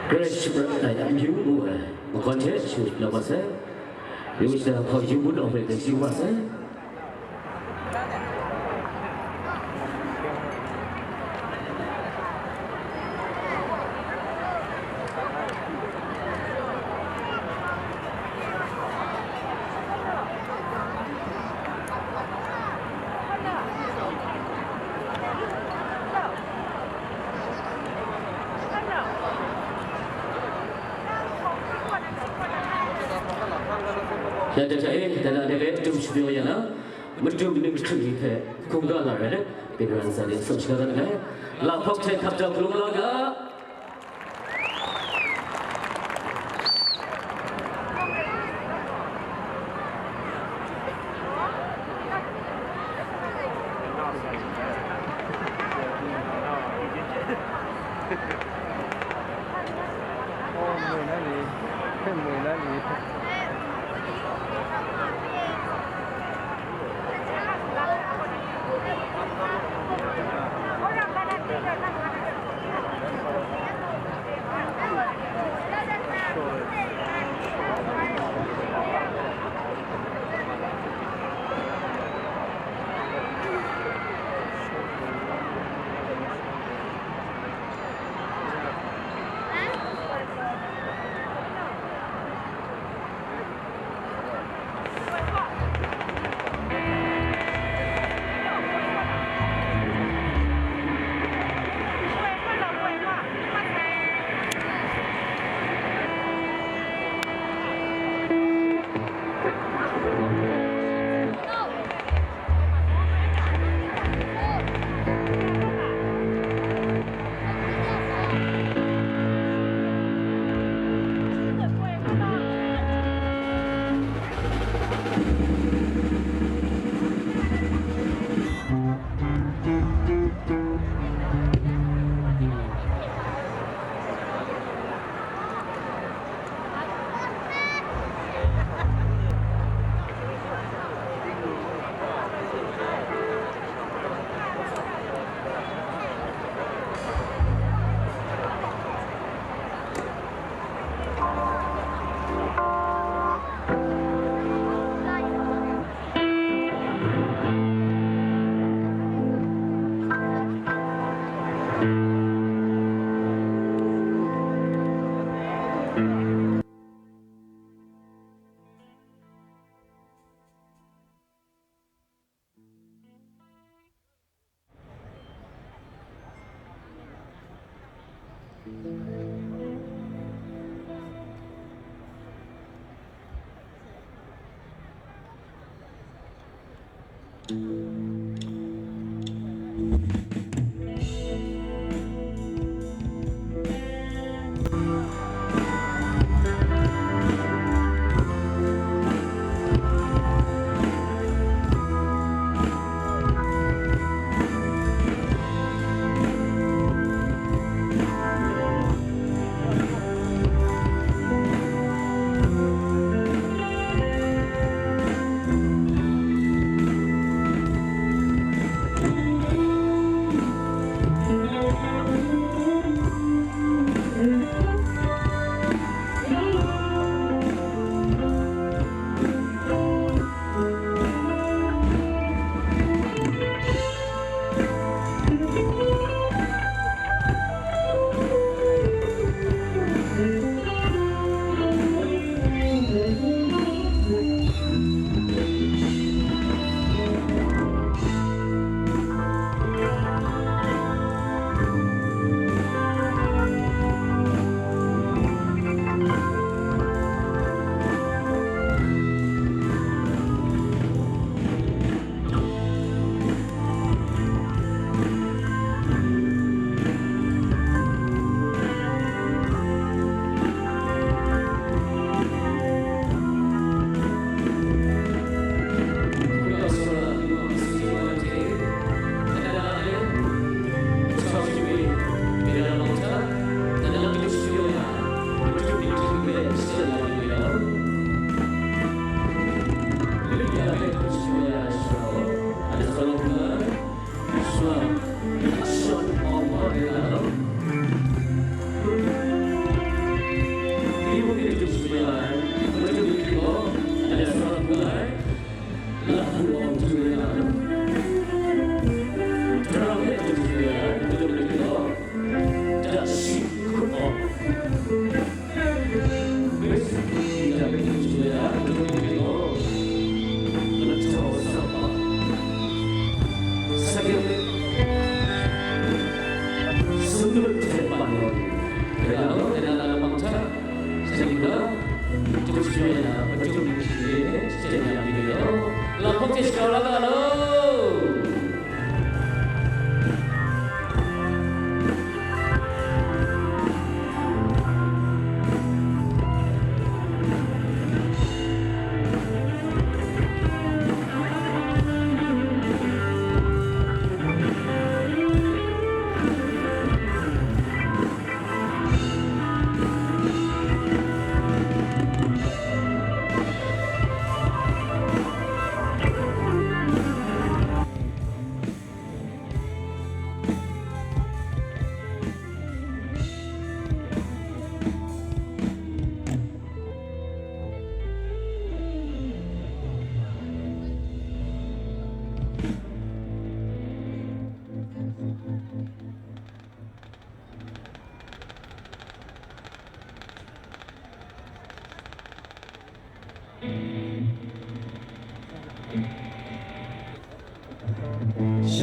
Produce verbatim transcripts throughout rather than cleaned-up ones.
Grace Shepherd tai amyu mu ai, makon hte shu lap wa sai. Yu sha hpaw yu bun awng hpe yu wa sai. Ya, da, da, eh, da, da, da, eh, tum shi pyo ya na. Madu ning hkrit ni hpe hkungga la rai let, Peter Ansa de sawk shaga dat ai. Lahpawk hte hkap jang hkalung la ga.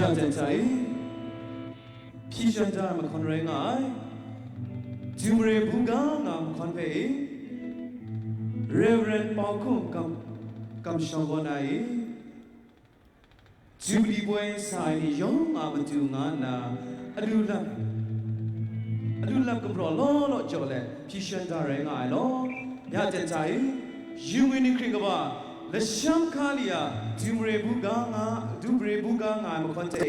Ya jan hta e, hpyi shan da ai mahkawn rai nga ai, Dumare bungga nga ai mahkawn hpe e, Reverend Pau Hkum kam, kamsham wa na e, Jubili poi sa ai ni yawng a matu nga nna, alu lap, alu lap gumhpraw law law jaw let, hpyi shan da rai nga ai law. Ya jan hta e, yu ngwi ni hkring kaba, lasham hka li a, Dumare bungga nga, Dumare bungga nga ai mahkawn hte,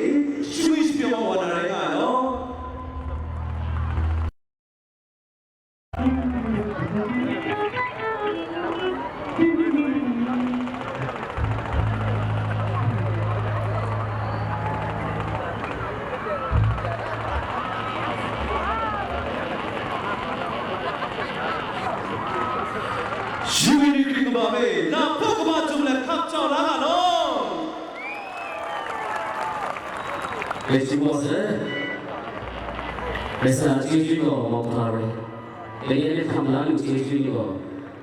shingwi shapyaw wa na rai nga ai law. Yu ngwi ni hkring kaba hpe, na hpuk kaba jum let hkap jau la nga law. Praise the Lord, sir. Praise the Lord, chyeju gaw mawhpa rai. Dai ni a hte hkam la lu chyeju ni gaw,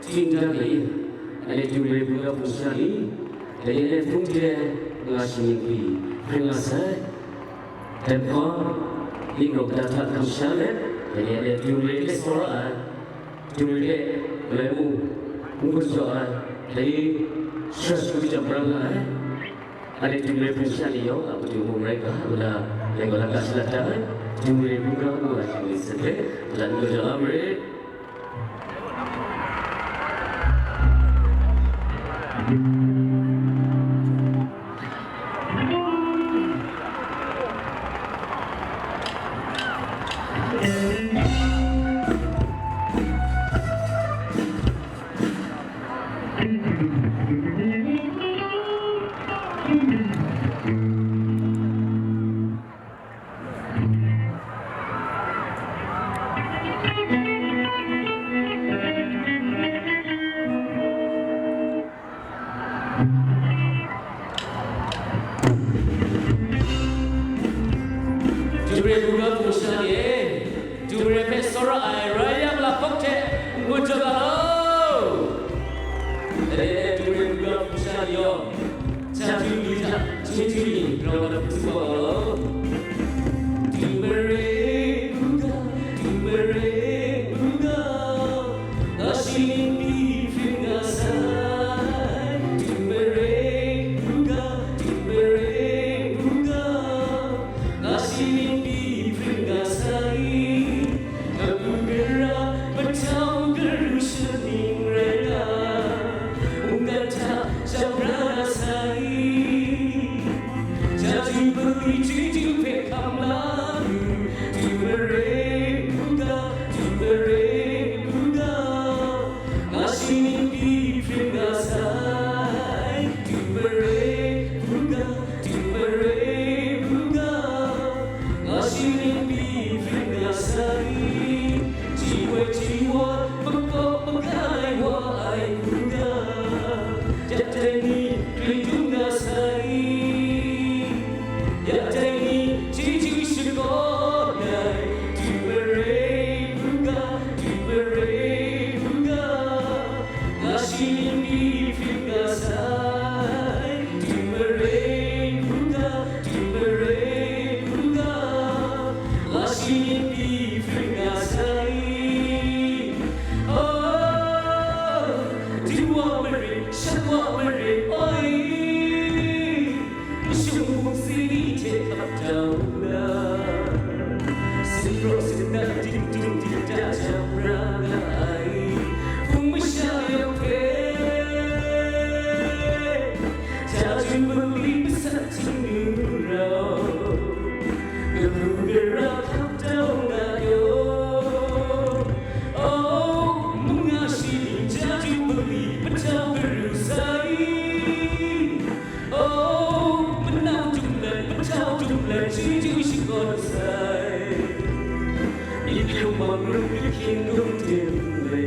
ting dan ai, anhte Dumare bungga hpung sha ni, dai ni a hte hpung hte nga shi ni hpri hpring nga sai. Dai hpa, ning rawk da hta hkam sha let, dai ni a hte Dumare hte tsawra ai, Dumare hte galoi mung n gun jaw ai, dai ni shara shagu jam pra nga ai. Anhte Dumare hpung sha ni yawng a matu mung rai ga, wala, dai gaw la ga shalat da ai, Dumare bungga ngu ai hpung ni hte hpe, wala n gun jaw la marit. Dumare bungga hpung sha ni e, Dumare hpe tsawra ai rai yang, lahkawk hte n-gun jaw ga law. Dai e, Dumare bungga hpung sha ni yawng, chyeju ni hta chyeju ni grau na hpung hpung wa law. Dumare bungga, Dumare bungga, nga shi ni hpring nga sai. Dumare bungga, Dumare bungga, nga shi ni hpring nga sai. Kabu gara, mahtau garu shaning rai na, mungkan hta shapra na sai. Chyeju bungli hpring nga sai, du mare hpring ga, du mare hpring ga, la shi ni pyi hpring nga sai. Oh, du wa mare, shan wa mare, oi. Mashung bungsi ni hte hkap tau na, singraw sinna dingdung dingda jam ra nga ai, hpung masha yawng hpe, ja Jubili masat htingnu rau, kabu gara hkap tau nga yaw. Oh, manga shi ning ja Jubili patau karu sai. Oh, manau dunglet, patau dunglet, chyeju shakawn sai. Myi hkrung mangrum, myi hkying dum tim le,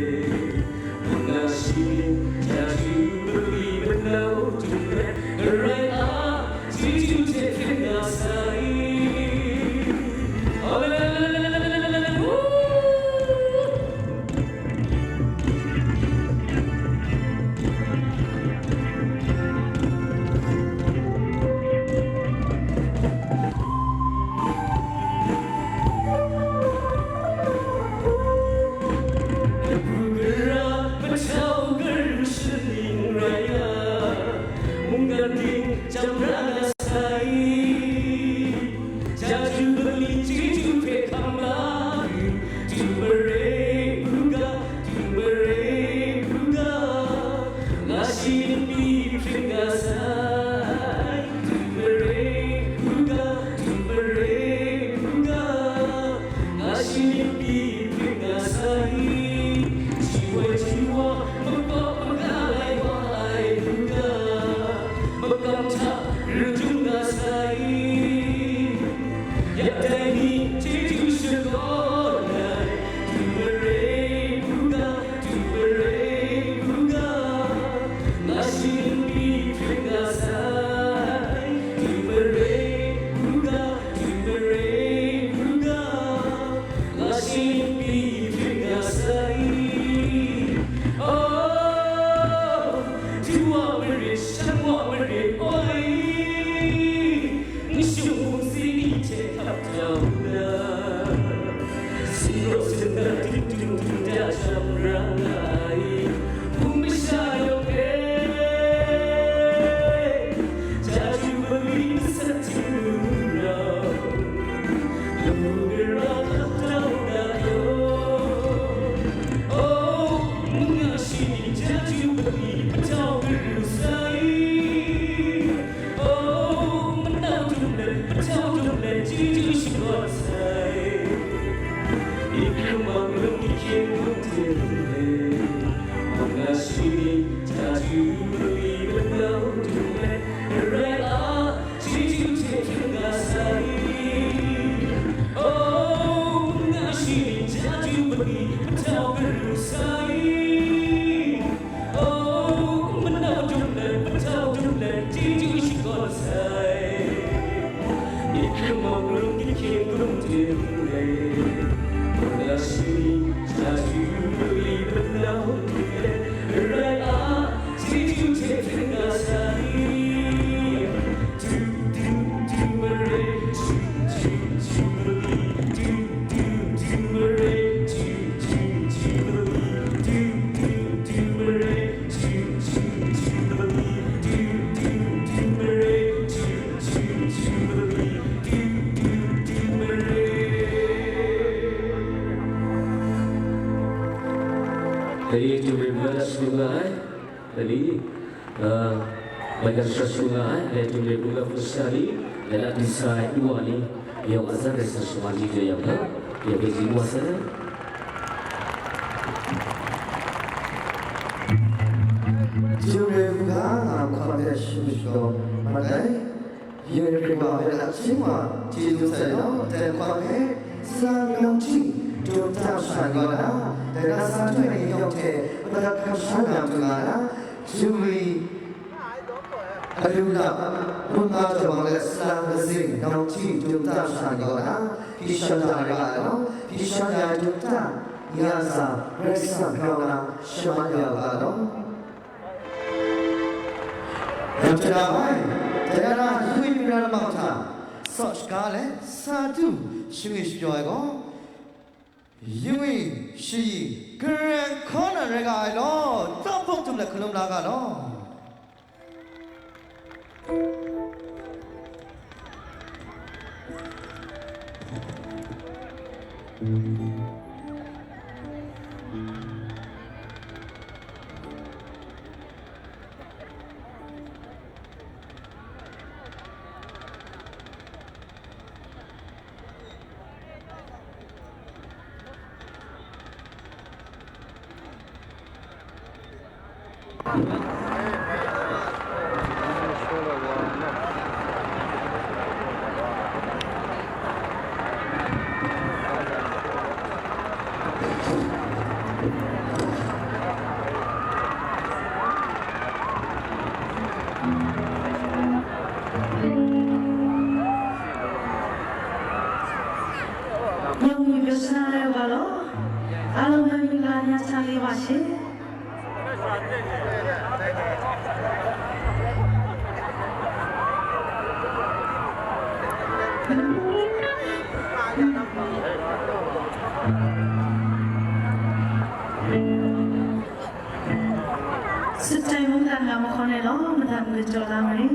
manga shi, ja Jubili manau dunglet, Karai a, chyeju hte hpring nga sai. Oh, la, la, la, la, la, la, la, la, woo! Kabu gara patau karu shaning rai a, mungkan ting jam ra na sai. Ja Jubili chyeju hpe hkam la yu, du mare hpring ga, du mare hpring ga, nga shi ni pyi hpring nga sai. Du mare hpring ga, du mare hpring ga, nga shi ni pyi hpring nga sai. Ji woi ji wa, makawp maga lai wa ai hpring ga, makam hta ru jung nga sai. Ya dai ni chyeju shakawn ai, du mare hpring ga, du mare hpring ga, nga shi ni pyi hpring nga sai. Du mare hpring ga, du mare hpring ga, nga shi ni pyi hpring nga sai. Oh, du wa marit, shan wa marit, oi, nshung bungsi ni hte hkap tau na, singraw sinna dingdung dingda jam ra nga ai, hpung masha yawng e, ja Jubili masat htingnu rau, lamu gara hkap tau na yaw. Oh, manga shi ni ja Jubili patau karu sai. Oh, manau dum let, patau dum let, chyeju shakawn sai. Myi hkrung mangrum, myi hkying dum tim le, manga shi ni ja Jubili manau dum let, Karai a, chyeju hte hpring nga sai. Oh, manga shi ni ja Jubili patau karu sai. Oh, manau dum let, patau dum let, chyeju shakawn sai. Myi hkrung mangrum, myi hkying dum tim le, manga shi ni ja Jubili manau dum let, Karai a, chyeju hte hpring nga sai. Du, du, du, mare, du, du, du, mare, du, du, du, mare, du, du, du, mare, du, du, du, mare, du, du, du, mare, du, du, du, mare, du, du, du, mare. Dai hte maren mara shanu nga ai. Dai ni, ah, maigan shara shanu nga ai, dai hte maren mungga hpung shara ni, dai na disa ai nu wa ni, yawng a san rai sa shama ni jaw yang hta, yawng hpe di wa sai. Jung rai u ga, nga hkawm hpe shim shadaw mat ai. Yawng hkring wa hpe nachying wa, chyeju sai law, dai hkawm hpe, salang nang hti, dum ta sha ni kaw na, dai na sa htum ai ni yawng hte, madat hkam sha na matu nga na, Juri, alu lap, hpung nga jawang let salang lazing, nang hti dum ta sha ni kaw na, hpyi shan da ai ga ai law, hpyi shan ya ai dum ta, ya sa, Karai Kasang grau na, shaman ya u ga law. Ram chye da ai, dai na, yingwi mingran lamang hta, saw shaga let, sa du, shingwi shapyaw ai gaw, yingwi shayi, karen hkaw na rai nga ai law, taw hpawng htum let hkalum la ga law. Yawng mi pyaw shana rai wa law, a long hpe mingla ni a hta le wa she. Sut tai mungdan nga mahkawn ai law, madan magun jaw la ma ri.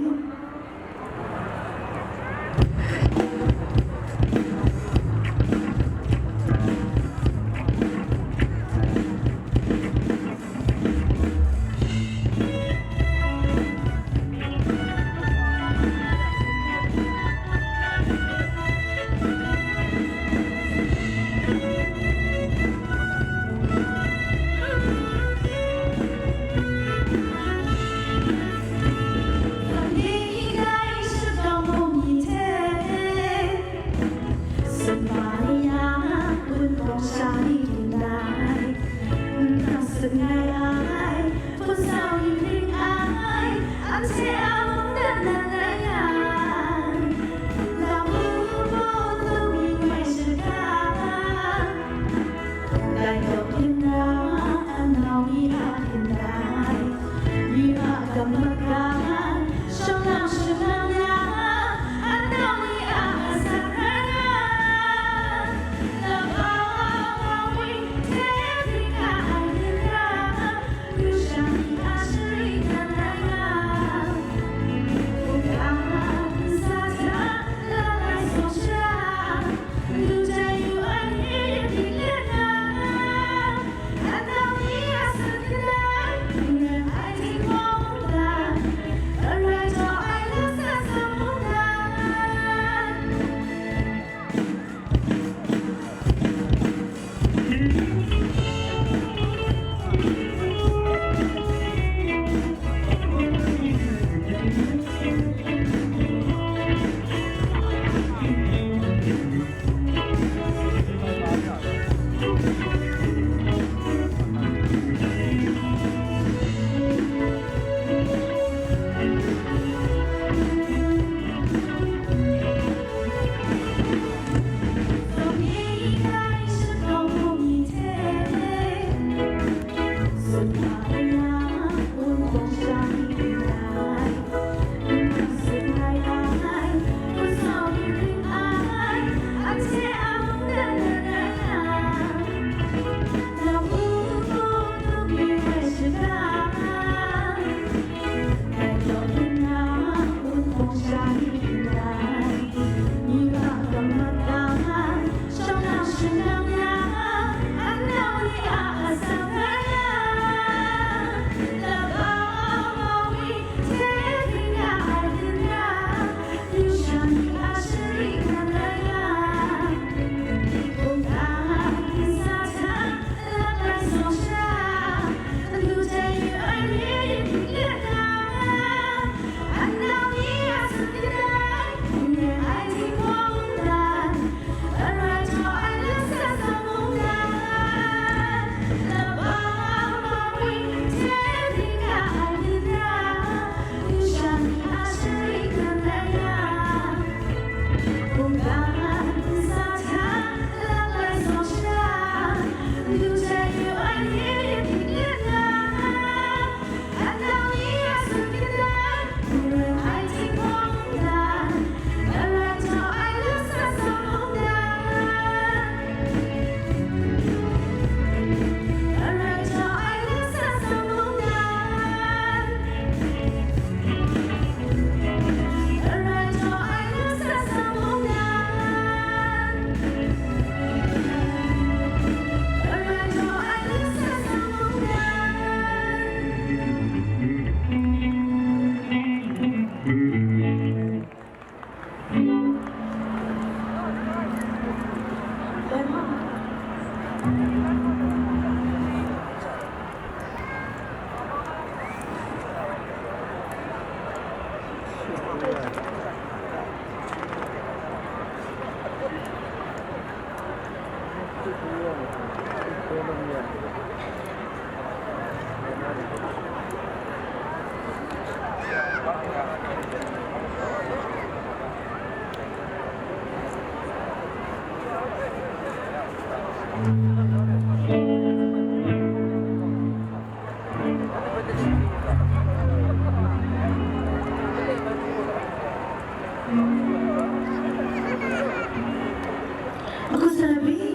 အခုဆက်လက်ပြီး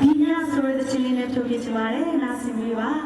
ဒီညဆိုတဲ့သီချင်းလေးနဲ့ ဖြိုပြချင်ပါတယ်။ နားဆင်ပေးပါ။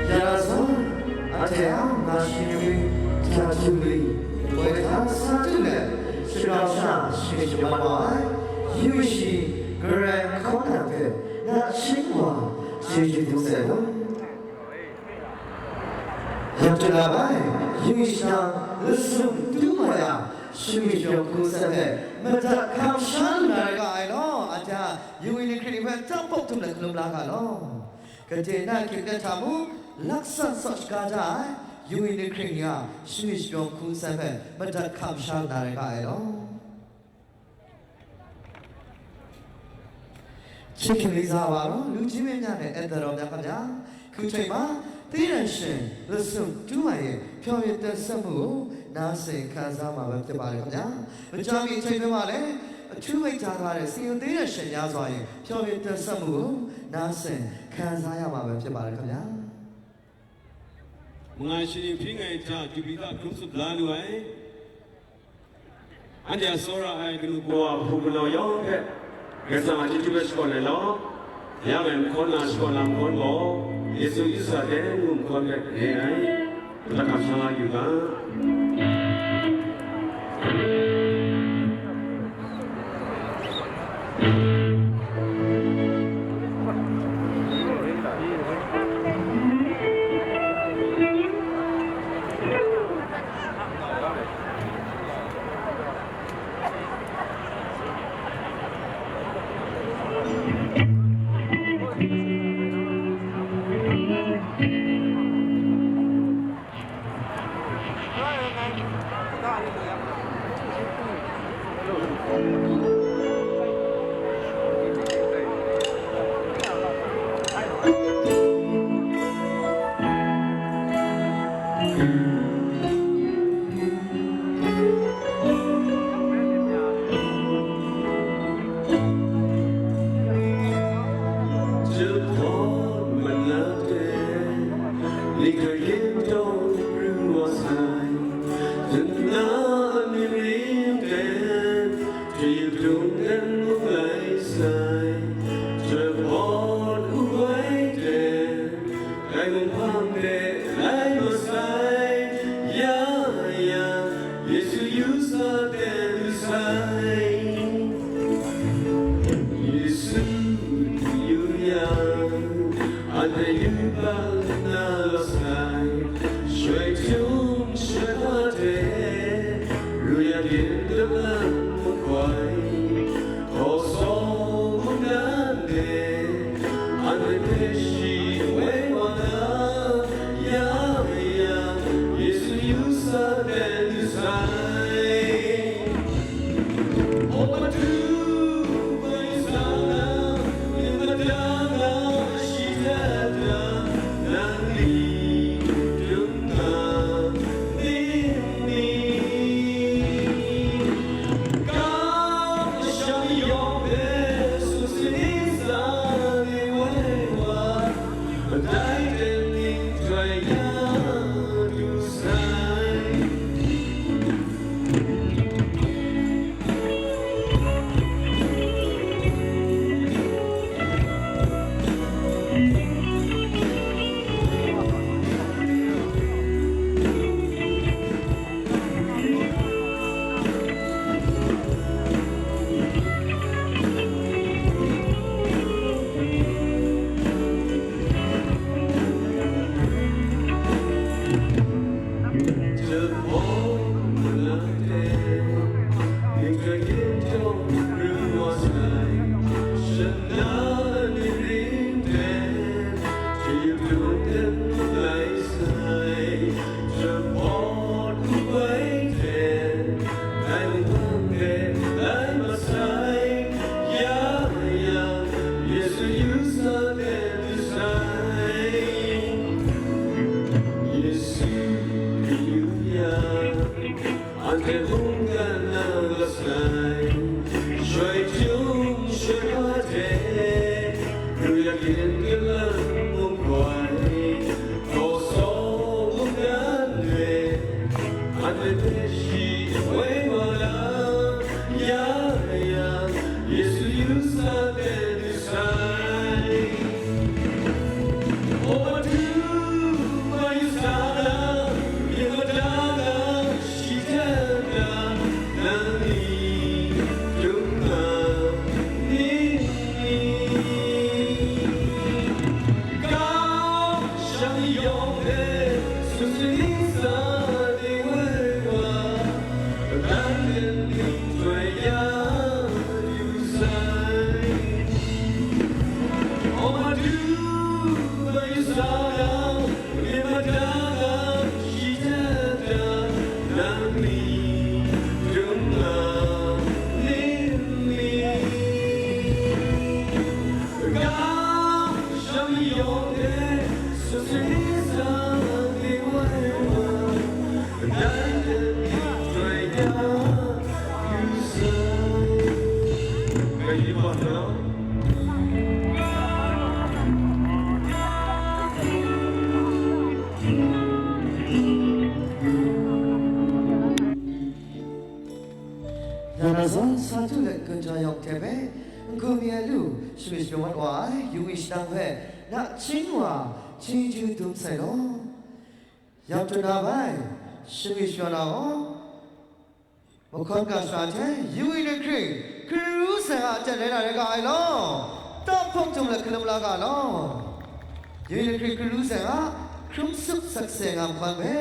Ya zawn, anhte a nga shi wi, ja du ri, woi hta sa du let, shara sha shi shaman wa ai, yu shi, Karai hkaw na hpe, na shing wa, chyeju dum sai mu. Yang tu la ai, yu shi na, lasum tu ma ya, shingwi shayawng hku san hpe, madat hkam sha lu na rai nga ai law, anhte a, yu wi ni hkrit ni hpe, tampawk htum let hkalum la ga law. Gade na hkying dan hta mung, laksan saw shaga da ai, yu wi ni hkring ni a, shingwi shayawng hku san hpe, madat hkam sha na rai nga ai law. ချစ်ခင်လေးစားပါနော် လူကြီးမင်းများနဲ့ အဲသတော်များခင်ဗျာ။ ခုချိန်မှာ သီရရှင် လစုံတူးဝါရဲ့ ဖျော်ဖြေတင်ဆက်မှုကို နားဆင်ခံစားမှာပဲဖြစ်ပါတယ်ခင်ဗျာ။ မကြာမီအချိန်တွင်းမှာလည်း အထူးဝေးထားတဲ့ စီယူသီရရှင်များစွာရဲ့ ဖျော်ဖြေတင်ဆက်မှုကို နားဆင်ခံစားရမှာပဲဖြစ်ပါတယ်ခင်ဗျာ။ မင်္ဂလာရှင်ဖြေငယ်ချာ ဒုပိသ ခုံးစုပ်လာလိုပါ အန်တီအစောရအိုင် ကနူးကွာ ဟူကလော်ယောင်ဖက် ကစားမချစ်ချစ်ပဲရှိကော်လဲလော် ရမယ်မခေါ်နာရှိကော်နာမခေါ်ဘော် ယေရှုအစ္စာတဲငုံမခေါ်ဖက်နေအိုင် ပတခါဆန်းလာယူပါ။ Nang na zawn sa du let gun ja yawng hte hpe, n-gun mi ai lu, shingwi shaprawng wa ai, yu ngwi shadang hpe, nachying wa, chyeju dum sai law. Yang tun na bai, shingwi shaprawng na gaw, mahkawn ga sha hte, yu ngwi ni hkring, hkru sai a aten rai na rai ga ai law, tam hpawk tum let hkalum la ga law. Yu ngwi ni hkring, hkru sai a, hkrum sup sakse nga mahkawn hpe,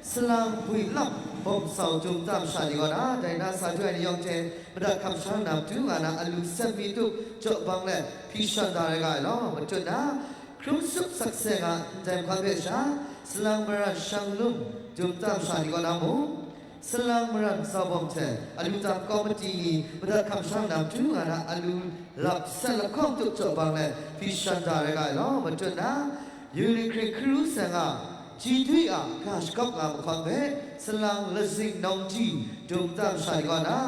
salang bwi lap bawm sau dum tam sha ni gaw na, dai na sa du ai ni yawng hte madat hkam sha na matu nga na, alu sat mi tup jaw bang let hpyi shan da rai ga ai law, matut na, hkrum sup sakse nga ndai mahkawn hpe sha, salang maran shang lum dum tam sha ni gaw na mung, salang maran sau bawm hte alu tam kawmati ni madat hkam sha na matu nga na, alu lap sat lahkawng tup jaw bang let hpyi shan da rai ga ai law, matut na, yu ngwi ni hkring hkru sai a, ji dwi a ga shagawp nga mahkawn hpe, salang lazing nawng ji dum tam sha ni gaw na,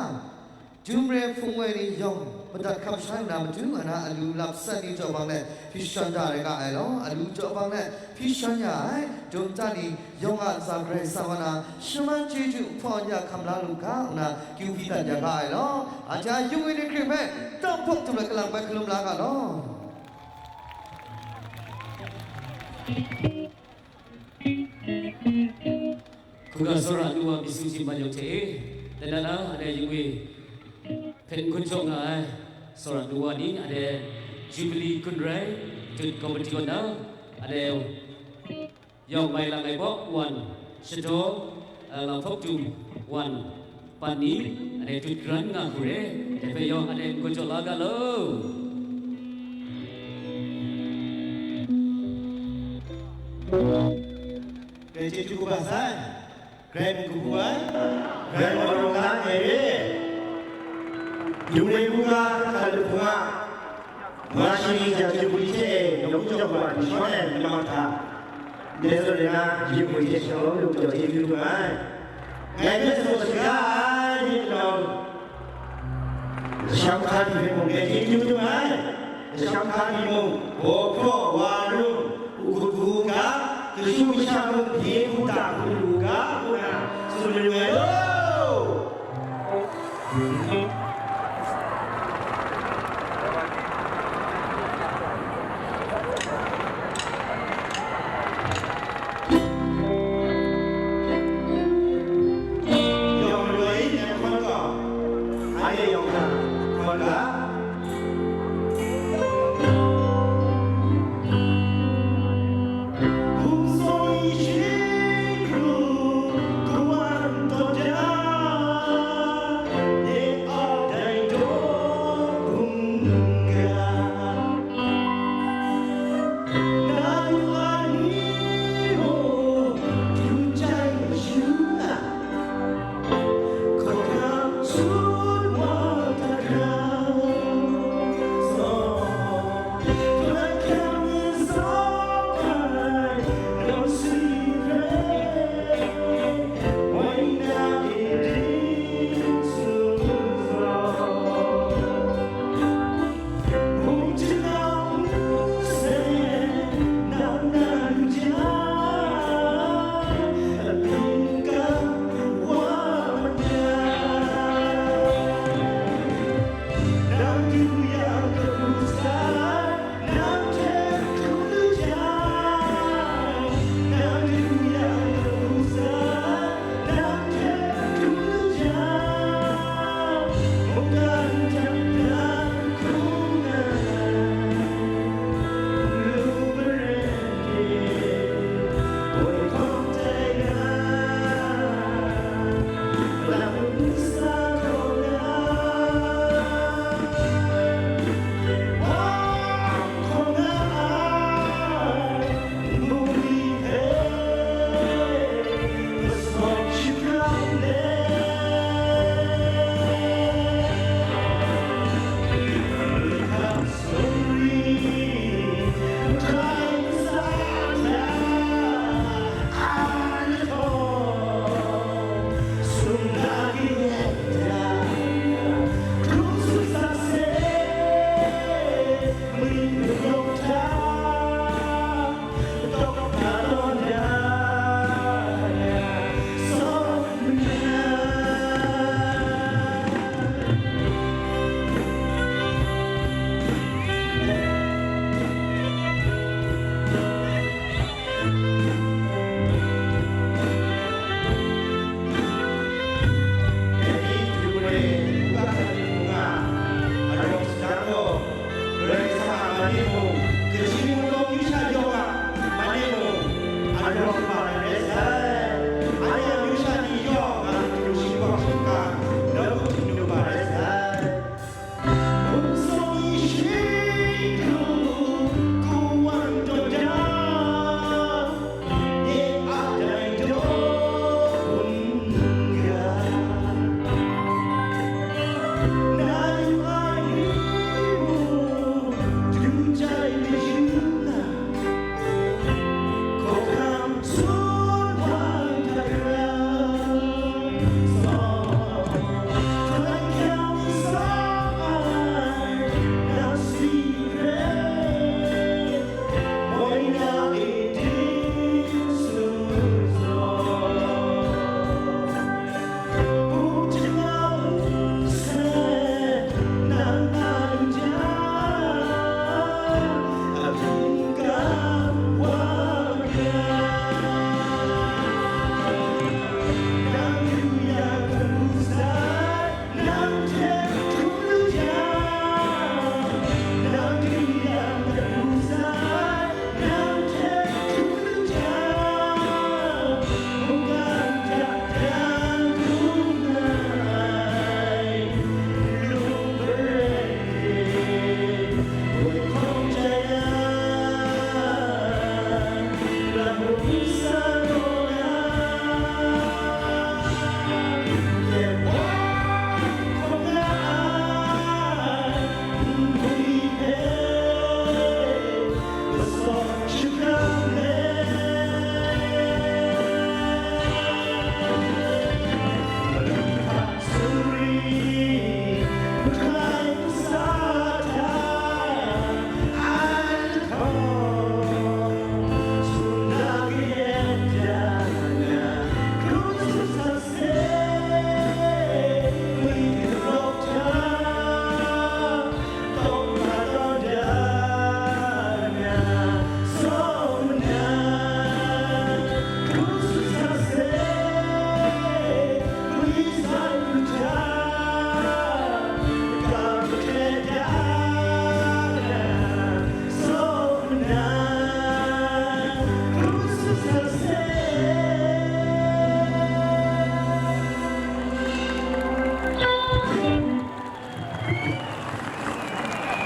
Jum re hpung woi ni yawng madat hkam sha na matu nga na, alu lap sat ni jaw bang let hpyi shan da rai nga ai law, alu jaw bang let hpyi shan ya ai, dum ta ni yawng a ntsa Karai Kasang wa na shaman chyeju hpaw ya hkam la lu ga, ngu na kyu hpyi dat ya ga ai law, anhte a yu ngwi ni hkring hpe tam hpawk tum let kalang bai hkalum la ga law. Hkungga tsawra nu wa myit sung hte mung yawng hte e, dan dan a, anhte yu ngwi hpe n-gun jaw nga ai tsawra nu wa ni, anhte Jubilee gun rai, dut kawmati kaw na, anhte yawng mai lang ai baw wan, shadaw, a, lang hpawk tum wan, Pan ni, anhte dut karan nga hku re, dai hpe yawng anhte n-gun jaw la ga law. Grai chyeju kaba sai, grai mung kabu ai, grai mung rau na ai re. Yung rai bu ga, hkra lu hpung a, Nga shani ja Jubilee hte nawku jau wa di shawan ai namau hta, ndai zawn rai na, Jubilee hte shawng lu jau chyeju lu ai. Ngai hpe sumsing shaga ai ni nau, kasham hkari hpe mung ngai chyeju lu ai. Kasham hkari mung, baw hpraw wa rung, u hkut hku u ga, kashu kasha mung, bye hku ta hku lu u ga, ngu na tsun mayu ai law.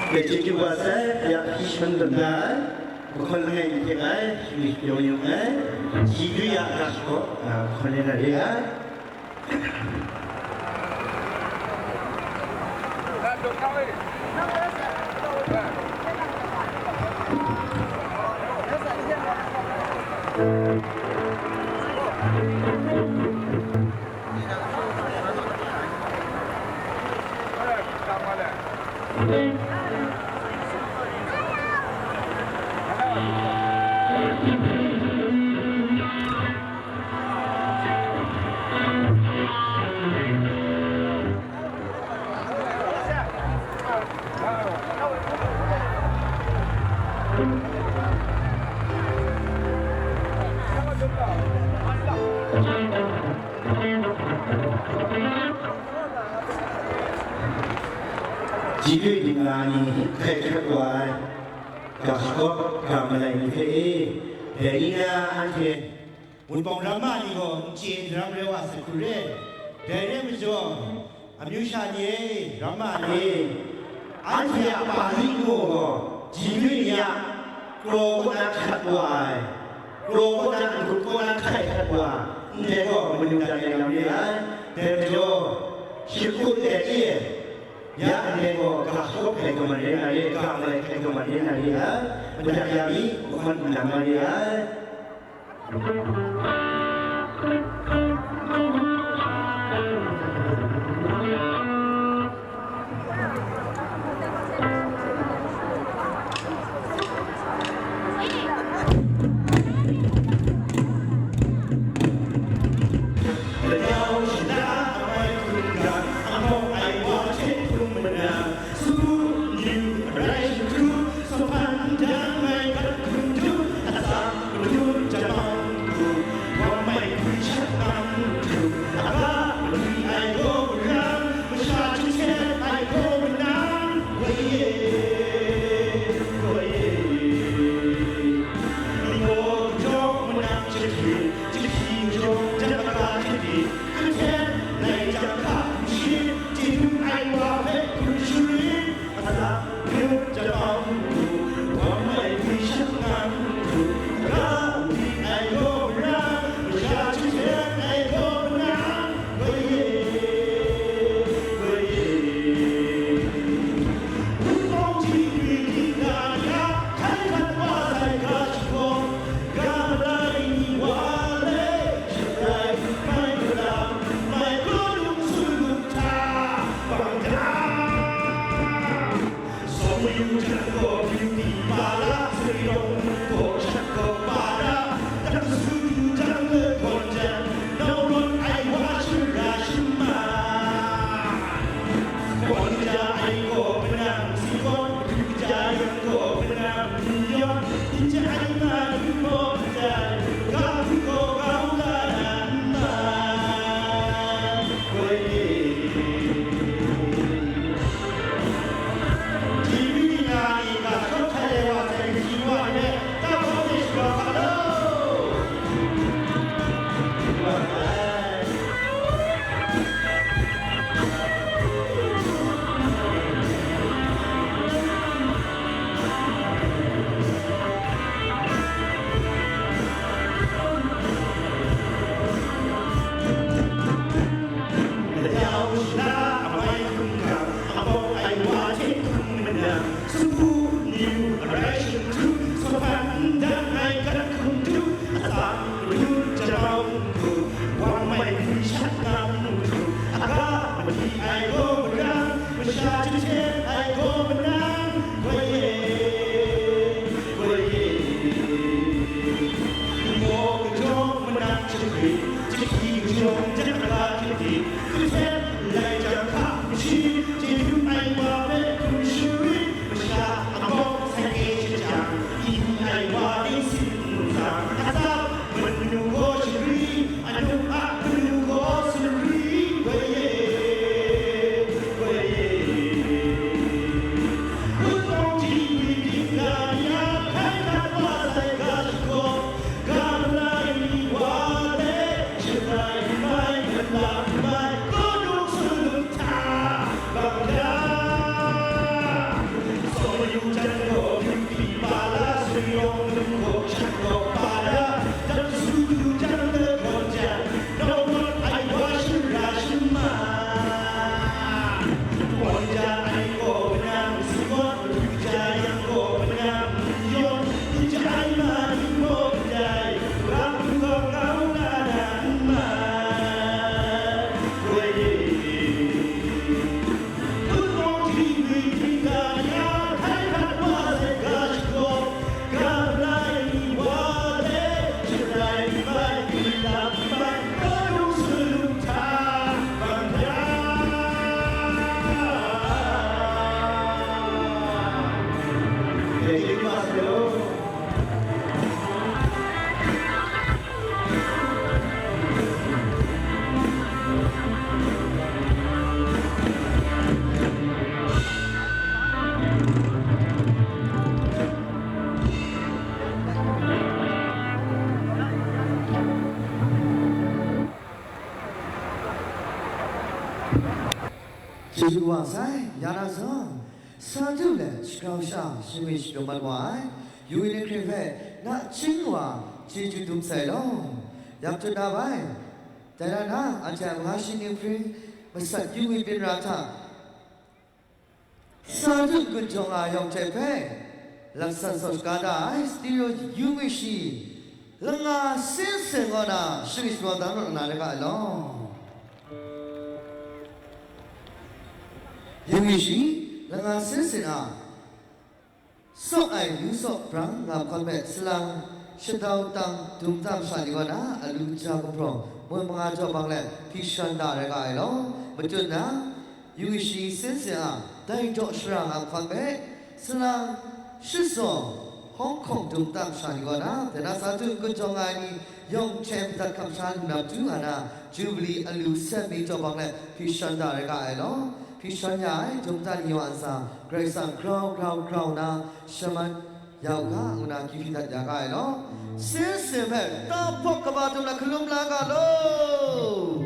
Kachyeju wa sai, ya hpyi shangun dat da ai, mahkawn langai n hte ai, shani yawng yawng ai, ji dwi ya ga shakaw, a, hkawn len na re ai. Ji dwi dingla ni hkai hkrat wa ai, ga shagawp, ga malai ni hpe e, dai ni na anhte Wunpawng ramma ni gaw n chye n ram rai wa sai hku re. Dai rai majaw, amyu sha ni e, ramma ni e, anhte a pa ni ngu gaw, ji dwi ni a kraw kaw na hkrat wa ai, kraw kaw na n-gup kaw na hkai hkrat wa, ndai gaw manu dan ai lam re ai. Dai majaw, shi hku ndai hte, ya ndai gaw ga shagawp hkai kaw mat re na re, ga malai hkai kaw mat re na re ai, madat ya mi, mahkawn n dang na re ai. Chyeju wa sai, ya na zawn, sa du let shagrau sha shingwi shapyaw mat wa ai, yu ni hkring hpe nachying wa chyeju dum sai law. Yak tut na bai, dai na na, anhte a manga shingni hpring masat yu ngwi byin ra hta, sa du n-gun jaw nga yawng hte hpe, laksat saw shaga da ai, stereo yu ngwi shi, langa sin sin kaw na, shingwi shapyaw dan rawt na rai ga ai law. Yu ngwi shi, langa sin sin a, saw ai lu saw brang nga hkawm hpe salang shadau tang dum tam sha ni kaw na alu ja gumhpraw mun manga jaw bang let hpyi sharan da rai ga ai law. Matut na, yu ngwi shi sin sin a, dai daw shara nga hkawm hpe salang shazawng hkawng hkawng dum tam sha ni kaw na, dai na sa du n-gun jaw nga ai ni yawng hte madat hkam sha lu na matu nga na, Jubili alu sen mi jaw bang let hpyi sharan da rai ga ai law. Hpyi sharan ya ai dum dan ni wa ntsa, Karai Kasang grau grau grau na shaman ya u ga, ngu na akyu hpyi dat ya ga ai law. Sin sin hpe tahpawk kaba dum na hkalum la ga law.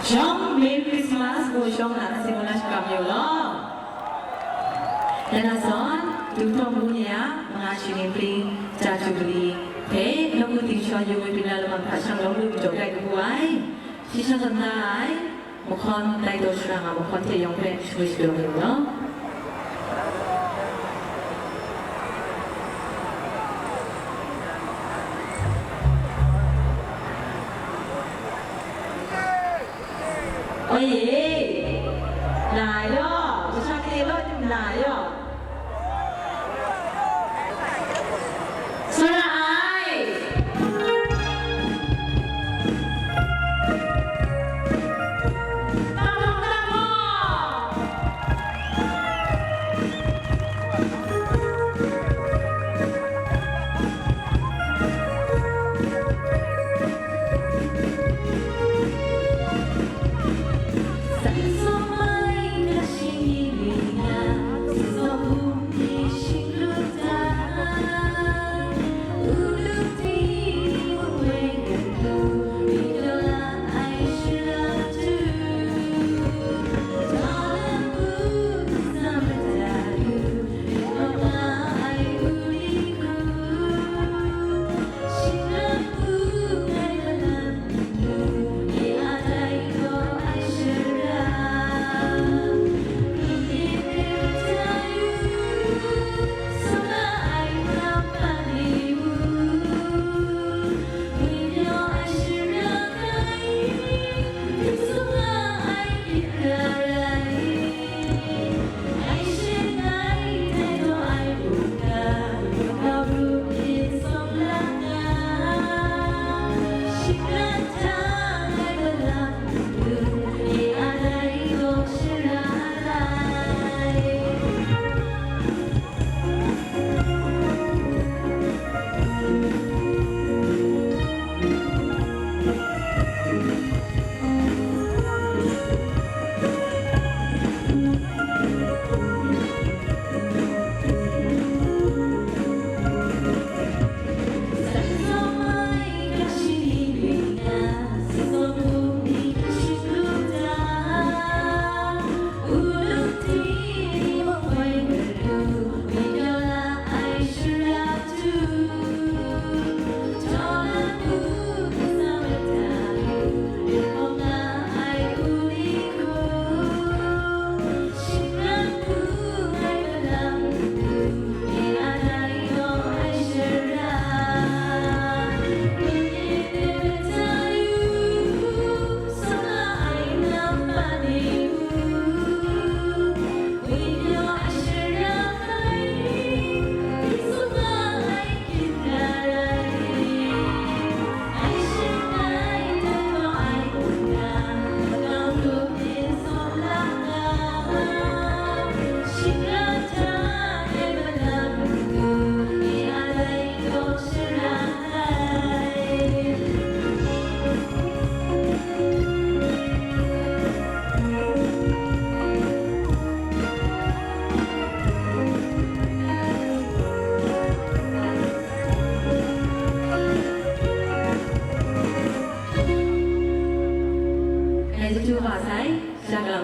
Shawng Merry Christmas ngu shawng na kasi ngu na shakram yu law. Dai na zawn, Dum Htaw Ngu ni a manga shingni hpring, ja Jubili hpe, nawku ting shaw yu ngwi byin na lamang hta shang lawm lu majaw tai kabu ai. Shi shang gam da ai, mahkawn tai daw shara nga mahkawn hte yawng hpe shangwi shapyaw yu law. Oye, na yaw, masha kade law na yaw. Sara ai. Tang tang tang tang.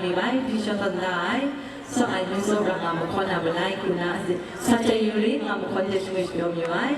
Ni bai, di shawng tawn da ai, shawng ai hpung sawk ra nga mahkawn a malai hku na, sa chye yu rit nga mahkawn de shangun shapyaw mayu ai.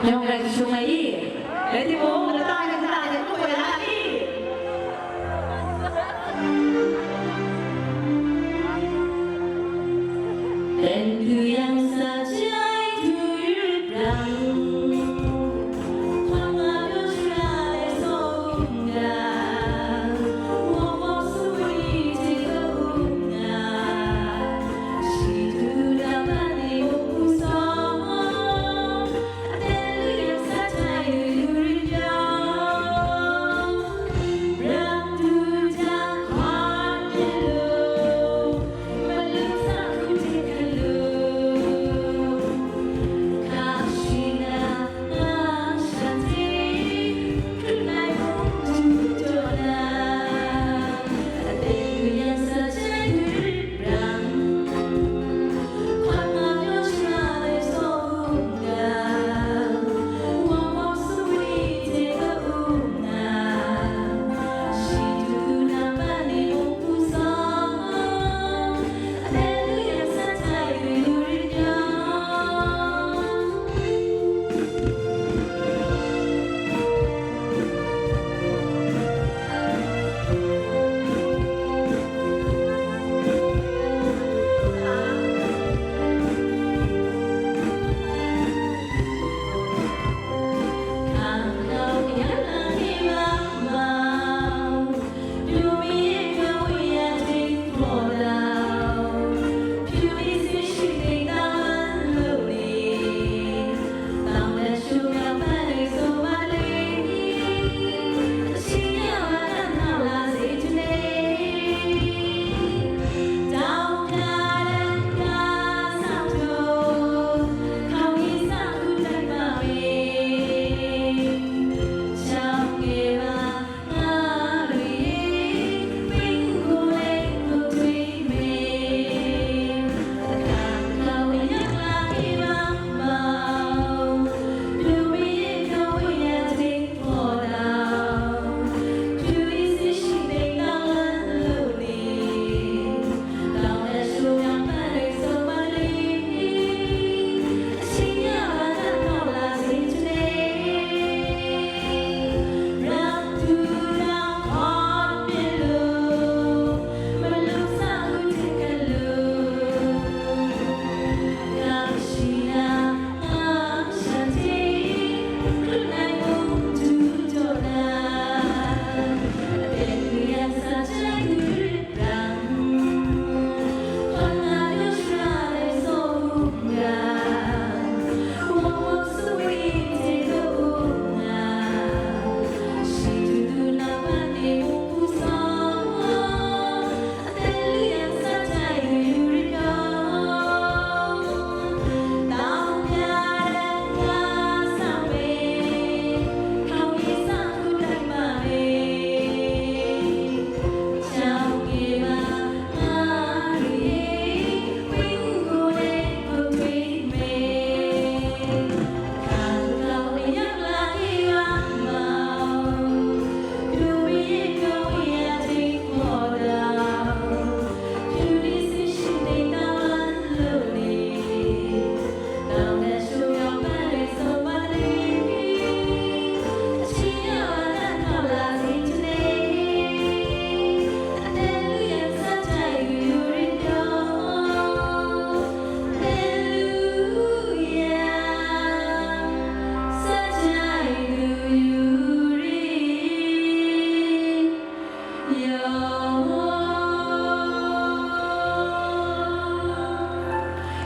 Yawng rai jahtum ai i? Rai timung, lata ai hta de n koi la i? Pen du yang sa jai du yu brang.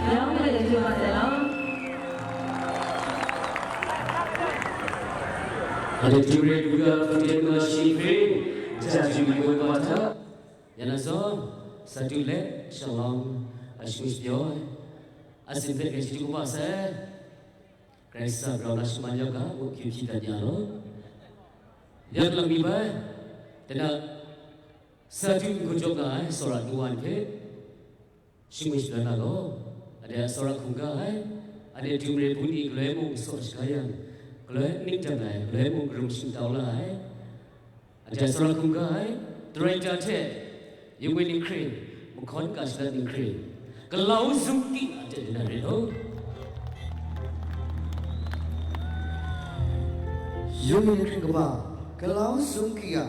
Yang hpe chyu mat ai lam. Hallelujah, Buddha, Buddha, Shiva, Jaju, Buddha. Yana zawn, sadu let, shalom, ashu pyaw, asin hpe chyu kaba sai, Karai Kasang rau na shaman yau ga, ngu kyu hpyi dat ya law. Yak lang mi bai, dana, sadu n-gun jaw nga ai, sawra nuwan hpe, Shingwi shadan na gaw, ade a tsawra hkungga ai, ade dumre bungli galoi mung saw shaga yang, galoi ning dang ai, galoi mung karung shingtau la ai, ade a tsawra hkungga ai, Director hte, Yungwi ninghkring, mahkawn ga shalat ninghkring, galau zungki a teng na rit law. Yungwi ninghkring kaba, galau zungki a,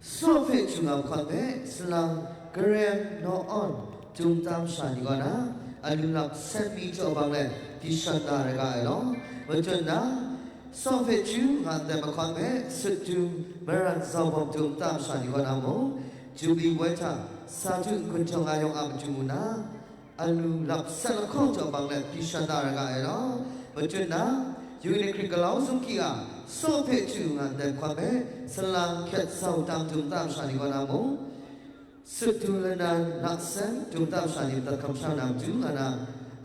Saw hpe chyu nga hkawt hpe, salang, garem, naw awn, dum tam sha ni kaw na, alu lap sen mi jaw bang let, pyi shan da ai ga ai law, matut na, saw hpe chyu nga ndai mahkawn hpe, sut dum, maran zaubawm dum tam sha ni kaw na mung, Jubli woi hta, sa htu n-gun htaw nga yawng a matu mu na, Alu lap san lahkawng jaw bang let pyi shan da ra nga ai law, matut na, Yungwi ninghkring galau zungki a, saw hpe chyu nga ndai hkawt hpe, salang hkyet sau tam dum tam sha ni kaw na mung, sut du lanan, laksan dum tam sha ni dat hkam sha na matu nga na,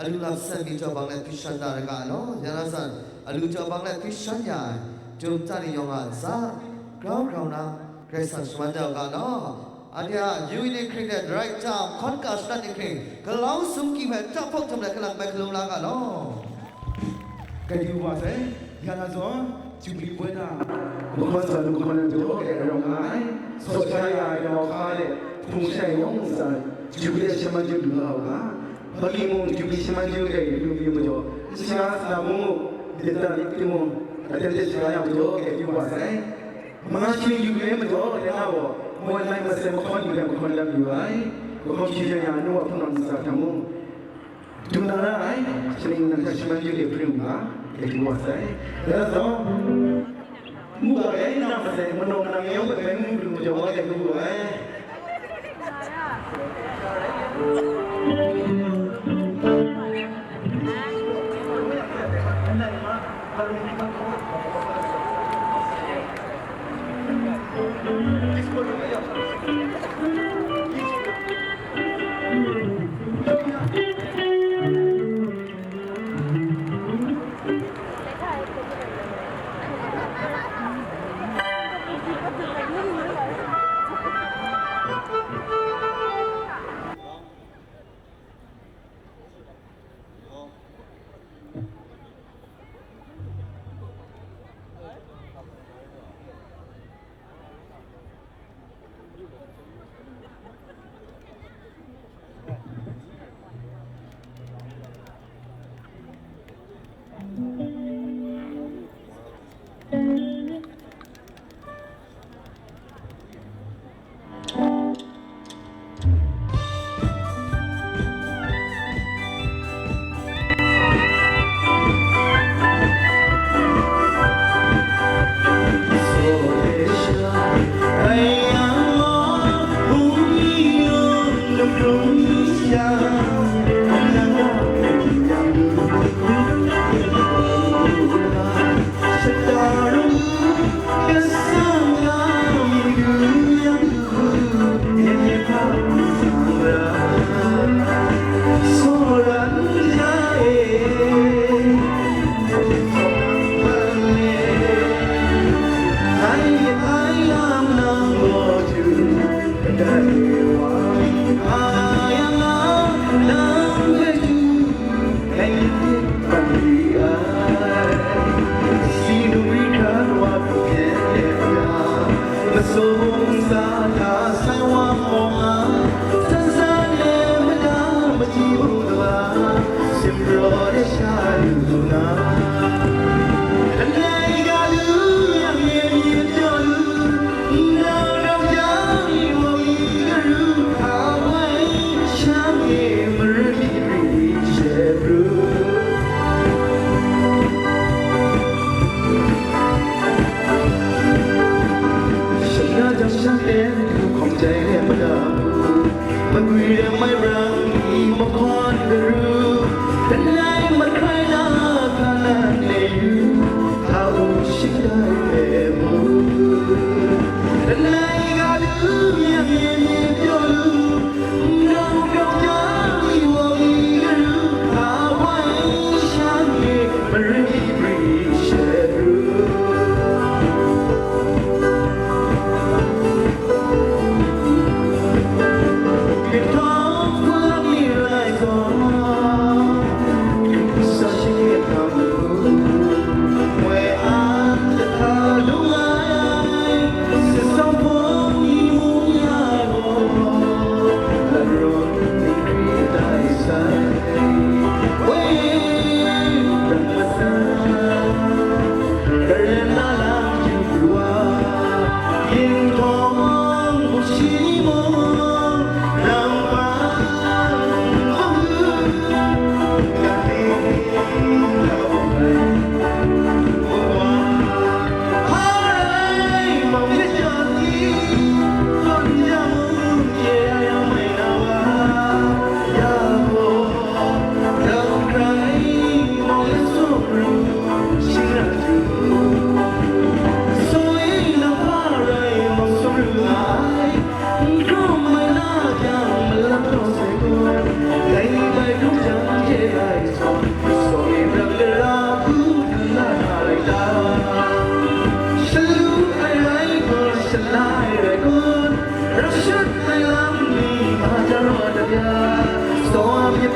alu lap san mi jaw bang let pyi shan da ra nga ai law, ya na san, alu jaw bang let pyi shan ya ai, dum ta ni yawng a ntsa, grau grau na, Karai Kasang shaman da u ga law. Ade a, Yungwi ninghkring let rai tam, hkawn ka shalat ninghkring, galau zungki hpe tahpawk htum let kalang bai hkalum la ga law. Grai du wa sai, ya na zawn, Jubli poi hta, mahkawn sa lu hkawn na jaw, grai rau nga ai, saw sha ya ai rau hka de, hpung shai yawng ntsa, Jubli shaman jaw lu la u ga, Hpaki mung Jubli shaman jaw grai lu mayu majaw, n shaga sa na mung mu, myit da myit timung, aten hte shaga ya majaw, grai du wa sai. Manga shi yu le majaw, de na gaw, moi lai masai mahkawn yu yang mahkawn lam yu ai, mahkawn shi jang ya nu wa hpung ntsa hta mung, dung na ra ai, shaning nang hta shaman yu le hpring u ga, grai du wa sai. Dai zawn, Ngu ga rai nna masai, manaw manang yawng hpe bai ngu lu majaw, wa de ngu lu ai.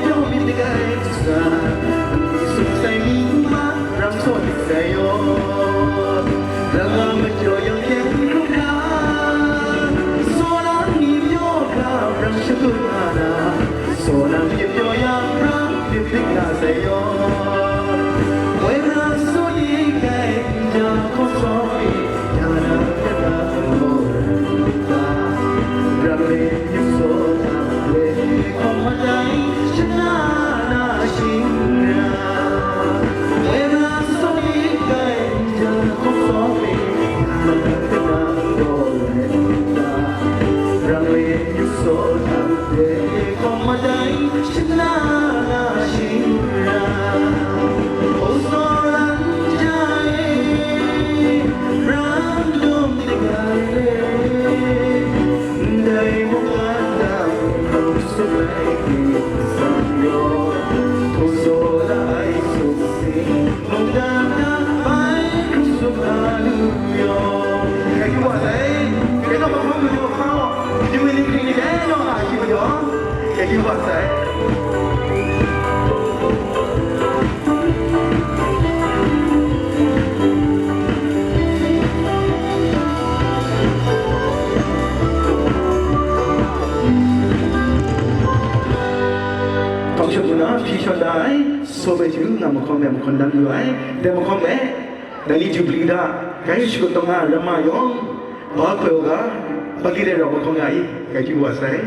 Yawng myit dai sa, mi sum sai mi ma, rang saw myit sai yaw. Rang nga majaw yang hpyen hkrum hkra, saw nang ni pyaw hkra, rang shakut nga na, saw nang myit pyaw yang hkra, myit myit nga sai yaw. Woi na saw ni kai, n ja hkawm saw mi, Ndai mungkan dang hkrum sut ai ni sang yaw, hpung saw la ai suk sing, mungdan na bai hkrum sut na lu yaw. Kai kyu wa sai, kai kyu wa sai. Hpang shawng nna hpyi shawng da ai, saw bai htu nga mahkawng me mahkawn dan yu ai, dai mahkawng me, dai ni Jubli da, rai shakut taw nga ramma yawng, ba hkoi u ga, ba gyi dai rau mahkawng nga i, rai hpyi wa sai.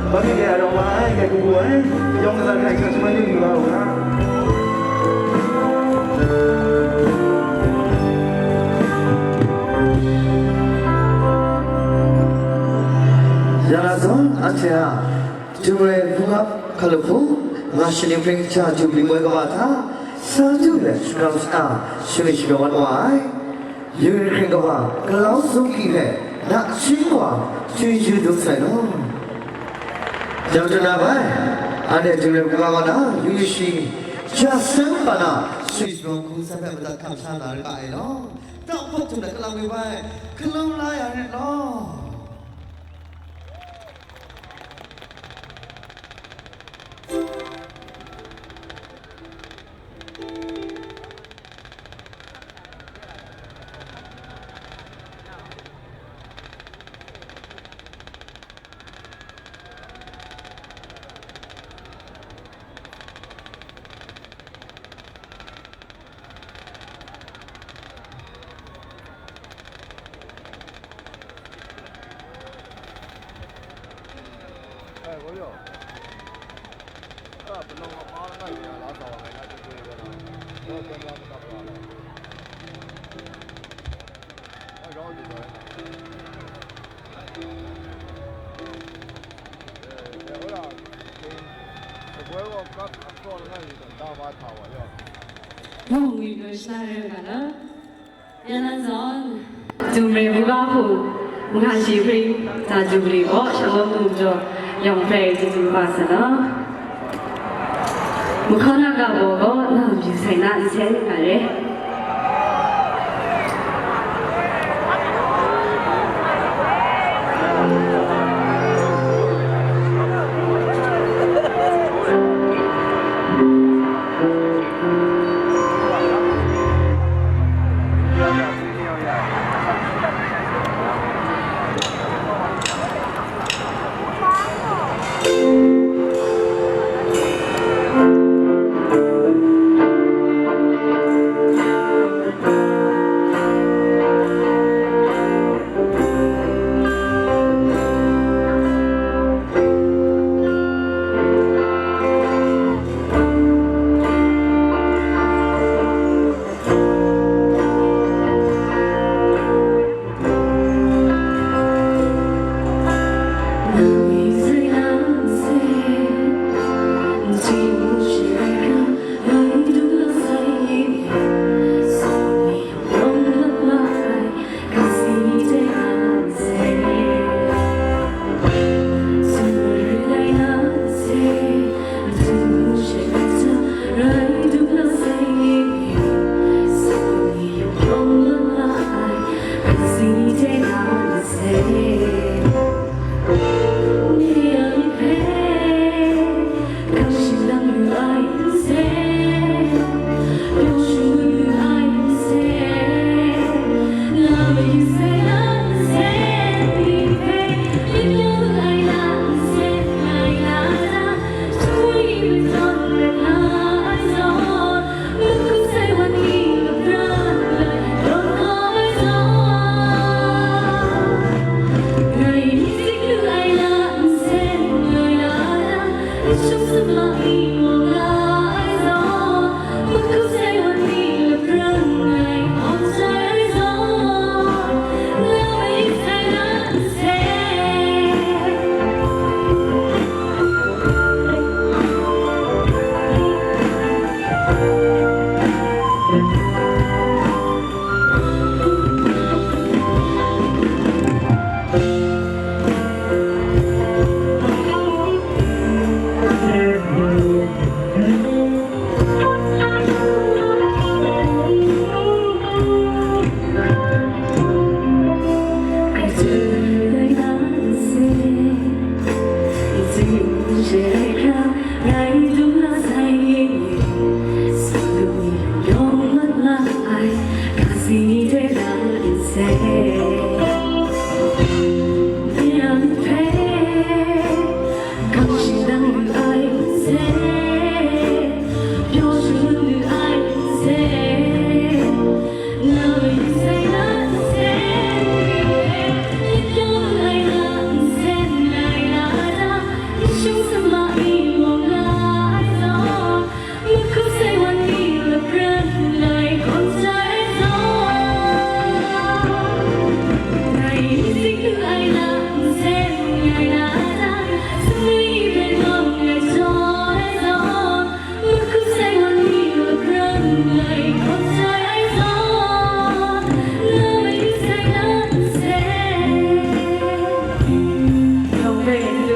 Bagi kaya rawng wa ai, kaya hku hku ai, yawng latsak ai hkra shaman yu yu wa u ga. Ya na zawn, anhte a Jumre hpung ap hkalup hku, nga shani hpring ja Jubli moi kaba hta, sa du let shadawn shana, shani shadawn mat wa ai. Yuri hkring kaba, galau zungki hpe, nachying wa, chyeju dum sai law. Jam jana bai, anhte Jumre hpung ap wa na, yu yu shi, ja seng pa na, shani shadawn hku sa hpe madat hkam sha na rai nga ai law. Tau hpawk htum let kalang mi bai, hkalum la ya rit law. Yawng ngwi gaw shana rai nga na. Ya na zawn, Jumre buga hku, mungha shi hpring, ja Jubli gaw, shalom num jaw, yawng hpe chyeju kaba sa na. Mahkaw na ga baw gaw, na myu sai na nsen nga re.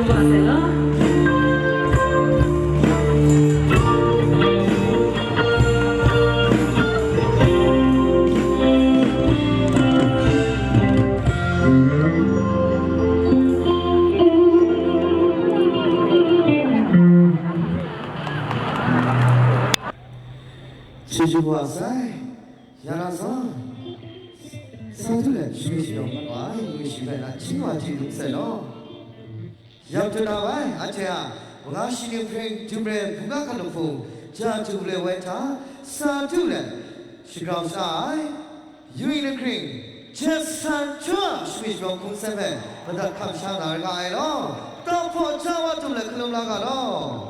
Wa sai law. Chyeju wa sai, ya na sa, sa du let, shingwi shingdawng mat wa ai, ngwi shi bai na, hti wa hti lu sai law. Yak dun na wai, anhte a manga shi ning hpring, dum re, bungga hkan lahpung, ja du le wai hta, sa du let, shagrau sha ai, yu ing lahkring, jet san chyaw a shingwi shingdawng hkum sai hpe madat hkam sha na ra nga ai law, tau hpaw ja wa dum let hkalum la ga law.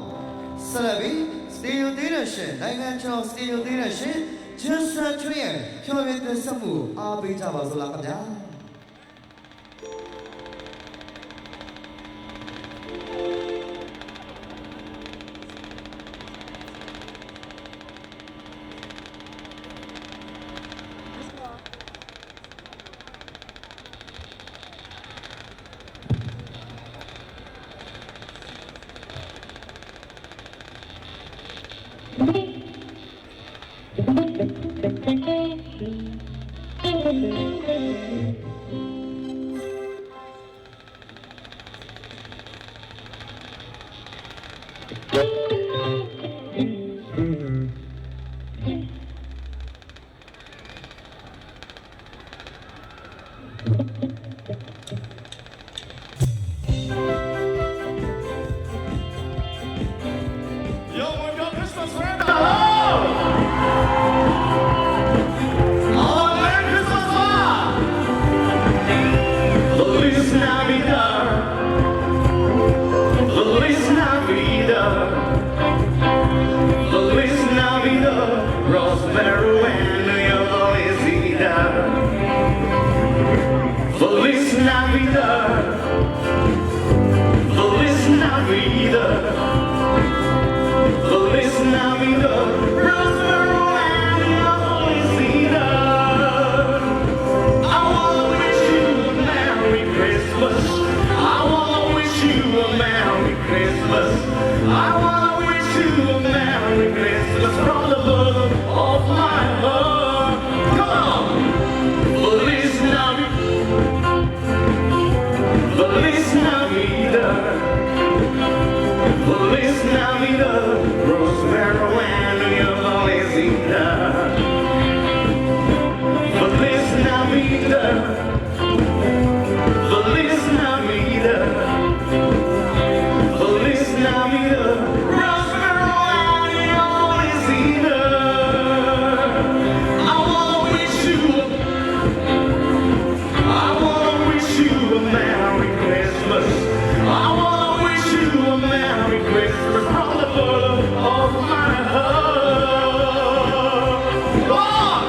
Salami, stay your dinner shin, နိုင်ငံတော် stay your dinner shin, jet san chyaw e, hyaw myit de samu, a bai ja wa zaw la ga mya. Yo, wave your Christmas wherever. Hello! All Merry Christmas, ma! Feliz Navidad. Feliz Navidad. Feliz Navidad. Prospero año, felicidad. Feliz Navidad. Feliz Navidad. Feliz Navidad. Prospero año, felicidad. I wanna wish you a Merry Christmas. I wanna wish you a Merry Christmas. I wanna wish you a Merry Christmas from the bottom of my heart. Come on! Feliz Navi-, Feliz Navidad. Feliz Navidad. Prospero año, felicidad. Feliz Navidad. Feliz Navidad. Feliz Navidad. Prospero año, felicidad. I wanna wish you a, I wanna wish you a Merry Christmas. I wanna wish you a Merry Christmas from the bottom of my heart. Come on!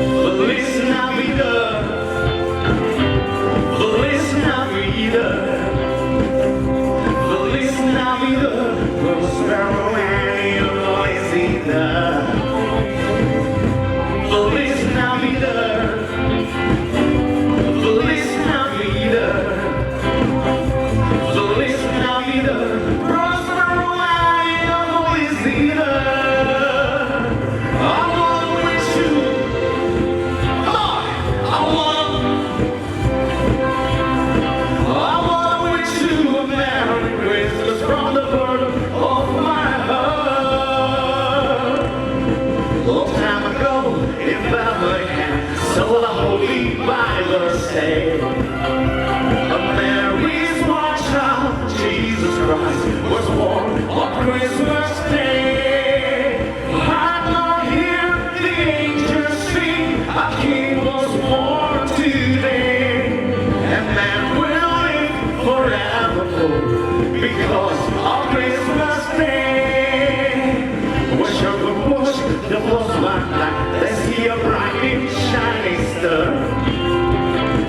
Feliz Navidad. Feliz Navidad. Feliz Navidad. Prospero año, felicidad. Feliz Navidad. Feliz Navidad. Feliz Navidad. Prospero año, felicidad. I wanna wish you, Lord, I wanna, I wanna wish you a Merry Christmas from the bottom of my heart. Long time ago in Bethlehem, so the Holy Bible says, a Mary's watch out, Jesus Christ was born on Christmas Day. Hark, Lord, hear the angels sing, a King was born today. And man will live forevermore because of Christmas Day. Watch out, watch the close one night. They see a bright and shining star.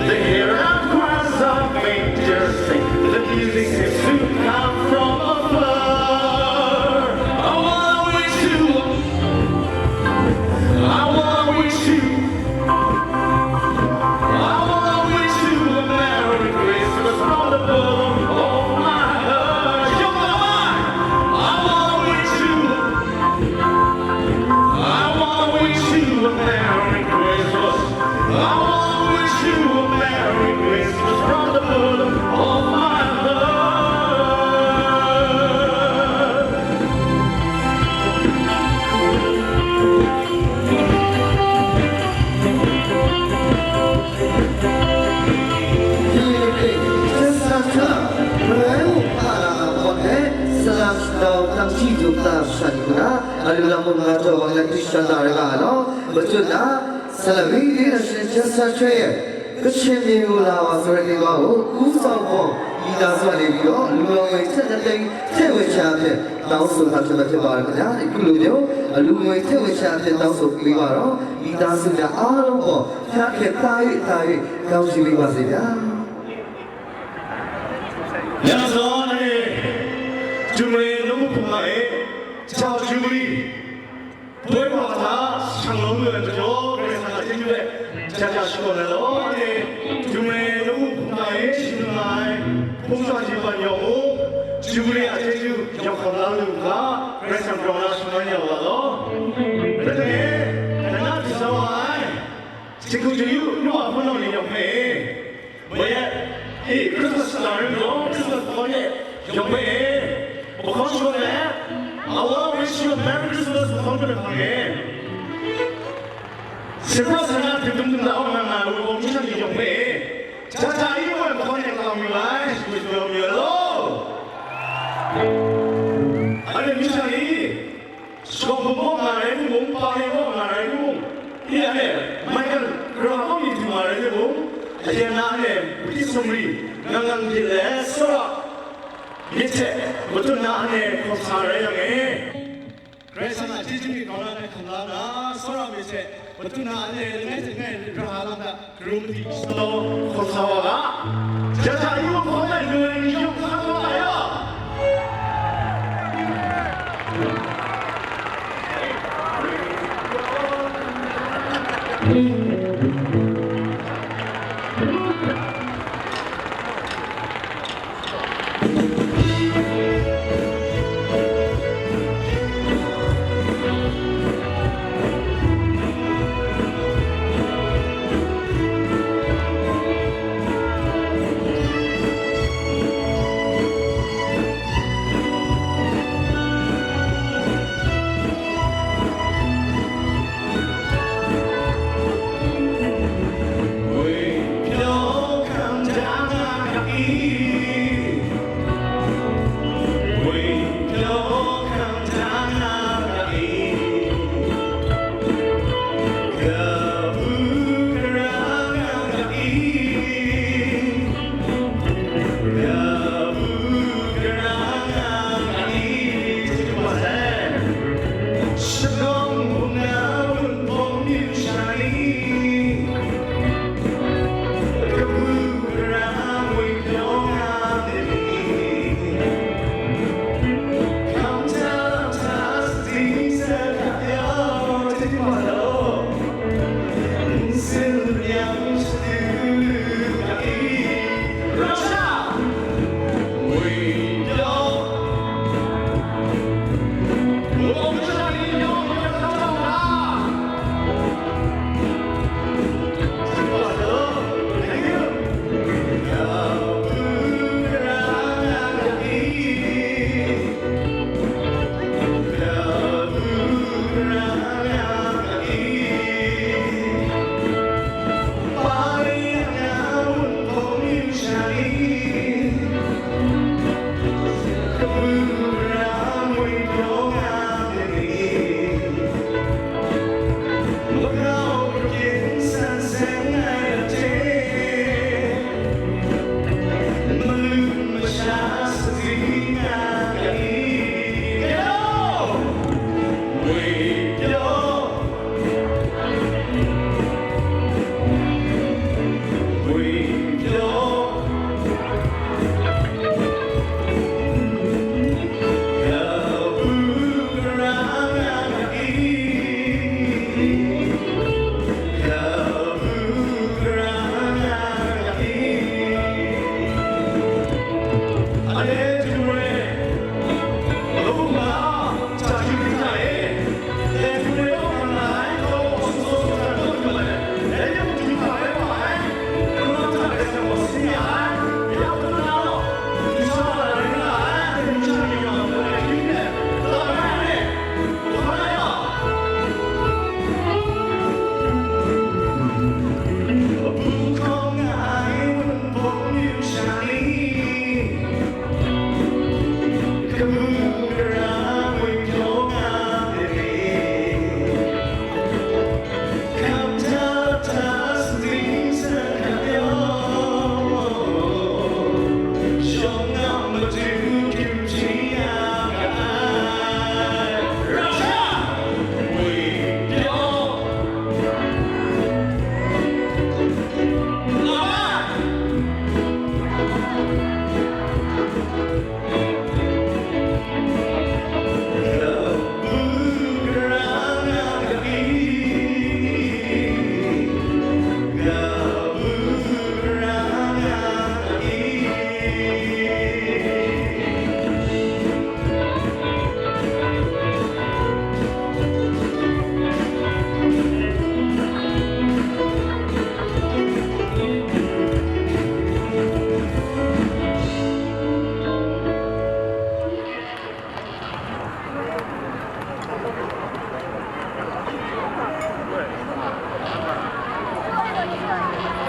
They hear a chorus of angels sing. The music seems to come from above. Tang hti dum ta masha ni hku na, a lu lam mung nga taw wa na hte shang na rai nga ai law, matut na, Salami International Just Centre, Kachin myi wu la wa Sarai Lingwa u, ဦးဆောင် gaw, မိသားစု နေပြီးတော့ လူတော်ဝင်ထက်နှစ်သိန်း ထည့်ဝင်ရှားဖြင့် တောင်းဆိုထားခြင်းပဲဖြစ်ပါတယ်ခင်ဗျာ။ အခုလိုမျိုး အလူငွေထည့်ဝင်ရှားဖြင့် တောင်းဆိုပေးပါတော့ မိသားစုများအားလုံးပေါ် ဖျားခင်တား၍တား၍ကောင်းချီးပေးပါစေဗျာ။ မြတ်စွာဘုရားနဲ့ ဂျူဘလီနှုတ်ကပတ်ရဲ့ ကြော်ဂျူဘလီ ပွဲတော်အခါ ဆံလွန်မှုအတွက် ပျော်ရွှင်စွာ ကျေးဇူးနဲ့ ကြာကြာရှိတော်လည်းတော့ ဒီနေ့ ဂျူဘလီနှုတ်ကပတ်ရဲ့ ရှင်မင်း ဘုန်းတော်ကြီးပန်ရောကို ဂျူဘလီအကျေးဇူး ရောက်ခေါ်လာလို့က ပြိဿံပြောင်းလာ ရှင်မင်းရောက်လာတော့ ဒါနဲ့ ကနတ္တိဇဝိုင်း စင်္ကာပူ တရုတ် မြို့အဖုံးတော်နေရောက်မယ်။ ဘယ်ရက် အေး ခရစ်စမတ်လာရင်တော့ ခရစ်စမတ်ခေါ်တဲ့ ရောက်မယ်။ ပခေါ်ချိုးမယ်။ I will wish you a Merry Christmas ပခေါ်ချိုးတယ်ခေါ်တယ်။ စင်ကာပူ ဆန္ဒပြု ဒုံဒုံ လာအောင် ငါငါ ဝေါ်မီး ရောက်မယ်။ ဒါဒါအင်း ဝေါ် ပခေါ်တဲ့ ကောင်းပြီလား။ ဝေါ် ပြောပြောလို့ အဲ့ဒီ မီး ရှော့ဘုံဘုံငါရဲမှုဘုံ၊ ပါလေဘုံငါရဲမှုဘုံ၊ ဒီကနေ့ မိုက်ကယ် ဂြိုဟ်ဘုံ မီးသူငါရဲမှုဘုံ၊ အကျဉ်းသားနဲ့ ဝိသုမရီ၊ ငငန်ဖြစ်လဲ စောရမြစ်ထက် မတွန်းနာနဲ့ ခေါ်စားရရမယ်။ ခရစ်စမတ် ကျေးဇူးတင်ကောင်းလာတဲ့ ခံစားတာ စောရမြစ်ထက် မတွန်းနာနဲ့ လည်း တကယ် ရဟန်းလာ ကရုဏာတိ စောခေါ်စားပါက ယထာယုဂ် ခေါ်တဲ့ လူတွေ ယုံခါသွားပါရော။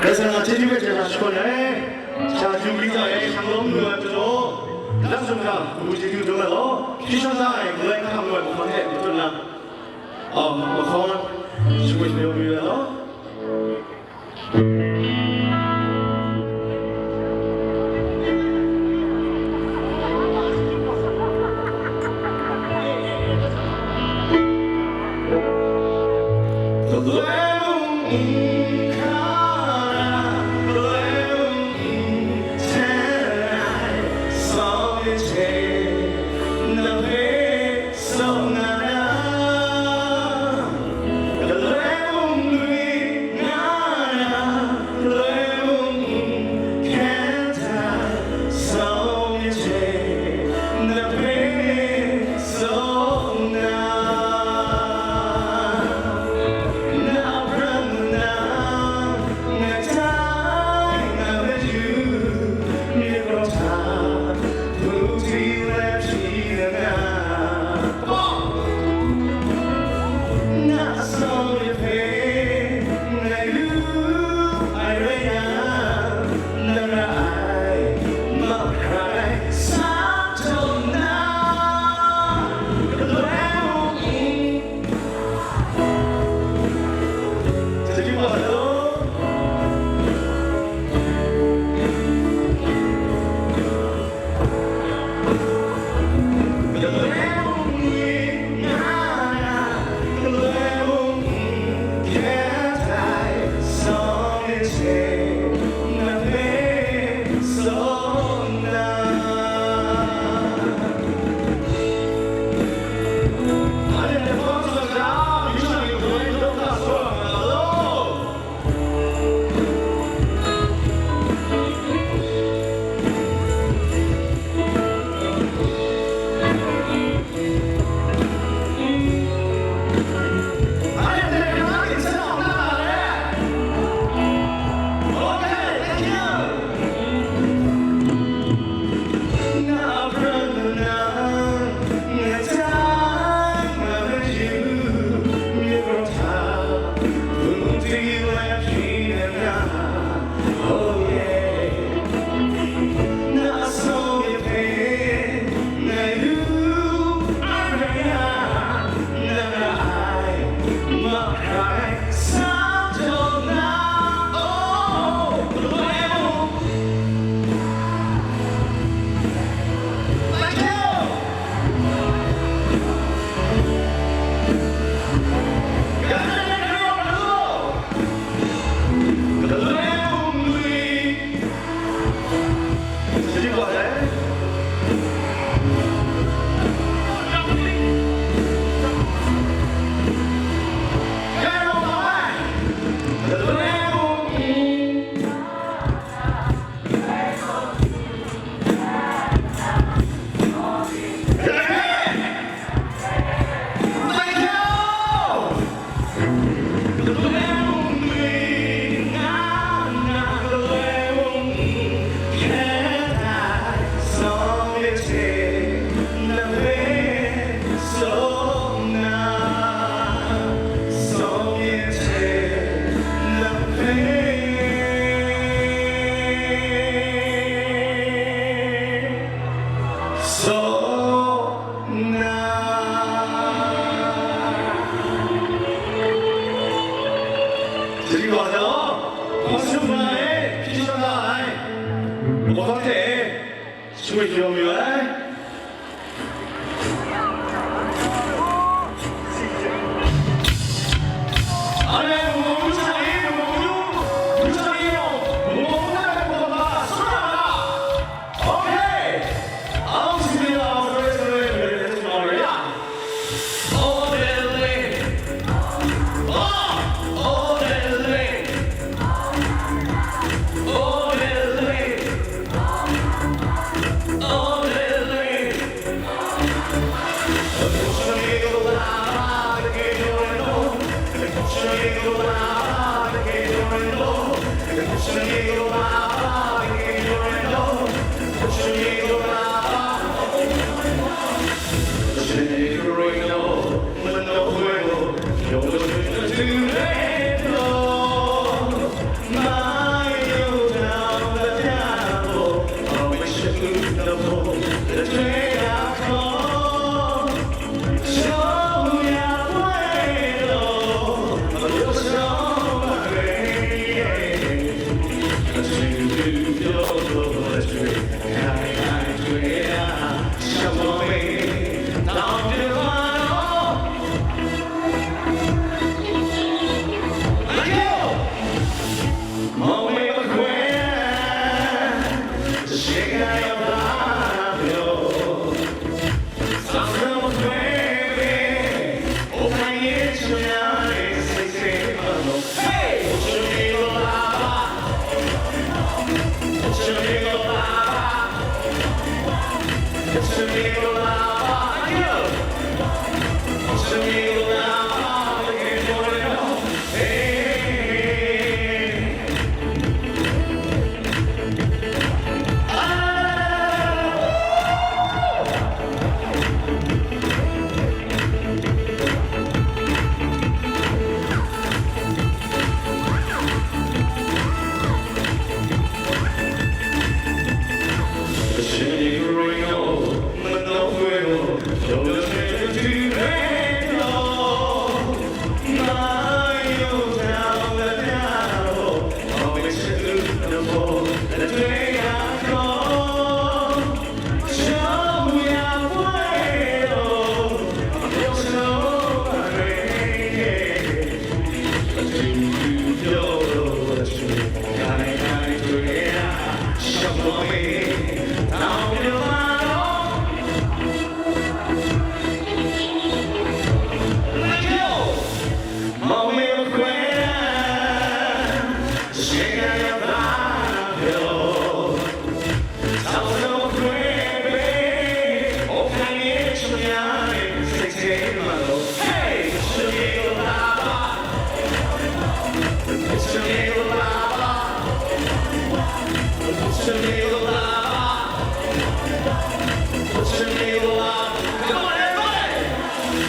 Rai sa na, chyeju hpe hkyen hkyen shakawn ai, chyeju kata e shalom lu ai majaw, nang zawn hta kabu chyeju dum ai law, hpyi shawng da ai galoi hkam lu ai mahkawn hte matut nna, a, mahkawn shapoi shapyawng mayu ai law.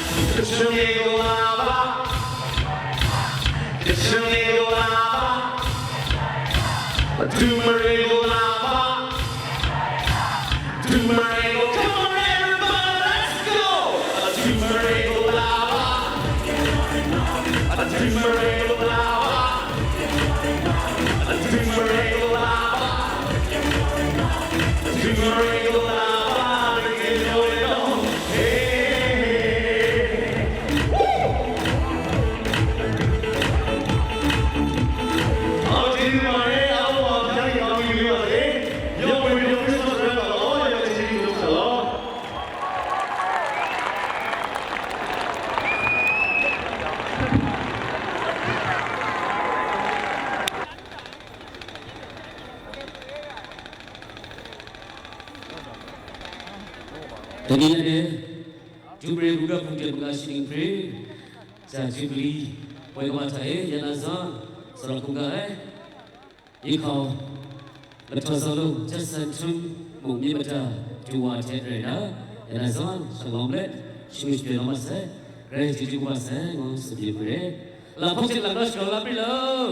Kashmir lava, Kashmir lava, Tumare lava, Tumare, come on everybody, let's go! Tumare lava, Tumare lava, Tumare lava, Tumare lava, hey, hey, hey. အောင်ကျေးဇူးတင်ပါတယ်။ အားလုံးပါ ဘုရားရှင်ကောင်းချီးပေးပါစေ။ ရုပ်ဝင်ရုပ်ဖြစ်သောဆရာတော် ရောဂါရောဂါချီးကျူးဆရာတော်။ တနည်းအားဖြင့် ဒူပရေဘူရဖုန်တေမဂါရှင်ပရေ ရာဇူဘလီပွဲတော်မှာ ရန်လာစွာ စောင့်ကြည့်ကြပါ။ ယခု လတ်တော်ဆောင်လုံး ကျက်စံထွန်းမှု မြင့်မတ္တ ဒူဝါထဲရယ်နာ ရန်လာစွာ ရှောင်းလောင်းလက် ရှုံးရှုံးလောင်းမဆက် ရဲကျေးဇူးတင်ပါဆက် ငေါ်ဆုပြုကြတယ်။ လာဖို့ချင်လာတော့ ရှောင်းလာပြီလို့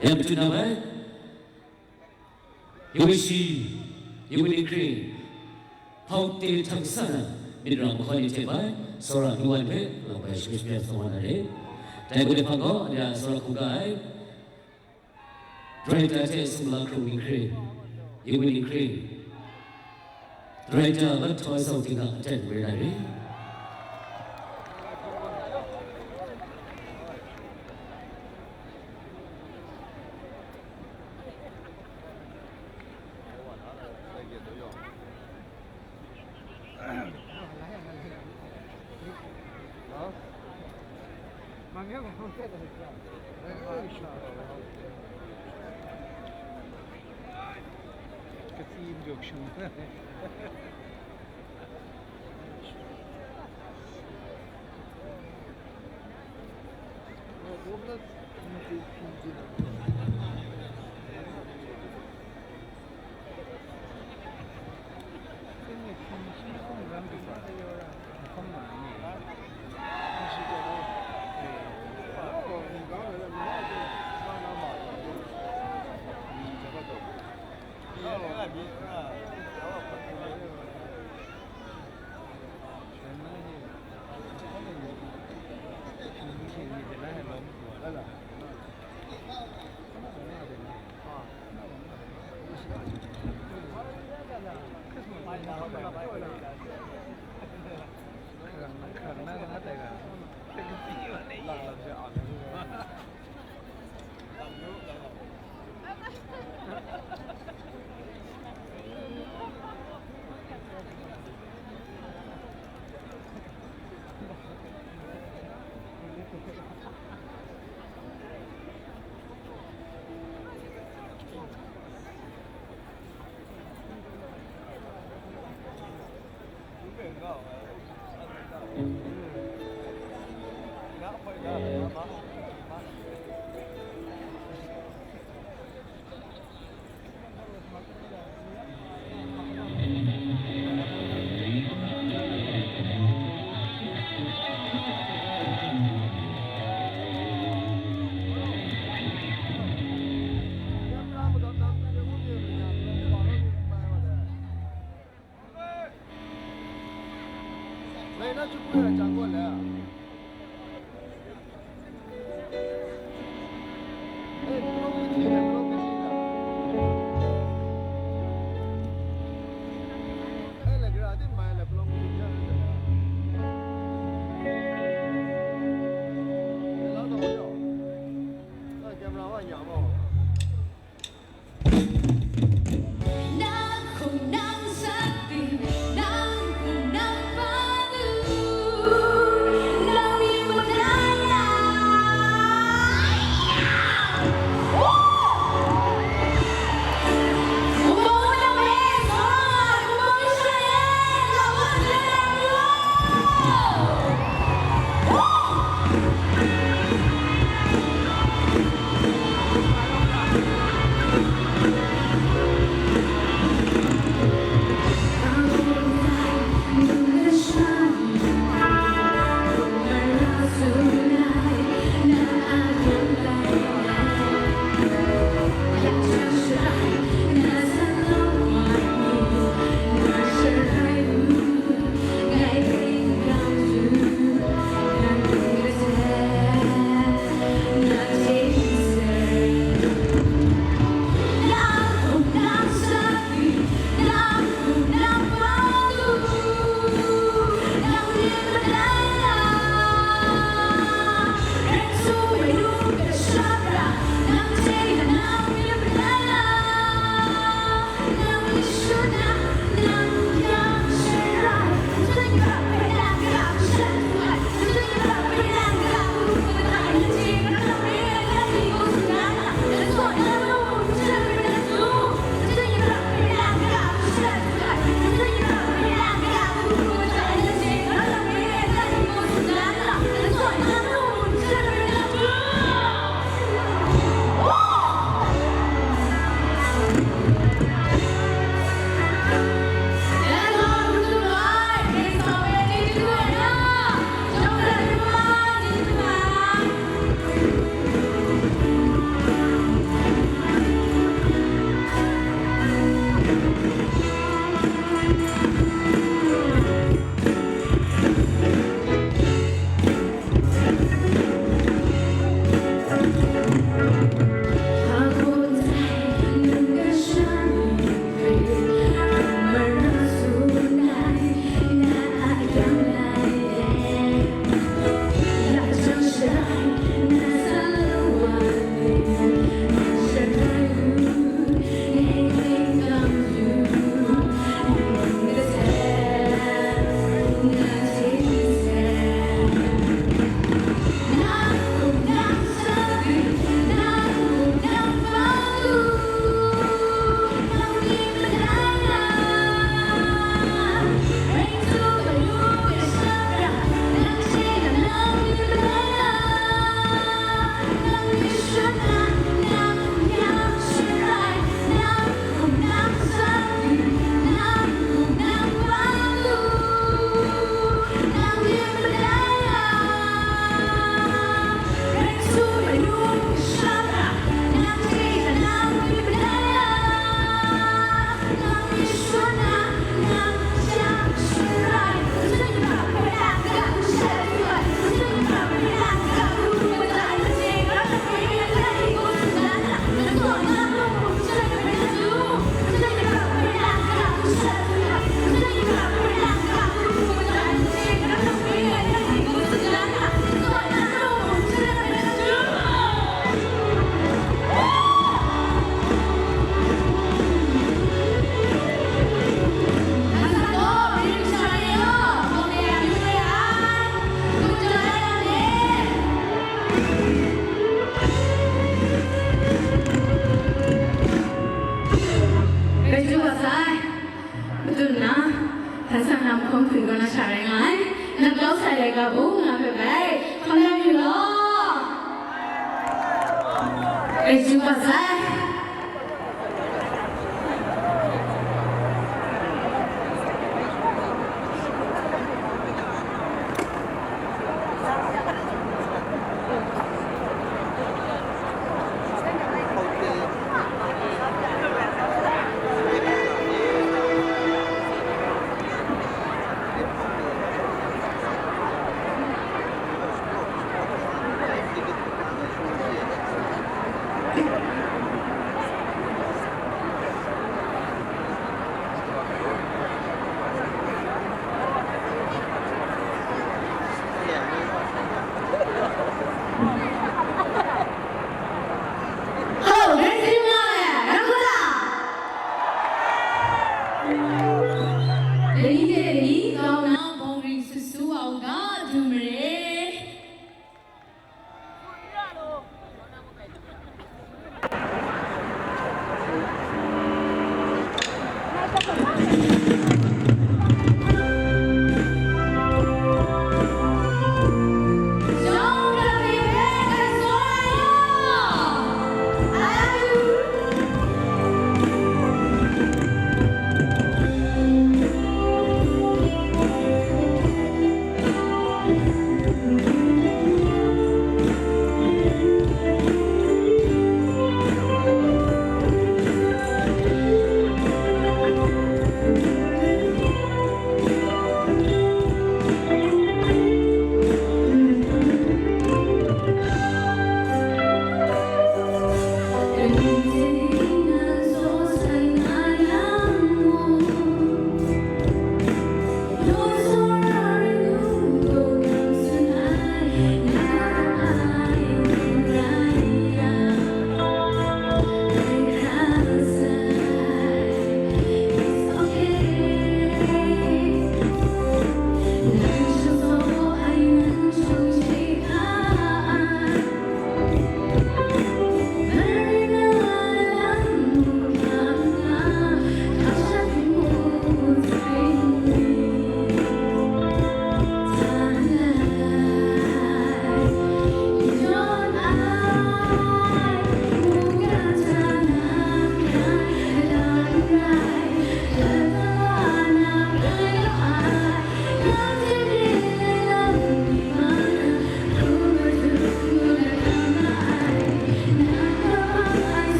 ။ ရန်မတူနာပဲ။ ယဝိရှိ ယဝိနိခရစ် ဖောက်တင်ထက်ဆန် မင်္ဂလာမခေါ်ရင်ထည့်ပါ စောရလူဝိုင်းဖက် လောက်ပဲ ရှုပ်ရှုပ်ဆောင်လာတယ်။ တိုင်ကိုလည်းဖန်ကော အရာ စောရခုကအိုင် ဒရိုက်တာ ထဲ စမလာခရူဝိခရစ် ယဝိနိခရစ် ဒရိုက်တာ ဘတ်ထော်ဆောင်တင်ကအထက်ဝေးလာတယ်။ Hkrai sa na mahkawng hpring kaw na sha rai nga ai. Nat kau sai laika bu nga hpe bai hkawm na yu law. Grai chyeju kaba sai. Hello, Grace Limla le, Rangkula. Lani de lani, kau na bawng ring sut su wa u ga, du mare.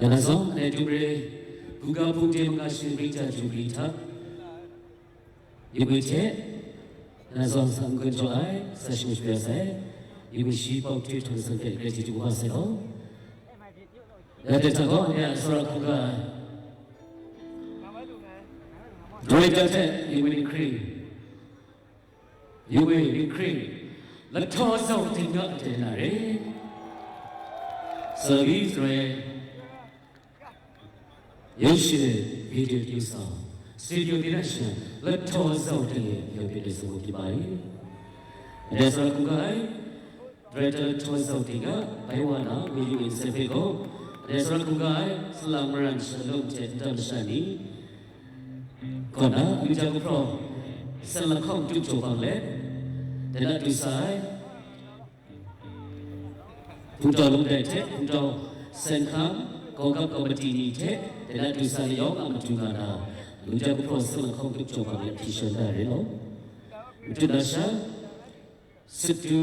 Yana zong, anhte dum re, buga hpung de manga shingri ja jubri hta, yubwi hte, yana zong sa n-gun jaw ai, sa shing shapya sai, yubwi shi pau tu htawng san hpe gratitude wa sai gaw. Ya de hta gaw, anhte a tsawra hkungga ai, Director hte yubwi hkring, yubwi hkring, lahtaw zau ting ga de na re. Service re. ရုပ်ရှင်၊ ဗီဒီယို တရုပ်ဆောင်၊ စတူဒီယို ဒေသရှင် လက်ထောက်ဆောင်တင်ရဲ့ ရုပ်ဖြစ်တဲ့ သင်ကို ဖြစ်ပါတယ်။ အတဲ့ ဆရာ ခုကအိုင်၊ ဒရိုက်တာ လက်ထောက်ဆောင်တင်က ဘိုင်ဝါနာ ဝေယူအင် စင်ဖေကို အတဲ့ ဆရာ ခုကအိုင်၊ ဆလမ်မရန် ရှလုံးတဲ့ တမရှါနီ ကောနာ လူကြကို ဖြော ဆလမ်ခေါင် တုချိုပါလေ တနတ်တူဆိုင် ဖူတောင်လုံးတိုက်ထက် ဖူတောင်စံခမ်း ကောကပ်ကော်မတီထက် တနတ်တူဆိုင်ရောင်းအမတူကနာ လူကြကို ဖြော ဆလမ်ခေါင် တုချိုပါလေ ထီရှန်တာရေလော မတူနာရှာ စစ်တူ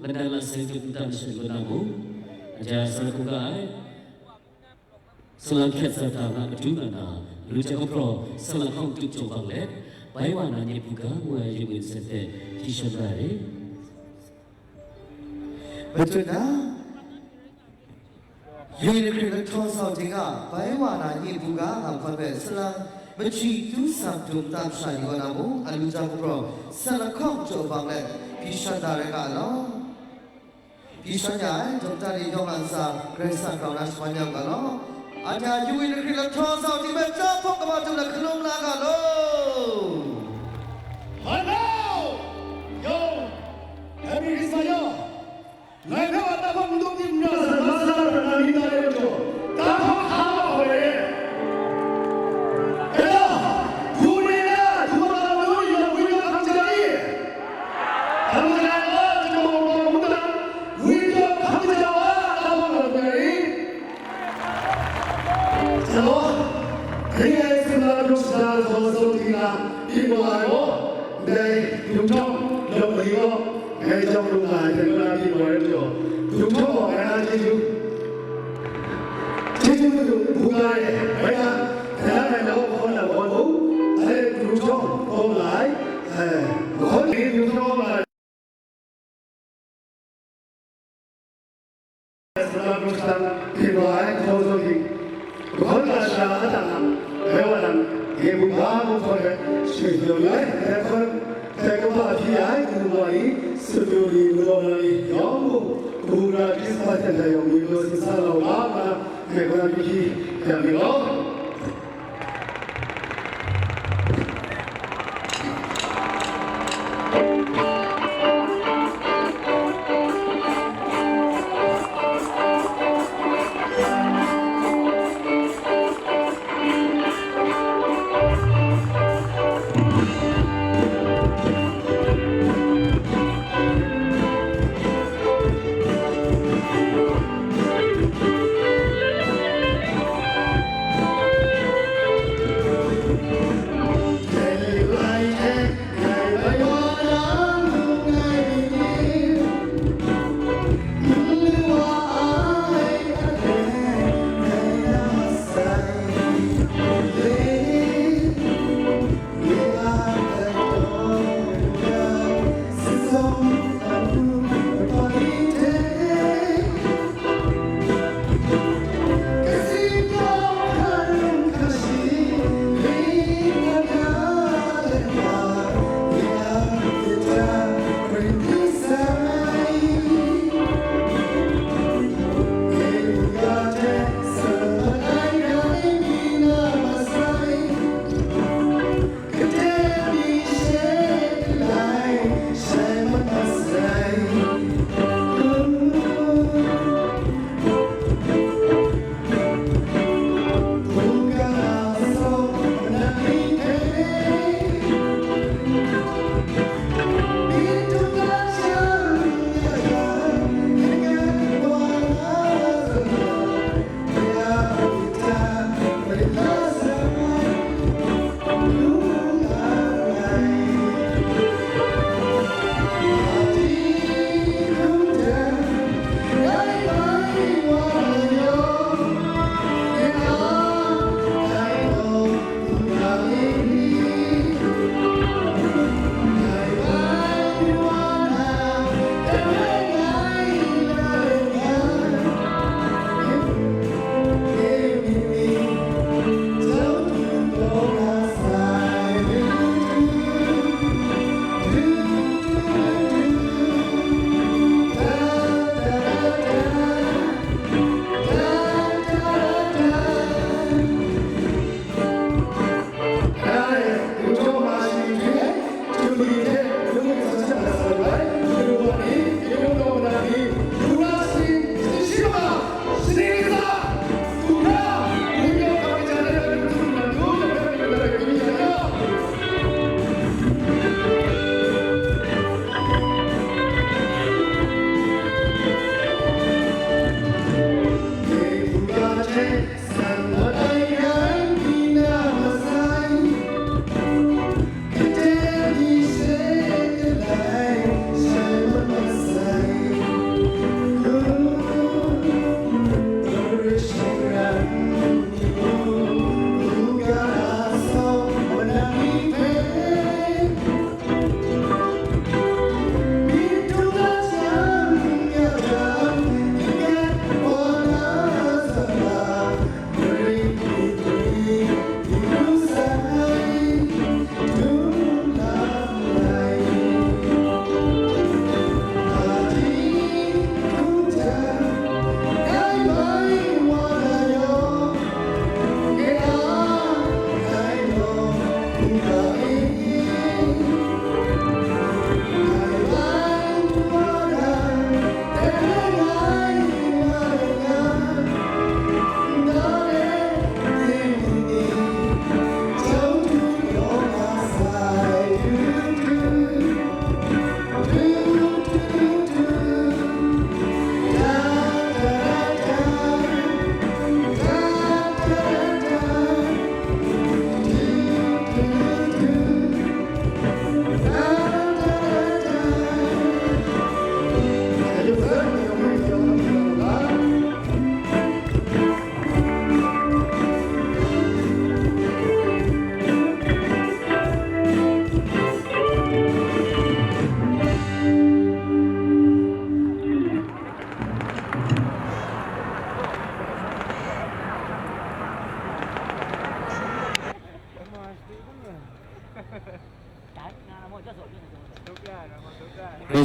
လနန်လစင်တူ တမရှန်ကနာမူ အကြဆရခုကအိုင် ဆလမ်ခက်ဆတာက အတူကနာ လူကြကို ဖြော ဆလမ်ခေါင် တုချိုပါလေ ဘိုင်ဝါနာ ညစ်ပူက ဝဲ ယူဝင်စက်တဲ့ ထီရှန်တာရေ မတူနာ ယူရင်ခရစ်လက်ထောက်ဆောင်တင်က ဘိုင်ဝါနာ ညစ်ပူက ငါခွန်ပဲ ဆလမ် မချီတူးဆမ်တုံတမ်းရှာယူဝါနာမူ အလူကြကို ဖြော ဆလမ်ခေါင် ချိုပါလေ ထီရှန်တာရေကလော ဒီရှမ်းညာ ဒေါက်တာတွေ ရောင်းလာစာ ဂရိတ်ဆန်ကောင် နားရှမညောင်းကလော အတၢ် ယူဝီ နခရစ် လက်ထောက်ဆောင် ဒီဘက် ကျောင်းဖုံးကမ္ဘာ့တူ လက်ခလုံး လာကလော ဟော ယော အမေရိက စရော ငါတို့ အတၢ်ဖုံး မတူ ဒီ မျော ဆန္ဒ ဆန္ဒ ပဏာမီ တာ တဲ့ တို့ တၢ်ဖုံး ခါ ပါ ဝဲ ကလော ဘူရီ နာ ဘူရီ လူ ယ ဝီ လူ ခမ်း ချီ ကျေးဇူးတင်ပါတယ်။ ဘယ်ဟာ ဘယ်ဟာလဲတော့ ခေါ်လာပါဦး။ အဲဒါ ဒုံထောင်း ခေါ်လာ။ အဲ ခေါ်နေ ဒုံထောင်းလာ။ ဆရာ ဒုံထောင်း ဒီမှာ ခေါ်ဆိုပြီး ခေါ်လာတာ အတ္တနာ ဘယ်ဝါလဲ။ ဒီဘုရားကို ခေါ်တဲ့ ရွှေပြောင်းလဲ ဘယ်ခေါ် ဘယ်ကမ္ဘာဖြစ် အဲ ဒီမှာ ဒီ စတူဒီယို ဒီမှာ ဒီ ရောင်းဖို့ ဘူရာ ခရစ်စမတ် တဲ့ ရောင်းပြီး လို့ စမ်းလို့ပါ။ မေတ္တာပြုရှိကြပြီနော်။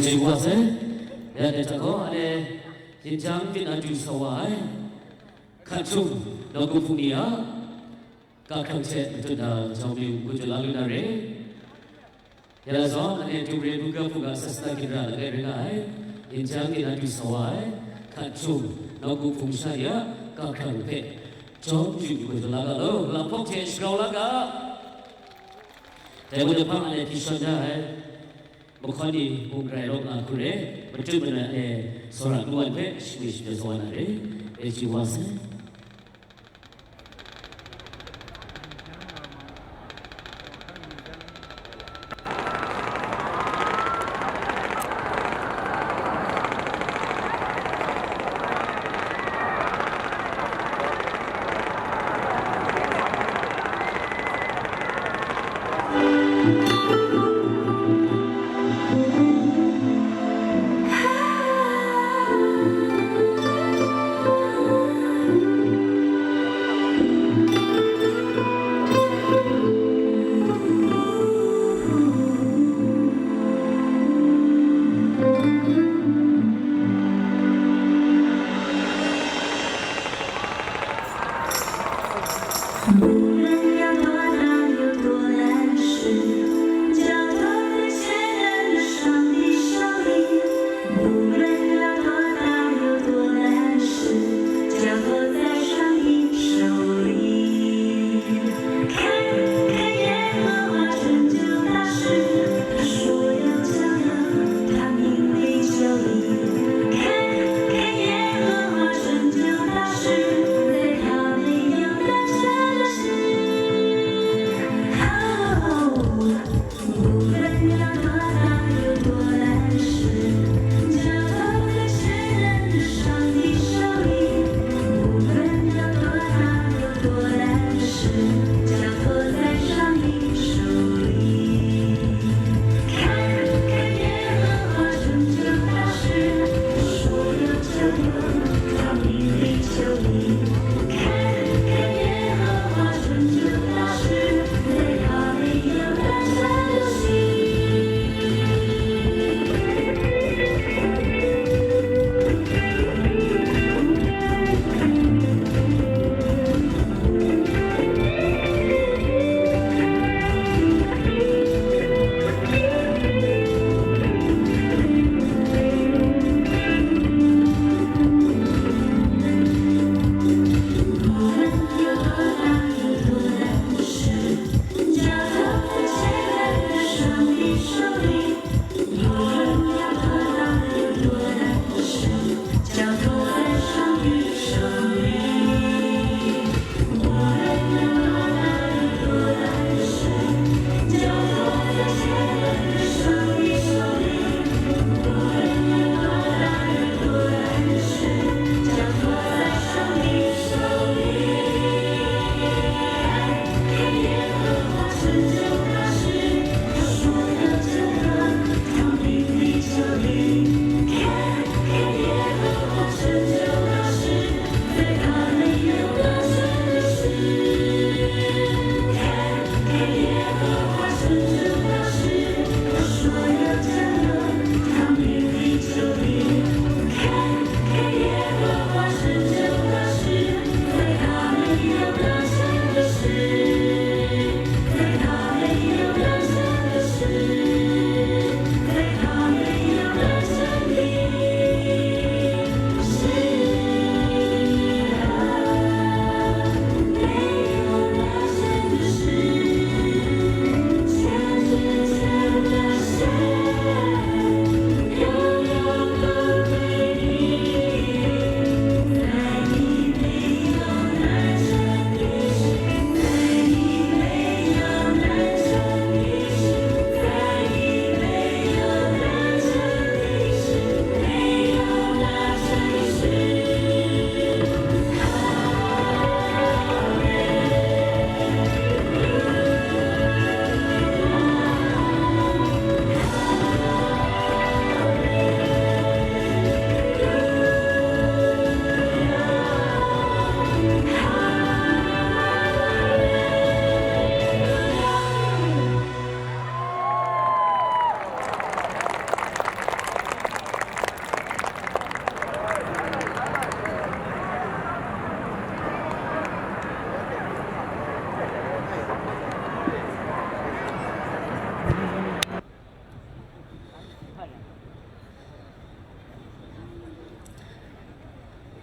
Chyeju wa sai. Ya dai hta gaw, anhte yin jang myit na du sa wa ai. Hkat htum, nawku hpung ni a, kahkrang hte matut na jawng myu hku jaw la lu na re. Ya zawn, anhte Dumre Buga Buga Sasana Ginra langai rai nga ai, yin jang myit na du sa wa ai, hkat htum, nawku hpung sha ya, kahkrang hpe, jawng myu hku jaw la ga law, lam hpawk hte shagrau la ga. Dai wa jahpang anhte hpyi shawn da ai, mahkawn ni mung grai rawk nga hku re, matut manoi anhte tsawra nu wan hpe shingwi shapyaw sa wa na re, e chyeju wa sai.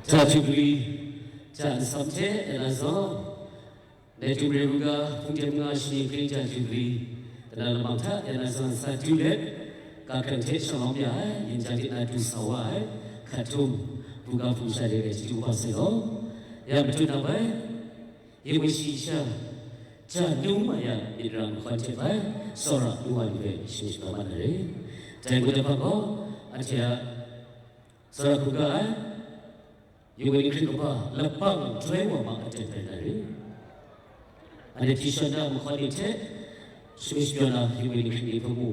Ja Jubili, ja nsam hte e na zawn, Naitum re u ga, hpung teng manga shi hpring ja Jubili, tana lamang hta e na zawn sa du let, ga hkrang hte shalawm ya ai, yin ja de na du sa wa ai, hkat htum, buga hpung sha de rai chyeju kaba sai law. Ya matut na bai, yin masha sha, ja nu ma ya, myit ra mahkawn hte bai, tsawra nu wa ni hpe shing shaga mat na re. Dai gaw dai hpang gaw, anhte a tsawra hkungga ai, Yu Wei Ni Hkrit kaba, lapang joi wa ma aten rai na re. Anhte hpyi shawt na mahkawn ni hte, shani shapyaw na Yu Wei Ni Hkrit ni hpe mu.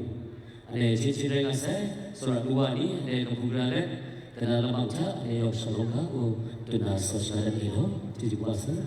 Anhte jin jin rai nga sai, tsawra nu wa ni, anhte kabu gara let, tana lamang hta, anhte yawng shalawm ga, u, tuna sa sha let ni law, chyeju kaba sai.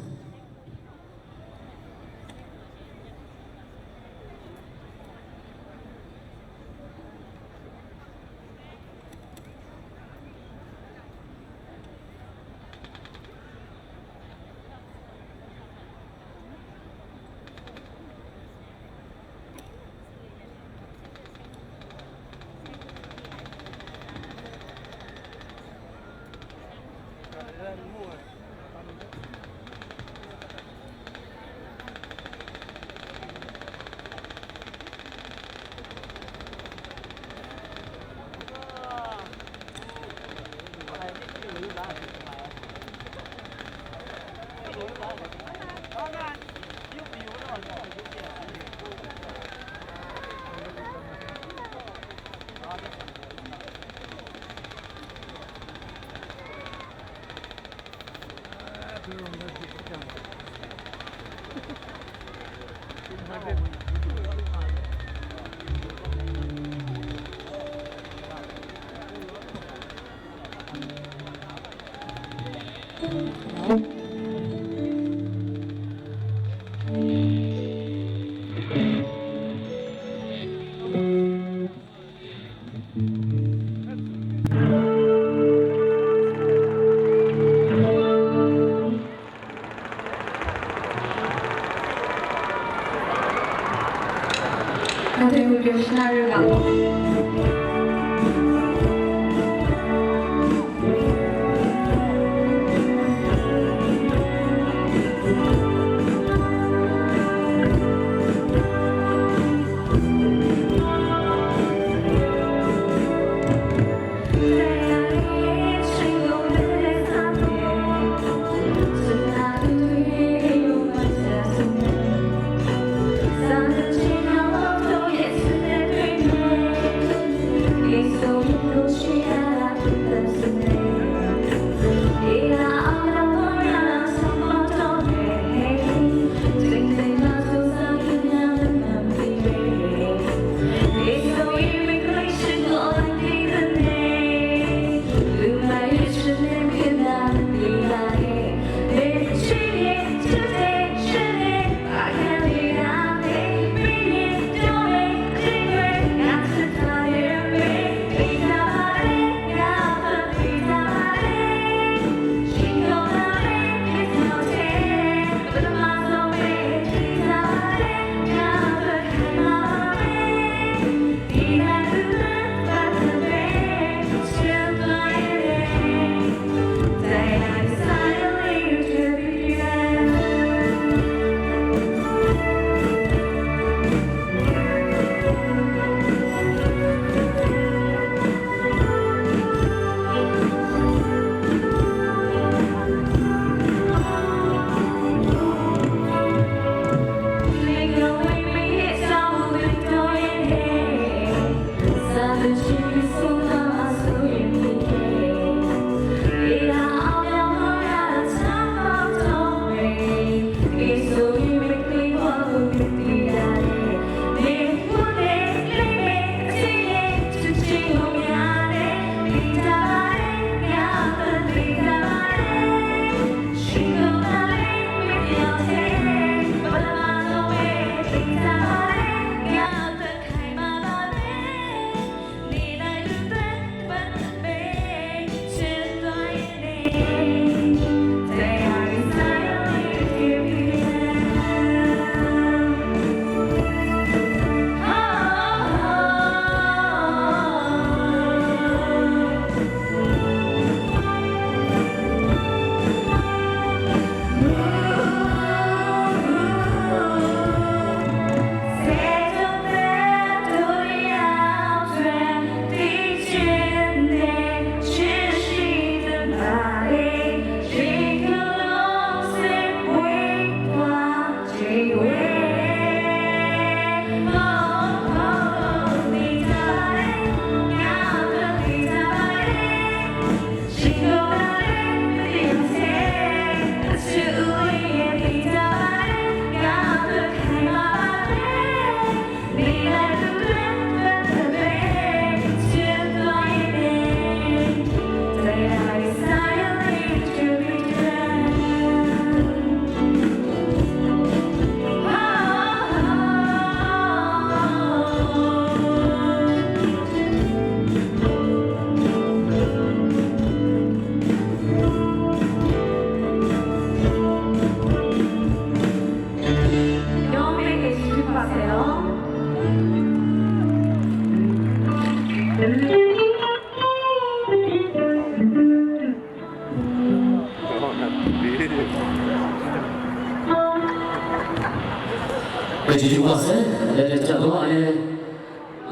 Chyeju wa sai, dai hte ja gaw ai,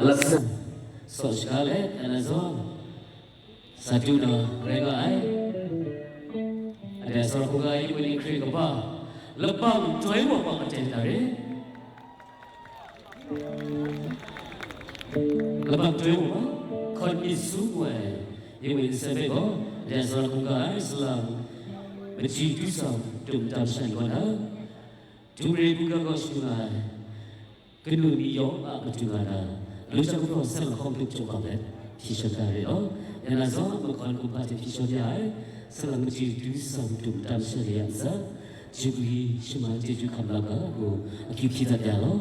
latsan, saw shaga let, ana zawn, sa du na rai nga ai. Dai sa hkungga ai, Iwin Hkrit kaba, labang joi wa wa aten da re. Labang joi wa wa, hkawn myit su wa ai, Iwin Nsen hpe gaw, dai sa hkungga ai, salang, machyi du sam, tum tam shan kaw na, Tumre buga gaw shanu nga ai, kanu mi yawng a matu nga na, Lungchang Hpraw Salang Hkawng Hkrit Chyum Bang let hpyi shawt da re law, ya na zawn mahkawn kumhpa hte hpyi shawt ya ai, salang machyi du sam tum tam sha de yang sa, Jubili shaman chyeju hkam la ga ngu akyu hpyi dat ya law,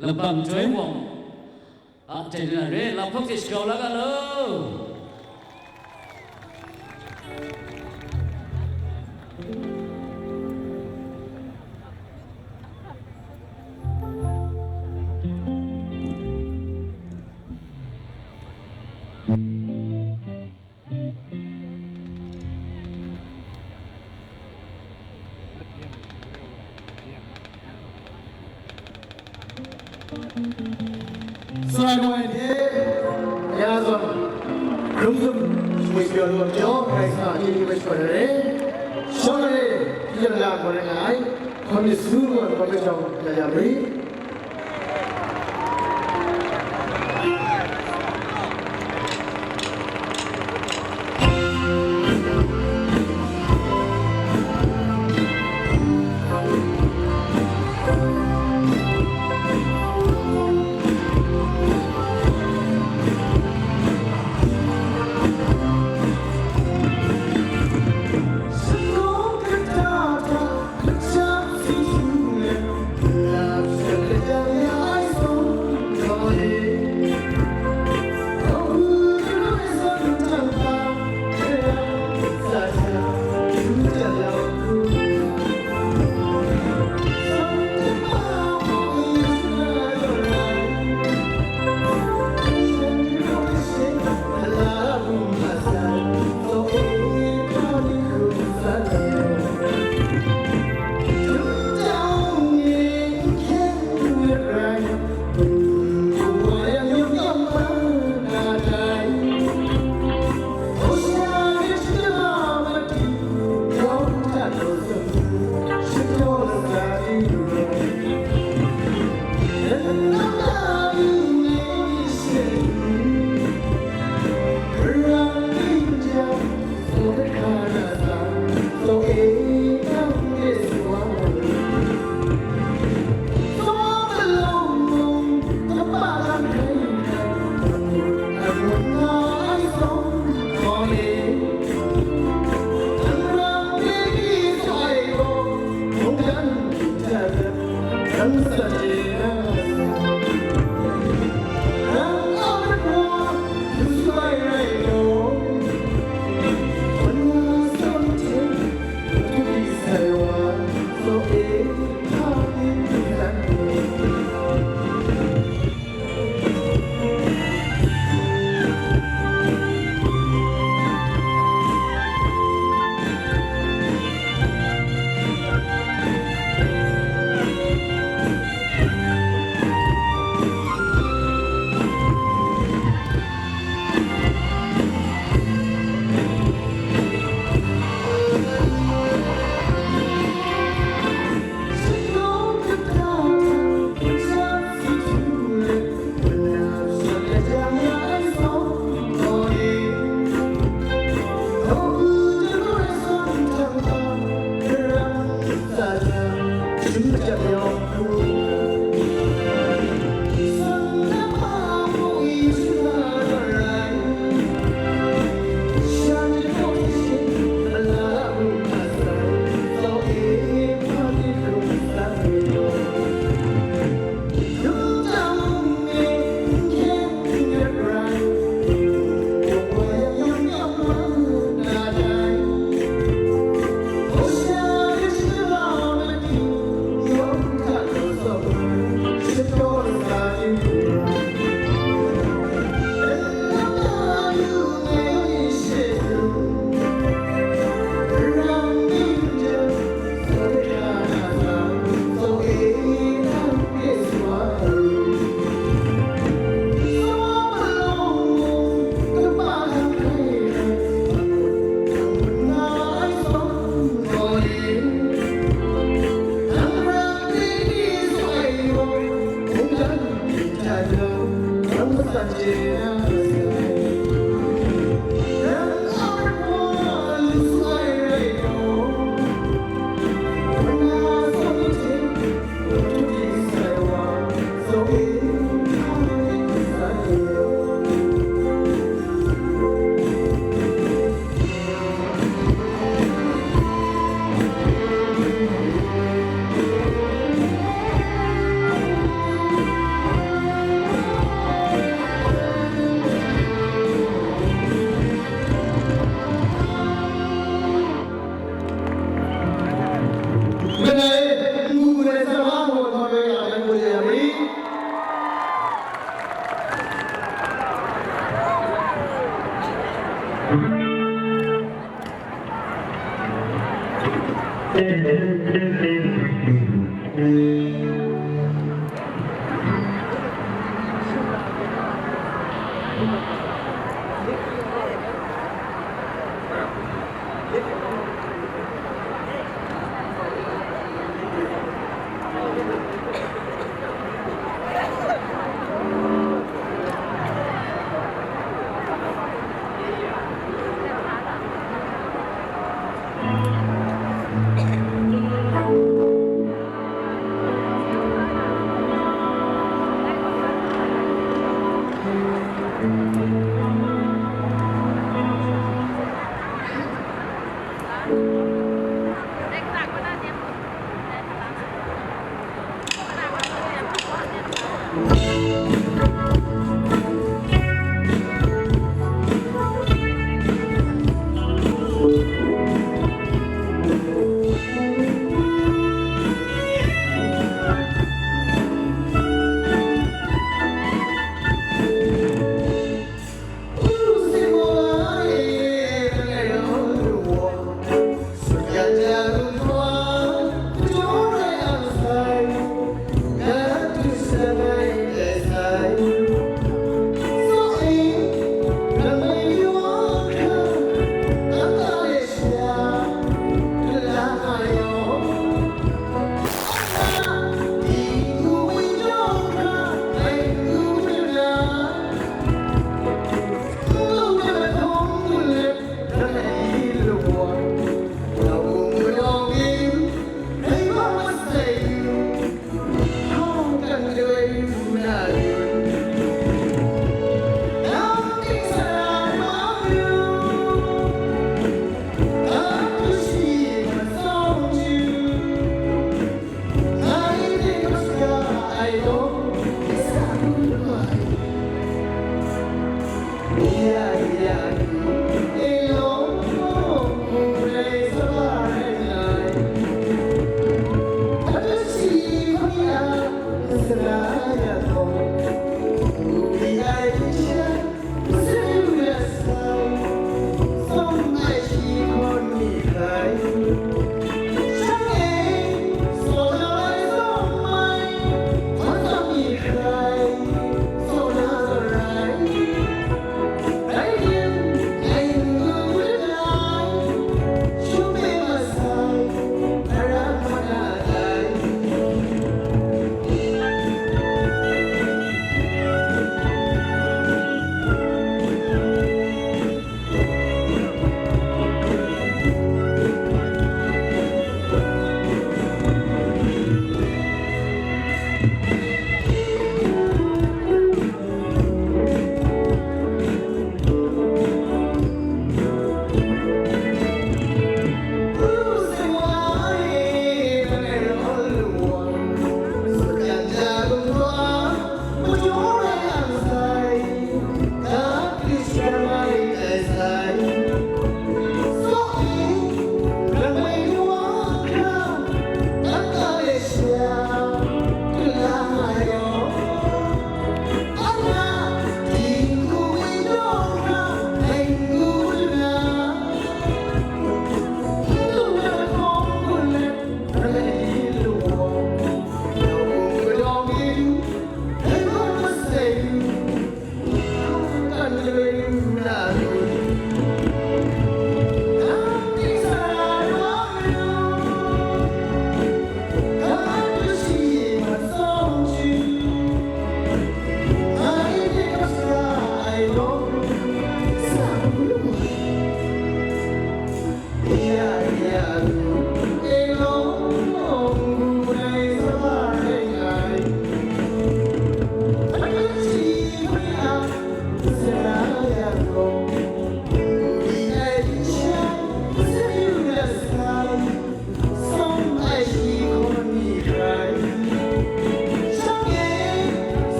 labang joi wawng, a, teng na re, lam hpawk hte shakau la ga law. Sai ngoi hte, ya zawn, hkrum hkrum shimwi shapyaw lu ai majaw, Karai Kasang a chyeju hpe shakawn ai re. Shawng ai re, hpyi jang la ai gaw rai nga ai, hkawn myit su lu ai hkawm myit jawng ya ya mari.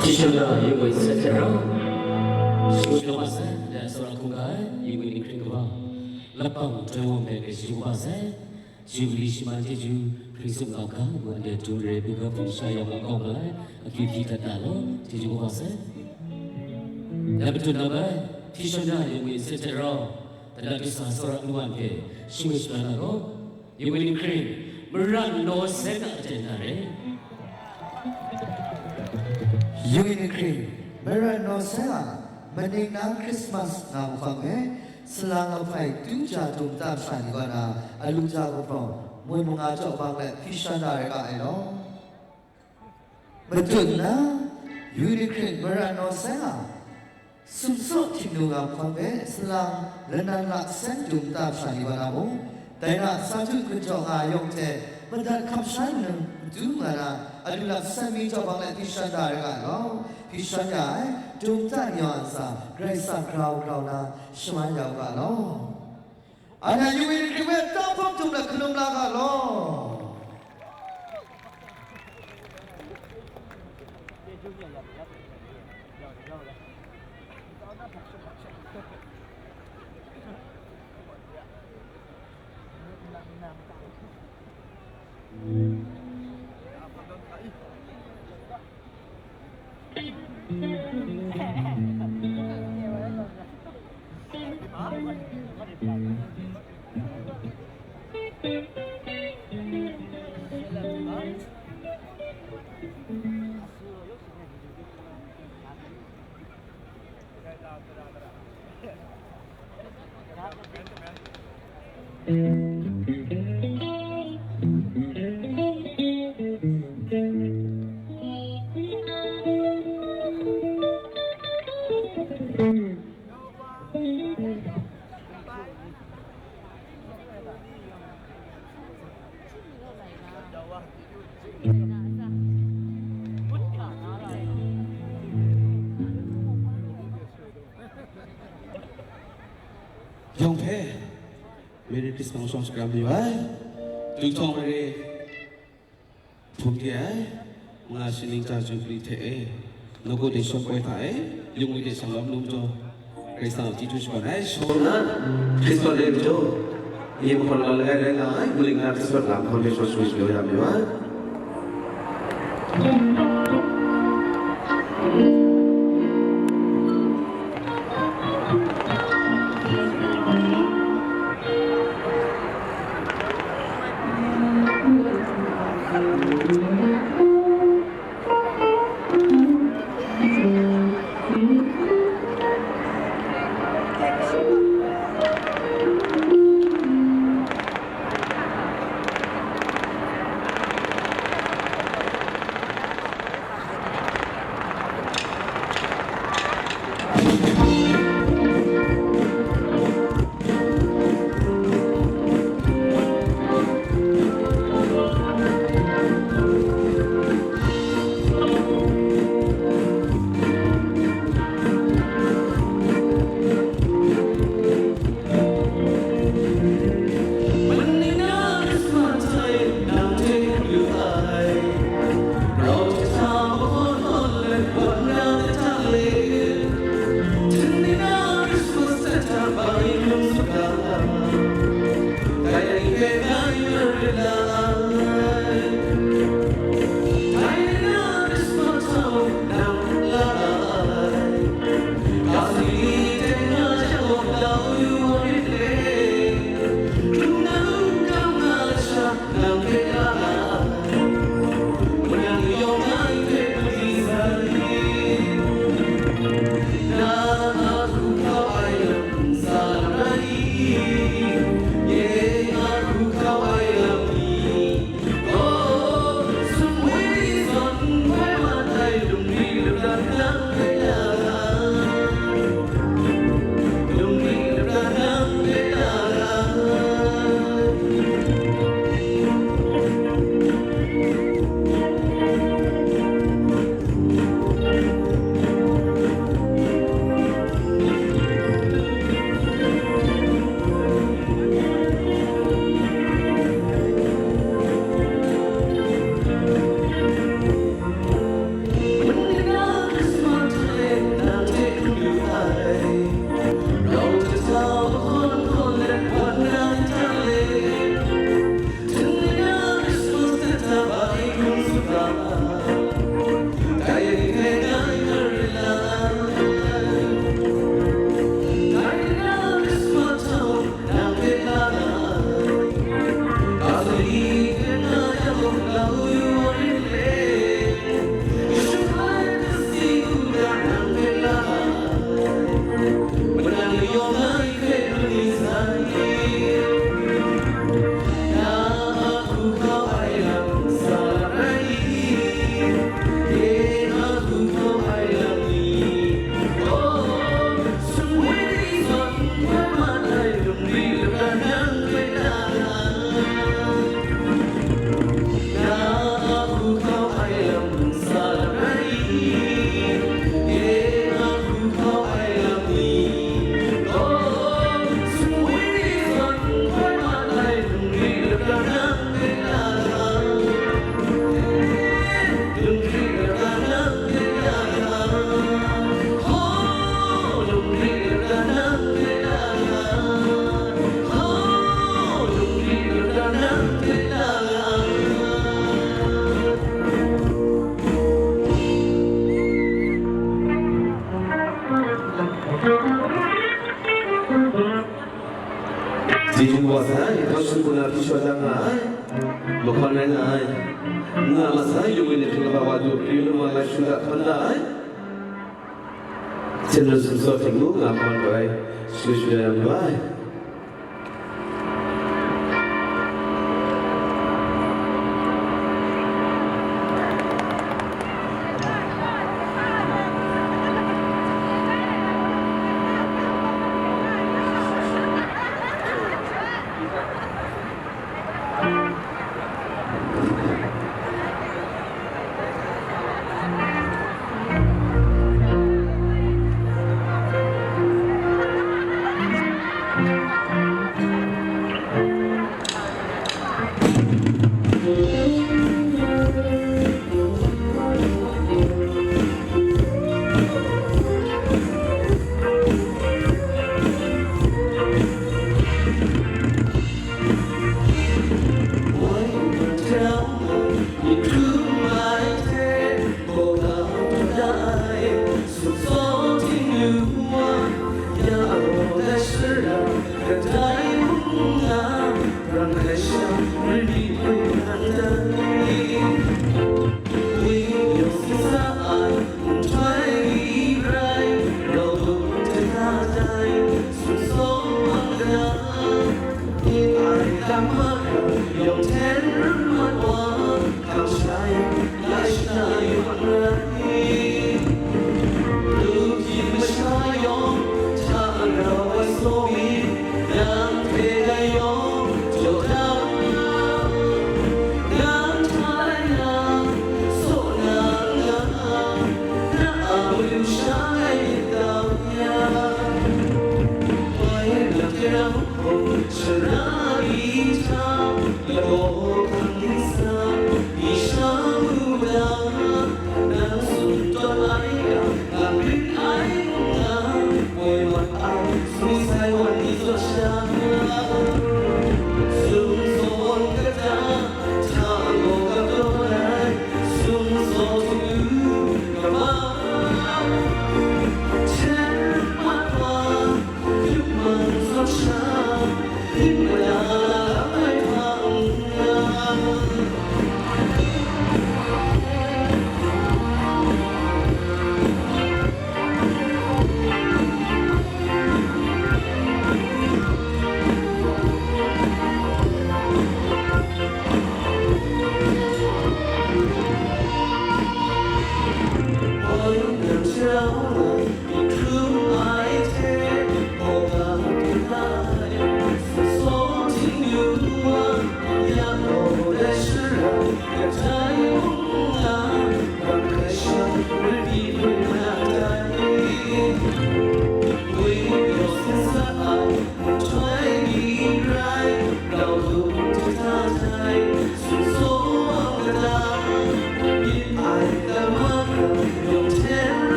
Hpyi shang na, yu ngwi nsen hte rau, shingkut kau ma sai, ndai tsawra hkungga ai, yu ngwi ninghkring kaba, lapang, doi wang hpe grai shingkung kau ma sai, Jubili shaman chyeju, hpring sum ngau ga, ngu ndai dum re, bu ga hpung sha yawng a kau nga ai, akyu hpyi dat na law, chyeju kau ma sai. Dai matut na bai, hpyi shang na, yu ngwi nsen hte rau, dai na disa tsawra nu wan hpe, shingkut shaman na gaw, Yu ngwi ninghkring, mara naw seng a aten na re. Yu ngwi ninghkring, mara naw seng a, maning na Christmas nga mahkawng hpe, salang lahpai tu ja dum ta masha ni kaw na, alu ja gumhpraw, mun manga chyaw bang let hpyi shang na re ga ai law. Matut nna, yu ngwi ninghkring mara naw seng a, sumsaw htingnu nga hpawng hpe salang lanan la seng dum ta masha ni wa na mung, dai na sa htu hkun jaw nga yawng hte madat hkam sha nang matu nga na, adu lam san mi jaw bang let hpyi shang da ai ga law, hpyi shang ya ai, dum ta ni wa ntsa, Karai Kasang grau grau na shaman ya u ga law. Anhte yu ngwi ninghkring hpe tahpawm dum let hkalum la ga law. Yawng hpe Merry Christmas shawng shakram mayu ai. Duhtawng re re hpung de ai, nga shaning ja Jubili hte e, nawku de shawng koi hta e, yu ngwi de shang lawm lu majaw, Karai Kasang a chyeju shagun ai. Shawng na, Christmas de majaw, nye mahkawn na langai rai nga ai, mali nga Christmas lam hkawn de shawng shakram mayu ai. Chyeju wa sai, hkau shingkun na hpyi shaw da nga ai, mahkawn rai nga ai. N nga ma sai, yu woi ni hte kaba wa du, kri lu ma lai shu da hkawn da ai. Hten run sumsaw htingnu nga hkawn gaw ai, shakut shakut ya na mayu ai.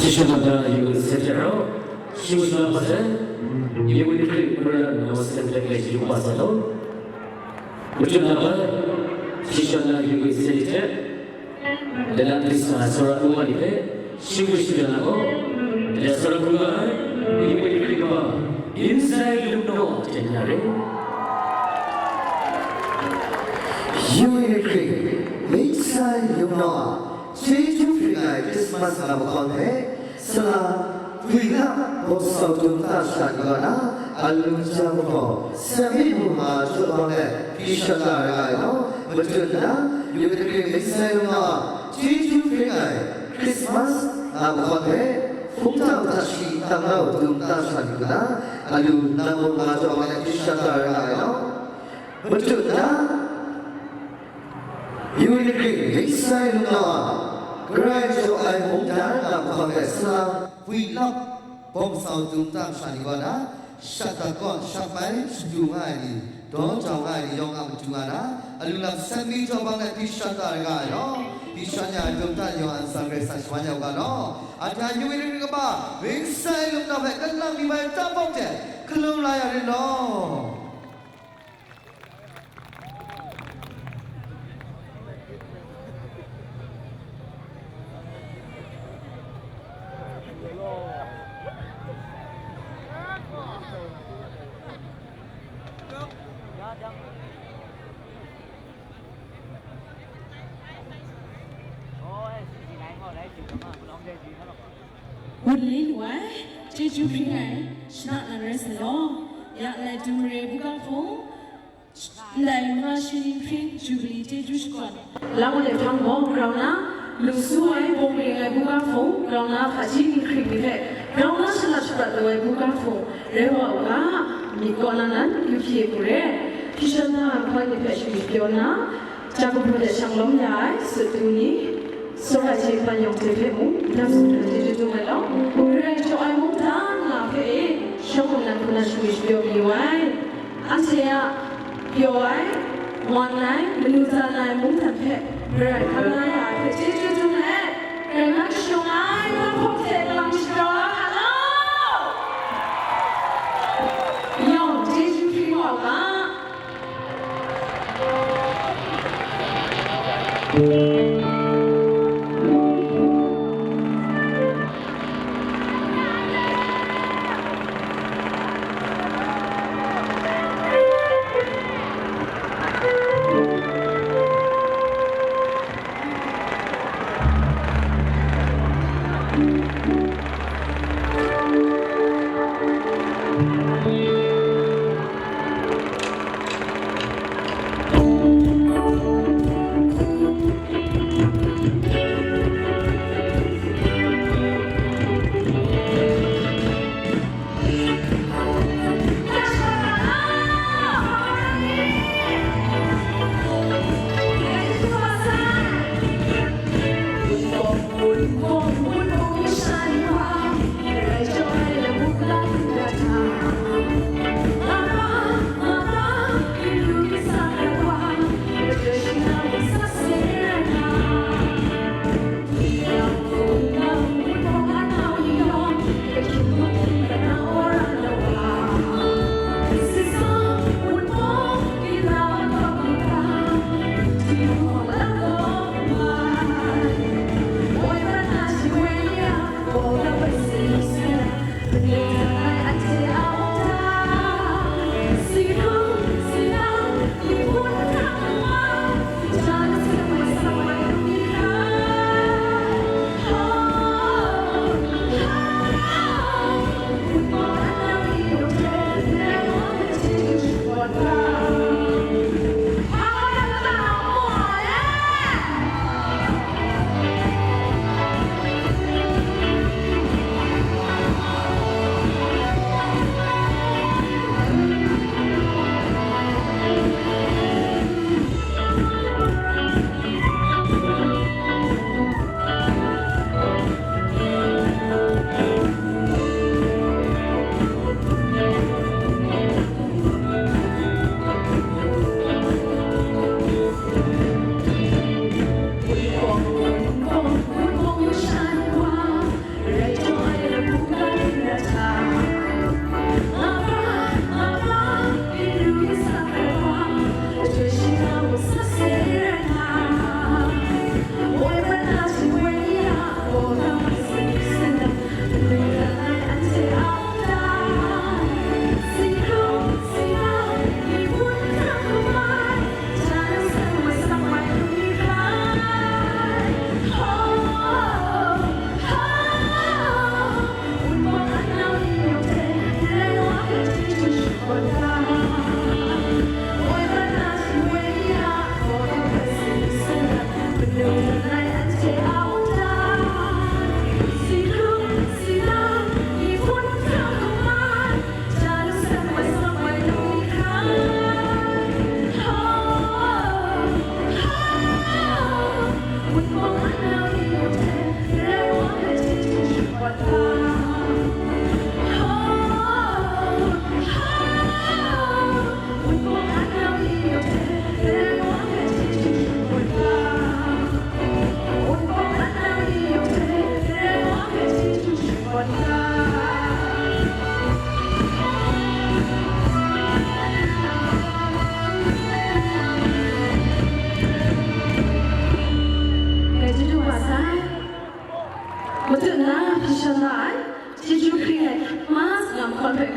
Shisha mada yu sete rau, shimu shima pase, yu ni kri mura na sete kre shimu pasa lo. Machun na ba, shisha na yu sete, dala Krishna sora uwa ni pe, shimu shima na ko, dala sora uwa, yu ni kri ba, inside look no, tenare. Yu ni kri, inside look no. Chyeju hpring ai Krismas nga mahkawn hpe, sala, gwi na, baw sau dum ta shada ni kaw na, alu ja mahkaw, sami mung ma jaw bang let, hpyi shat la ra ai gaw, matut nna, Yu Hkring Mixed Sailu na a chyeju hpring ai Christmas na mahkawn hpe hpungtang hta shi tang nau dum ta sha ni hku na, alu nang mung nga jaw ai hte sha ta ra nga ai law. Matut na, Yu Hkring Mixed Sailu na a Karai jaw ai mungdan na mahkawn hpe salang, bwi lap, bawng sau dum ta sha ni kaw na, shak dat kaw, shak bai shadu nga ai ni, daw jau nga ai ni yawng a matu nga na, alu lam san mi jaw bang let hpyi sha ta ra nga ai law, hpyi sha nya ai dum ta yawng a ntsa Karai Kasang shaman ya u ga law. Anhte a yu wi ring ring kaba, ring sai lung na hpe kalang mi bai tam bawk hte, hkalum la ya rit law. Wunli lu ai, chyeju hpring ai, shana nan rai sa law, ya lai dum mare buga hpung, ndai manga shi ning hpring Jubili chyeju shakawn. Lang wa le hpang gaw grau na, lu su ai bawng ring ai buga hpung, grau na hpaji ni hkring ni hpe, grau na shalap shabrat lu ai buga hpung, rai wa u ga, myit kaw na nan, yu hpyi hku re, hpyi shan na ai hkoi ni hpe shani pyaw na, Ja kahpraw de shanglawm ya ai sut du ni, tsawra ai hte ban yawng hte hpe mung, dam sung hte chyeju dum ai law, Karai jaw ai mungdan nga hpe e, shawng nnan hku na shangwi shapyaw mayu ai. Anhte a pyaw ai, wan ai, manu tsan ai mungdan hpe, Karai hkam na ya ai hpe chyeju dum let, Karai na kashung ai, lahkawng hte kalang shapyaw ai hka law, yawng chyeju hpring wa ga.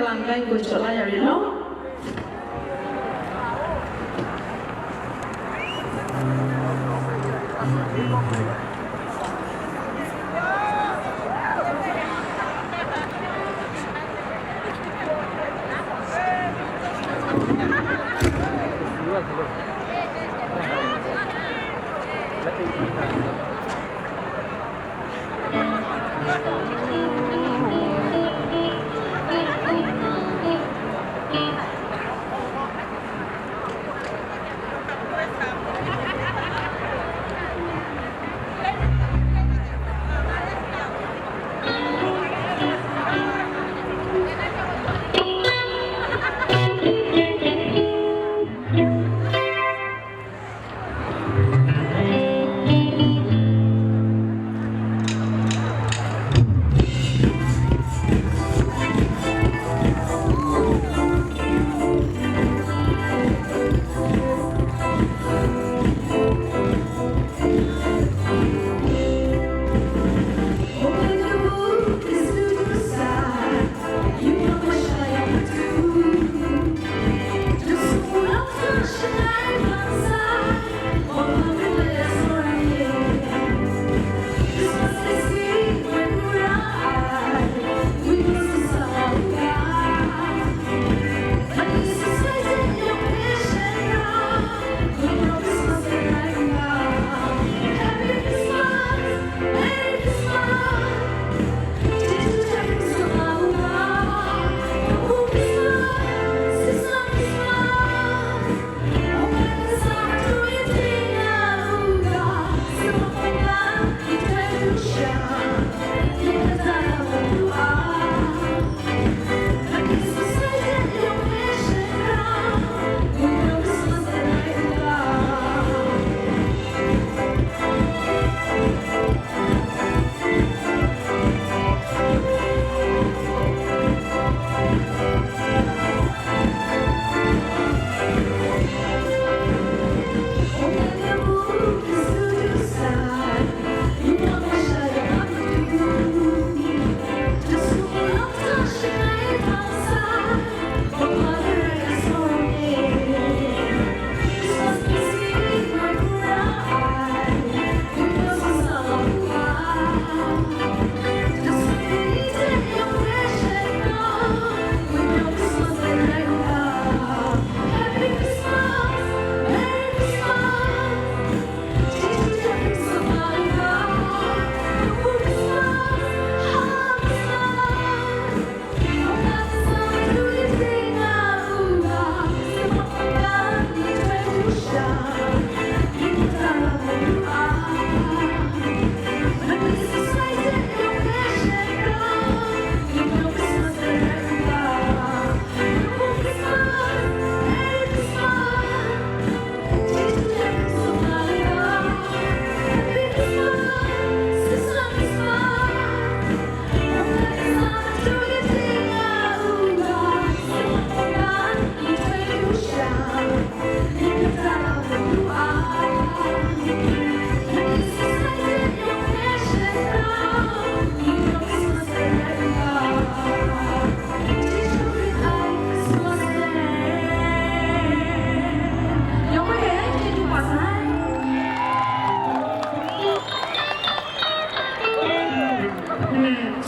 Lang kai goi jaw la ya rit law.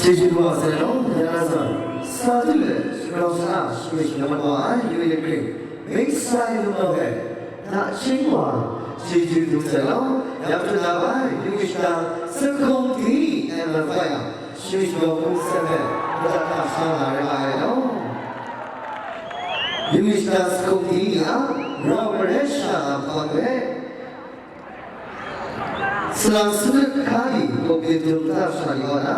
Chyeju wa sai law, ya na zawn, sa du let, rau sa a, shani shani wa ai, yu yu hkring, myit sa yu law he, na ching wa, chyeju du sai law, ya pru na bai, yu yu shata, sa hkawng di, and the fire, shani shani wa hkawng sa hpe, madat hta sha na rai nga ai law. Yu yu shata, sa hkawng di a, rau marai sha a hpang hpe, Salang sanit hka ni, kawk byin dum nta sha ni kaw na,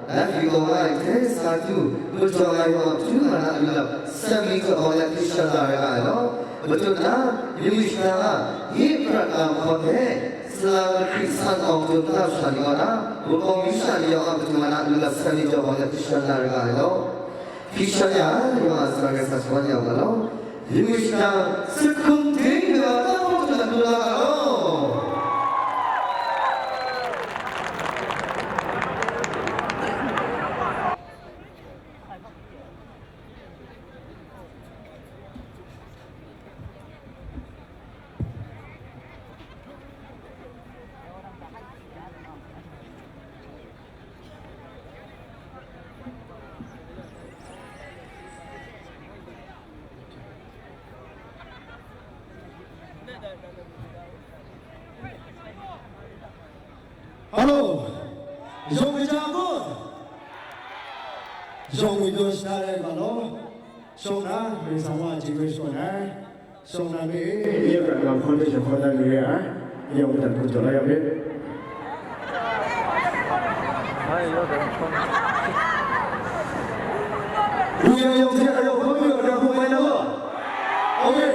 nat yu kau nga ai hte sa du, majaw ai wa matu ma na lulap, sami jaw ai hte sha la rai nga ai law, matut na, yu yu shata a, nye prat na mahkawm hte, salang lahkri san awng dum nta sha ni kaw na, wunpawng yu sha ni yawng a matu ma na lulap, sami jaw ai hte sha la rai nga ai law. Hpyi sha ya, ya wa ai sara rai sa shawan ya u ga law. Yu yu shata, sut hkum ting ya, tawng hkra lu la ga law. Hello, yawng kaja kun, yawng mi daw shada rai nga law, shawng na, ring sa wa, jingre shawn ai, shawng na mi, ye prat nga hkawn hte shawng hkawn na mi re ai, yawng madat hkun jaw la yang myit. Wi ya yawng hte, yawng hkawn mi, yawng hkawn mi na law. Okay.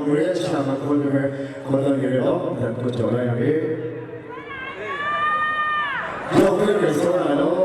Mare a sha ma hkun ni hpe hkawt tawn yu ai law, ndat kut jaw la yang e. Yawng hpe grai tsawra ai law.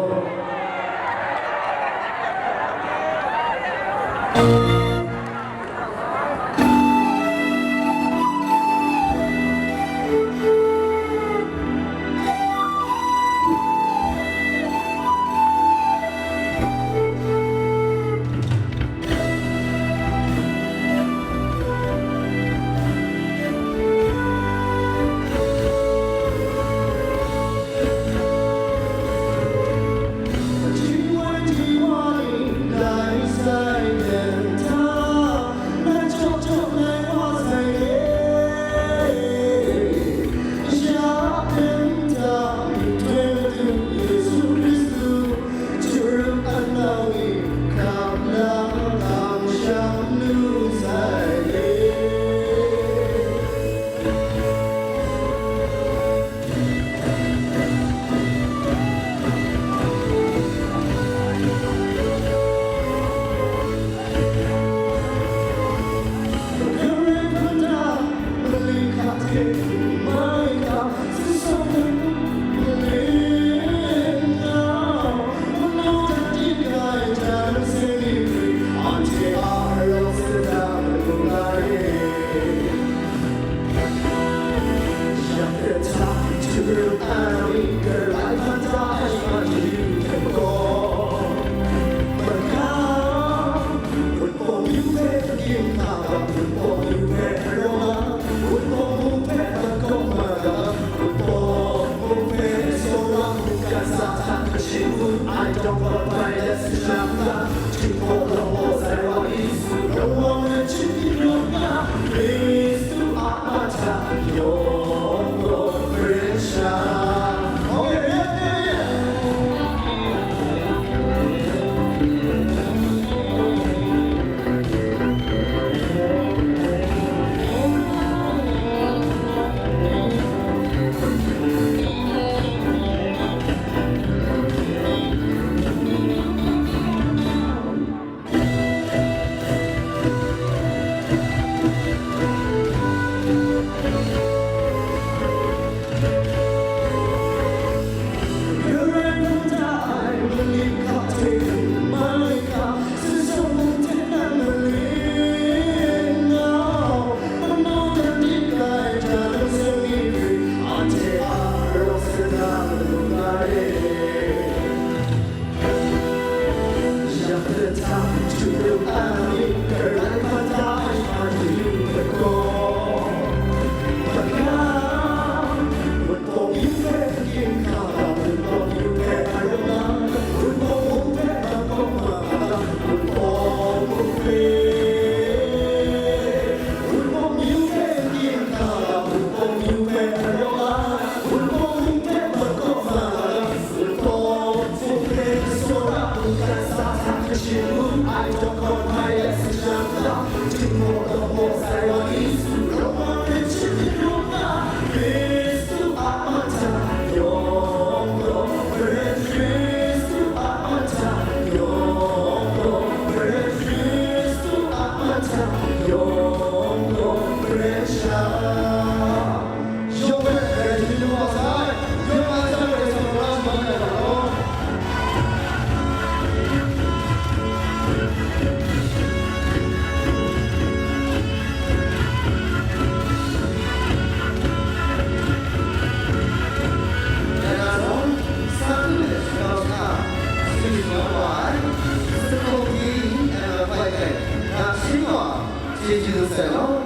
Chyeju sai law.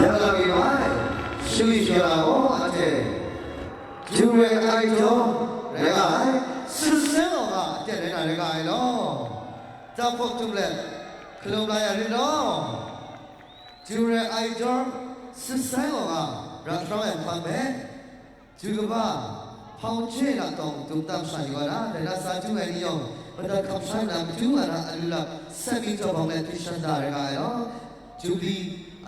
Ya la mi mai, shingri shara gaw anhte Jure ai jaw rai nga ai, sut sai gaw nga, aten rai na rai nga ai law. Taphawk tum let, hkalum la ya rit law. Jure ai jaw, sut sai gaw nga, ra hkrawng ai hpan hpe, Ju kaba, hpau je na tawng dum tam sha yu wa na, dai na sa du ai ni yawng, madat hkam sha na matu nga na alu lap, sat mi jaw bang let hpyi shan da rai nga ai law, Jubli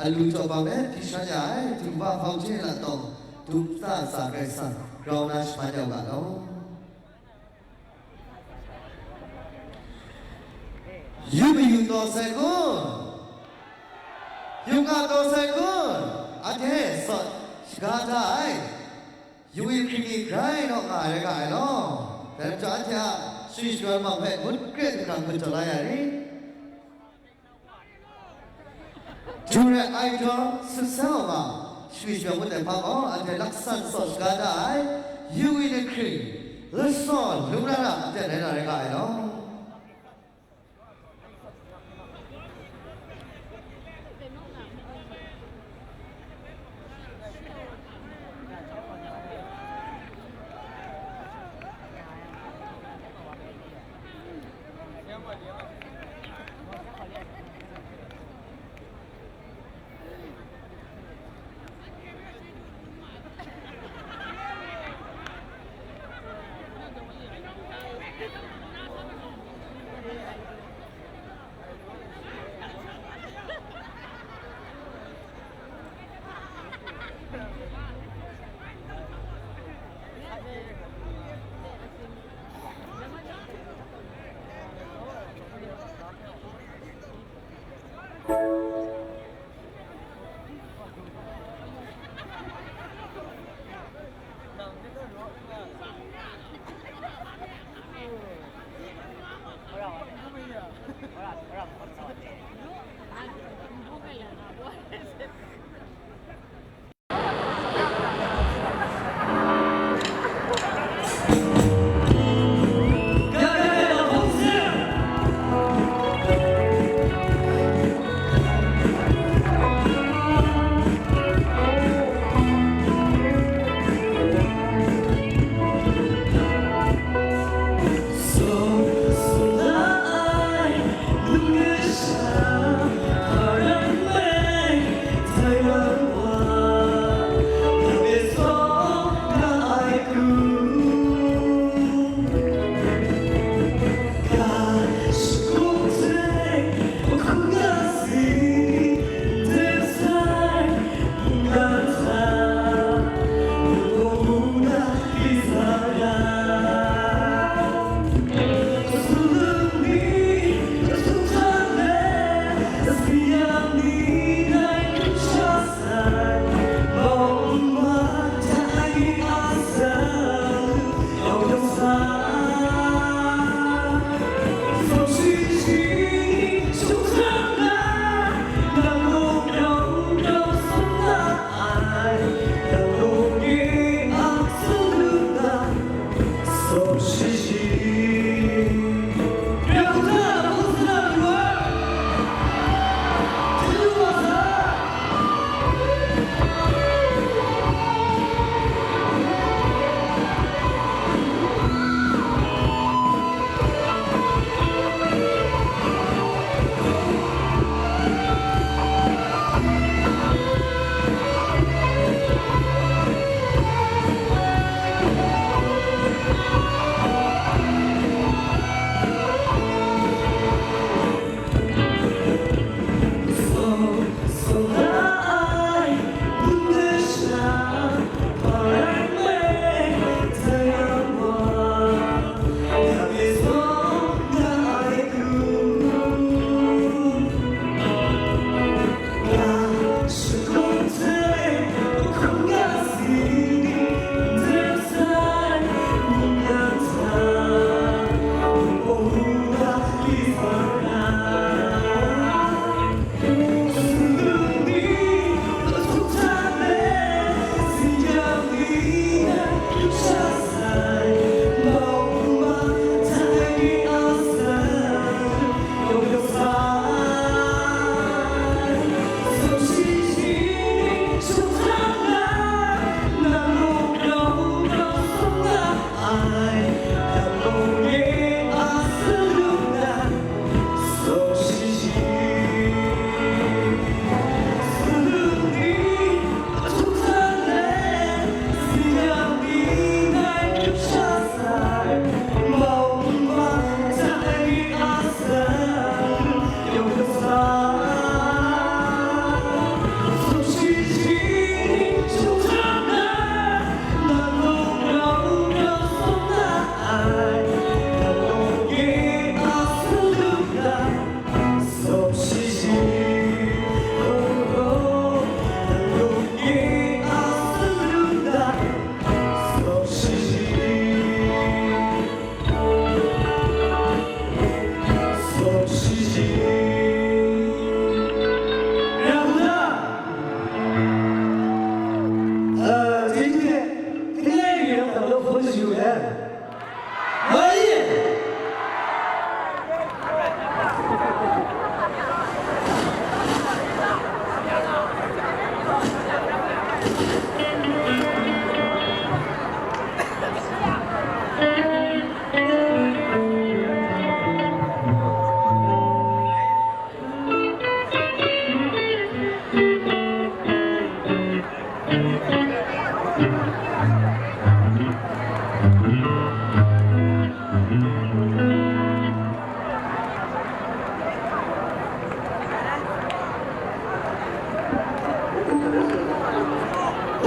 alu jaw bang let hpyi shan ya ai, ju kaba hpau je na tawng dum ta tsa Karai Kasang grau na shaman ya u ga law. Yu mayu taw sai kun? Yu nga taw sai kun, anhte sawt shaga da ai, yu wi hkring mi grai naw nga ai rai nga ai law. Dai majaw anhte a shani shara mang hpe ngut kre hkrang hkut jaw la ya ri. Jung rai ai daw sut sa wa ma, shani shara ngut ai hpa gaw, anhte laksan sawt shaga da ai, yu wi hkring, lasaw lung ra ra, anhte rai na rai nga ai law.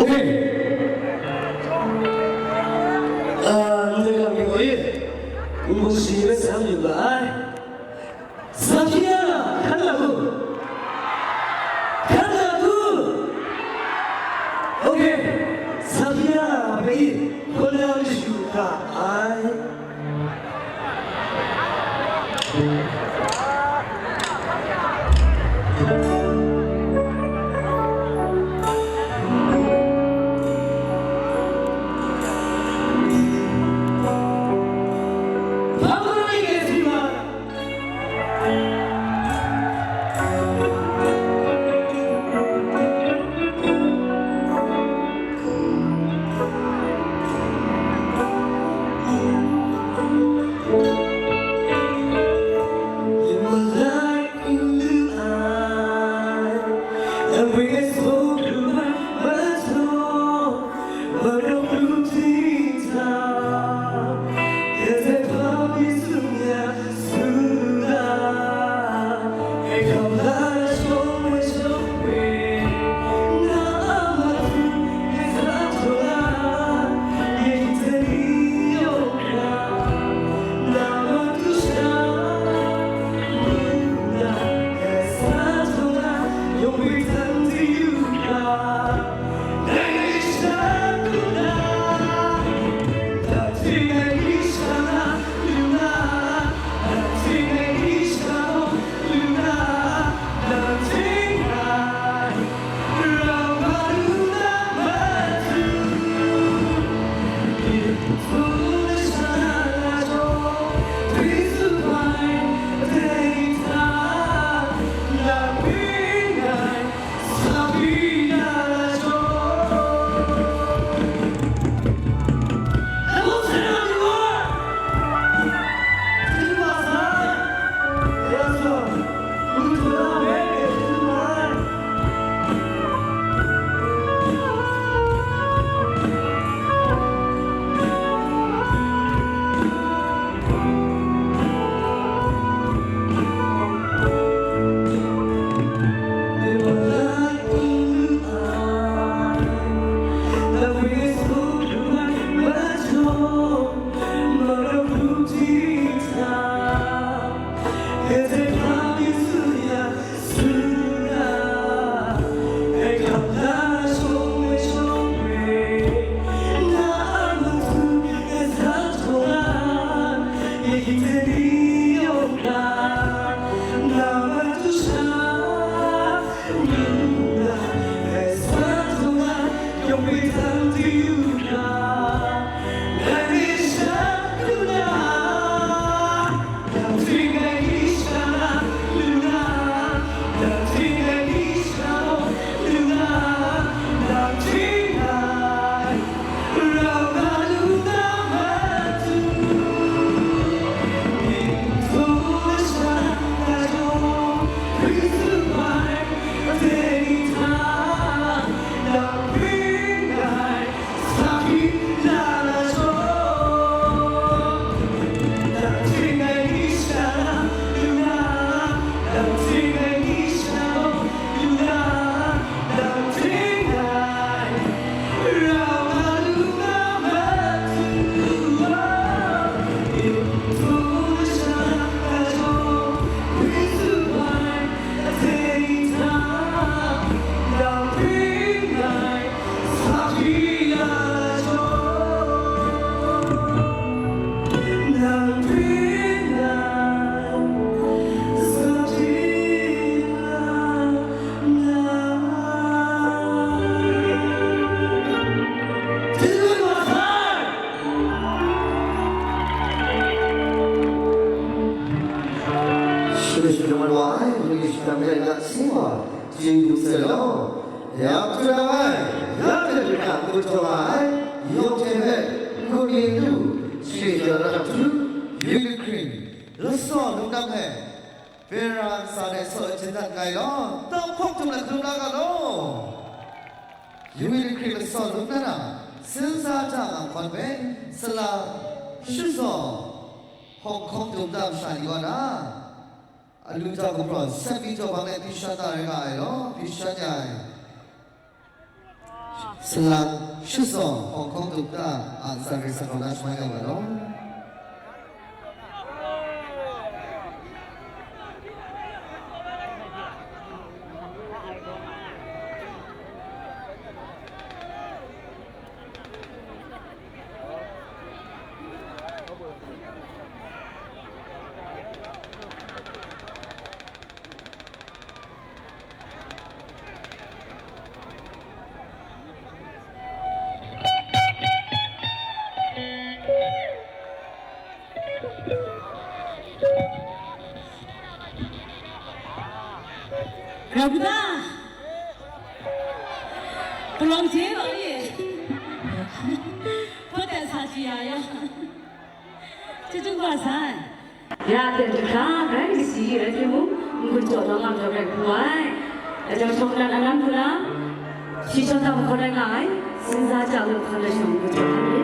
Okay. Uh, ndai ga mi hoi, ngu shi me sa yu ga ai. Sa hpyi na, hkan na gu? Hkan na gu? Okay. Sa hpyi na, hpa i, hkaw na mashu ga ai. Shani shani wa ai, ni shani ya sing wa, jing du se lo. Ya tu na ai, ya te du na ku to ai, yong te he, ku ni du, shi ya ra tu, yu ni kring, lo so lu na he. Pera nsa de so jin dat ngai law, tau hpawk htum na hkrum la ga law. Yu mi hkrit lasaw lung na na, sinsa hta nga hkawn hpe, sala shuzaw, hkawng hkawng dum da masha ni wa na, alu hta gumhpraw sat mi jaw bang let pyi shan na rai nga ai law, pyi shan ya ai. Salang Shutsawm Hpawng Hkawng Dukta a ntsa ring sa hkau na shamai nga ai law. Rabuda, palawng je ba ye. Hpawt dat sa ji ya ya. Chyeju kaba sai. Ya hpyen jahkra grai kasi rai timung, n-gun jaw na nga jaw rai hku ai. Ajaw shawng dan alam hku na, shi shawng dan hkaw rai nga ai, sinza ja lu hkaw na shawng n-gun jaw na ni.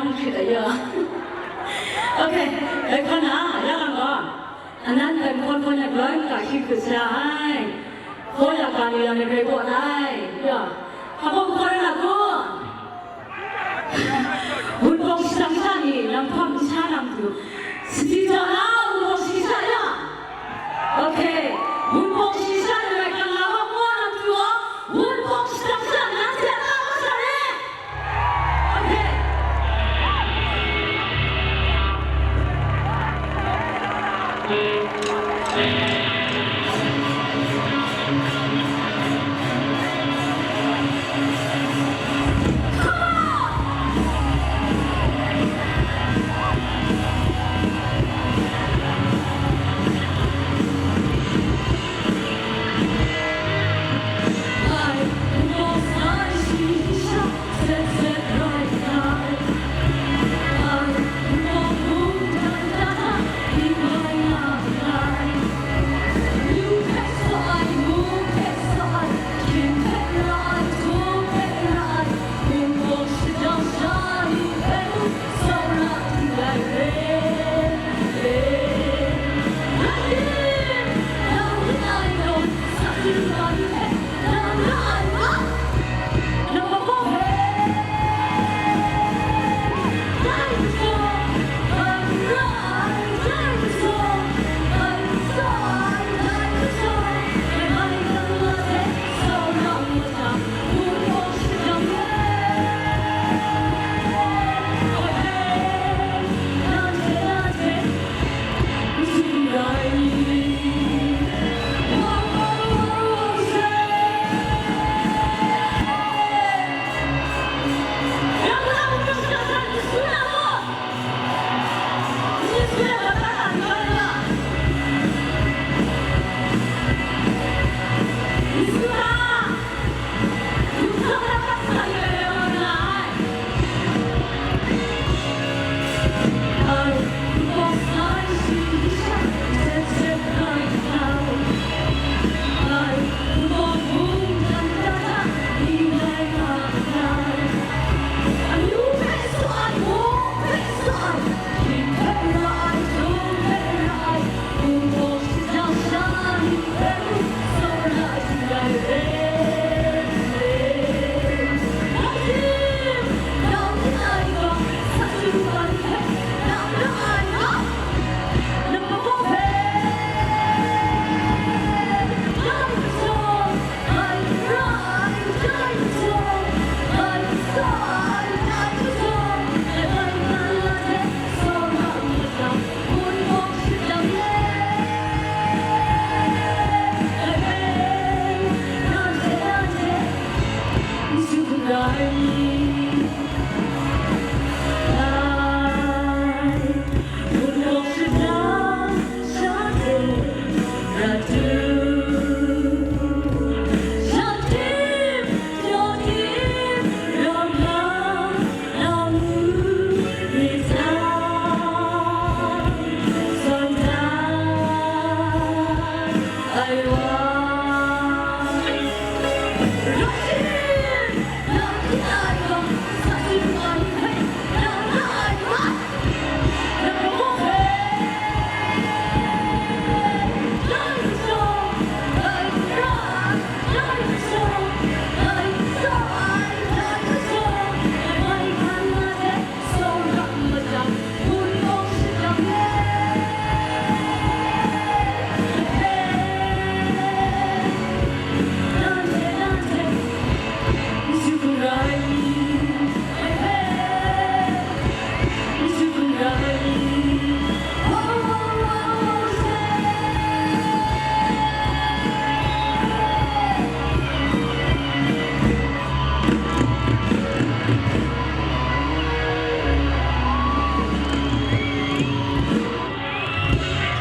Hkrit a ya. Okay, dai hkan na, ya lang gaw, anan dai hkawn hkawn na galoi maka hkrit hkrit sa ai. Hkaw ya ga ni ya ni rai gaw ai, ya. Hpa gaw hkaw rai na gaw. Wunpawng shadang sha ni, lam hpam sha lam du. Sadi ja na, wunpawng shi sha ya. Okay. Wunpawng shi sha ni rai hkang la hkang wa lam du. Wunpawng shadang sha ni, nanhte a ta wa sha re. Okay.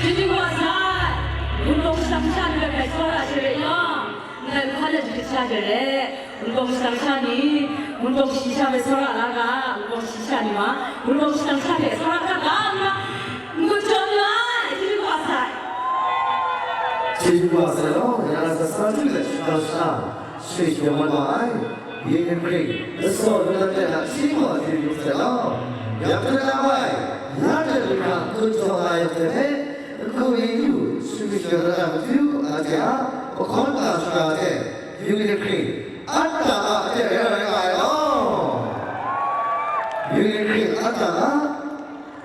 Chyeju wa sai, Wunpawng shadang sha ni hpe hkrai tsawra hte re yang, ndai hpa let hkrit sha hte re, Wunpawng shadang sha ni, Wunpawng shi sha hpe tsawra la ga, Wunpawng shi sha ni ma, Wunpawng shadang sha hpe tsawra hkra ga nna, n-gun jaw ni ai, chyeju wa sai. Chyeju wa sai law, ya na sa sa tu let shadang sha. Stage de mat wa ai, yin hkring, lasaw ladan de na shi gaw hte yu hte lau. Yang hte na bai, ya hte lu hkra hkun jaw nga ai hte hpe, n-gu n-yu, sumsing shara na matu, anhte a mahkawn masha hte, yu ni hkring, ata a hte rai rai nga ai law. Yu ni hkring, ata a,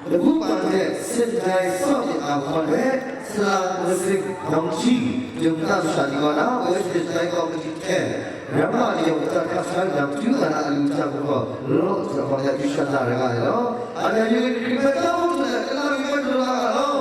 labu pan hte sin dai saw myit a hkawn hpe, sala mazing, dawng ji, yum na masha ni kaw na, West District Committee hte, Ramma ni yawng hta hkap sa nna, matu nga na alu hta mung gaw, law hta hpang ya pyi shan na rai nga ai law. Anhte yu ni hkring hpe tau hkrum nna, kala mi hpe du la nga law.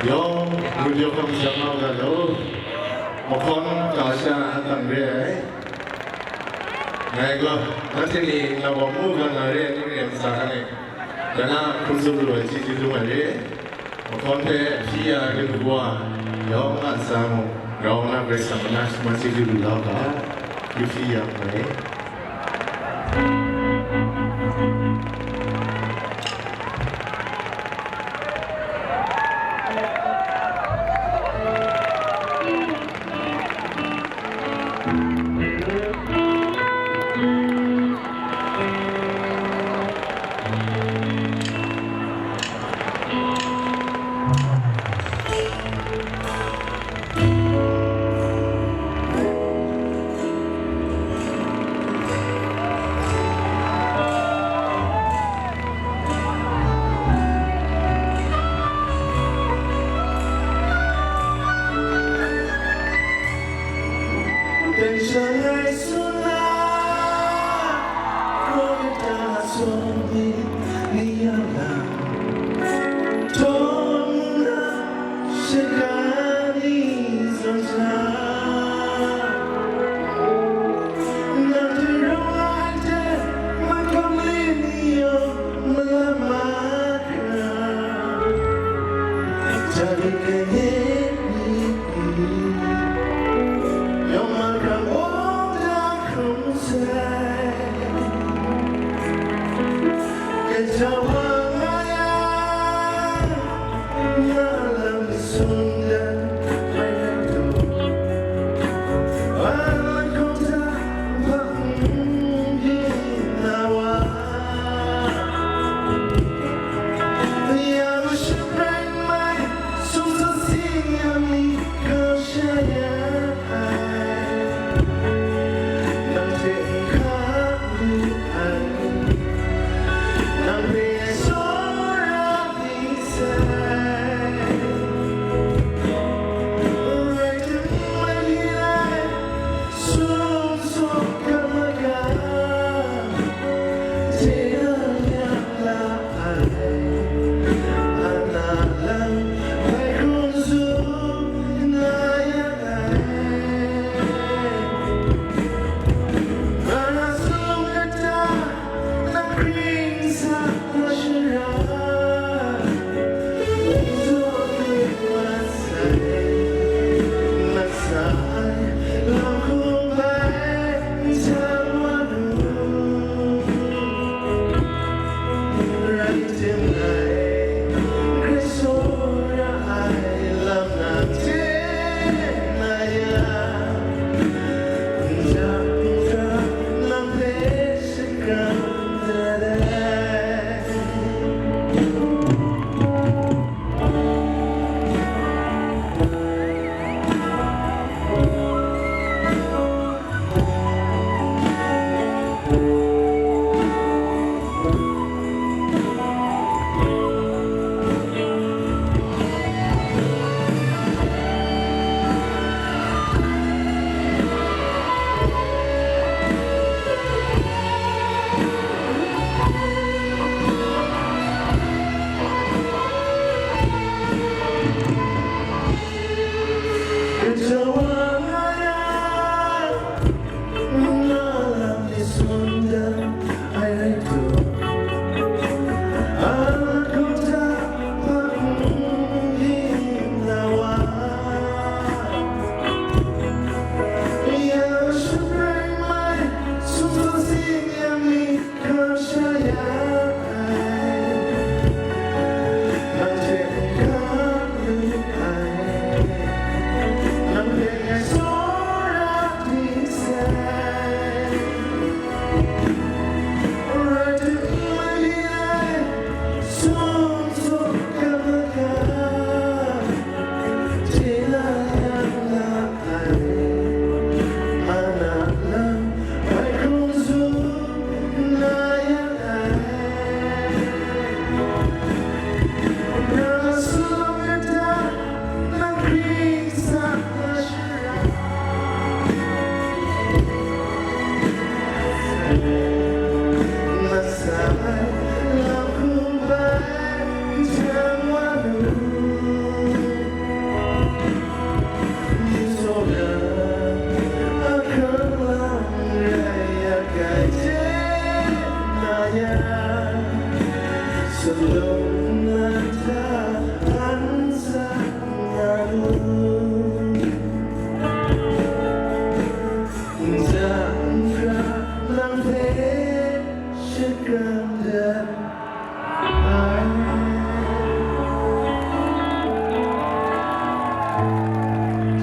Yawng, ngut yawng hkam shang nga u ga law, mahkawn ga sha nang re ai. Ngai gaw, nanhte ni nang gaw mu ga na re ai, ni re ai ntsa hkang e, ga na hkrum tsun lu ai chyeju dum ai re. Mahkawn hpe hpyi ya ai matu wa, yawng a ntsa mung, grau na Karai Kasang na shaman chyeju lu la u ga, yu hpyi ya nngai.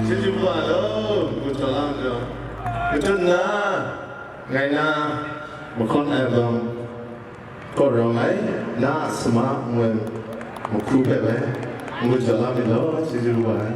Chyeju wa law, ngu htaw la majaw, katun na, ngai na, mahkawn album kaw rawng ai, na a sama ngu ai mahku hpe bai, ngu htaw la mi law, chyeju wa ai.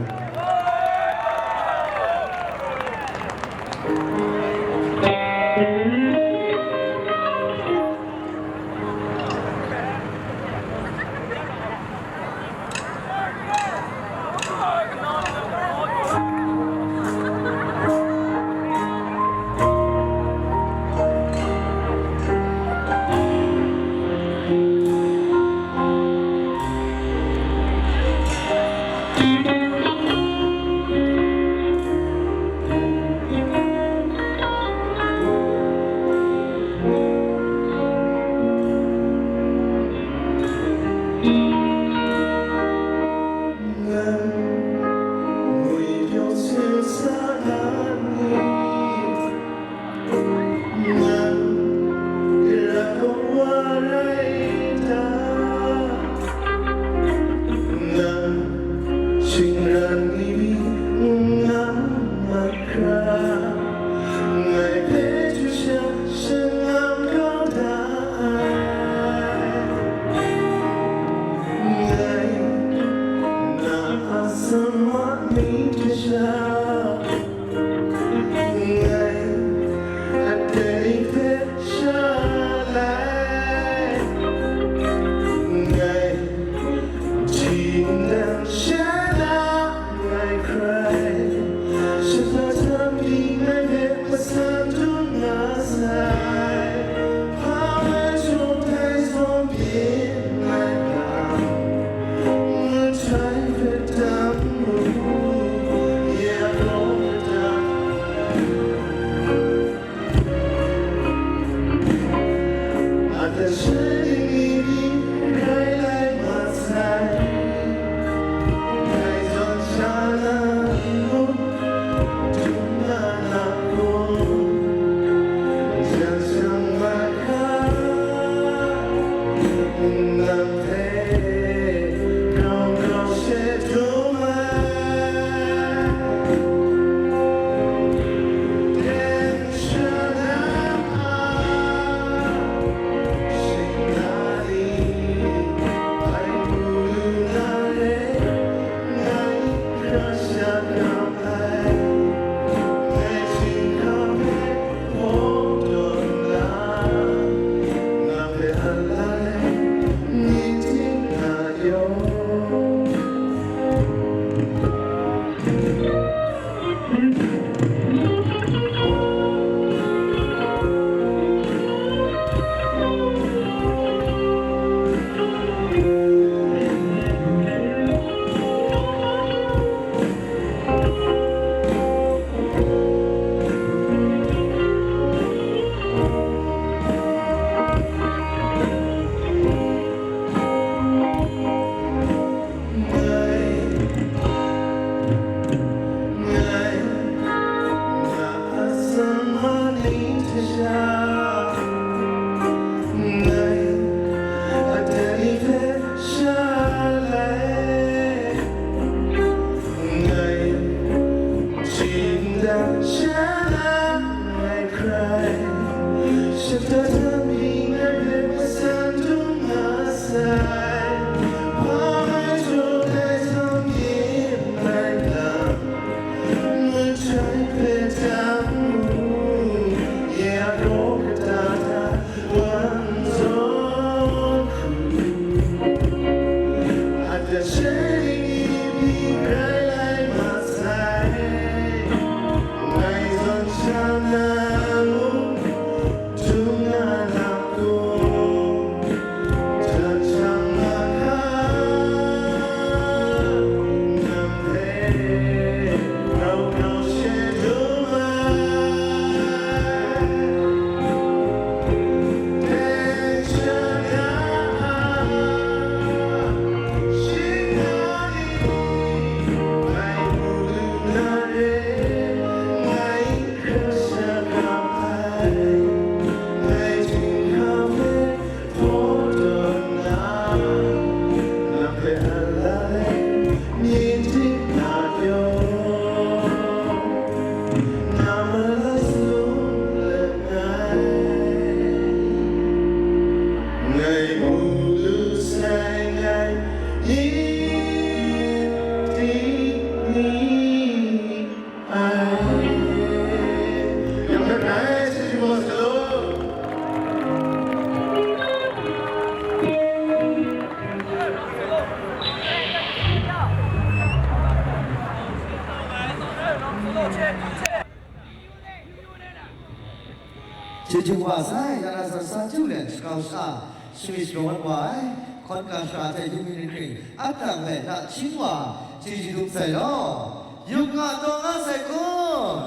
Chyeju wa sai, ya na san san ju le, shakau sha, shami sharawt wa ai, hkawn ka sha hte yungmyit hkring, atang hpe na chyin wa, chyeju dum sai law, yup nga taw nga sai kun?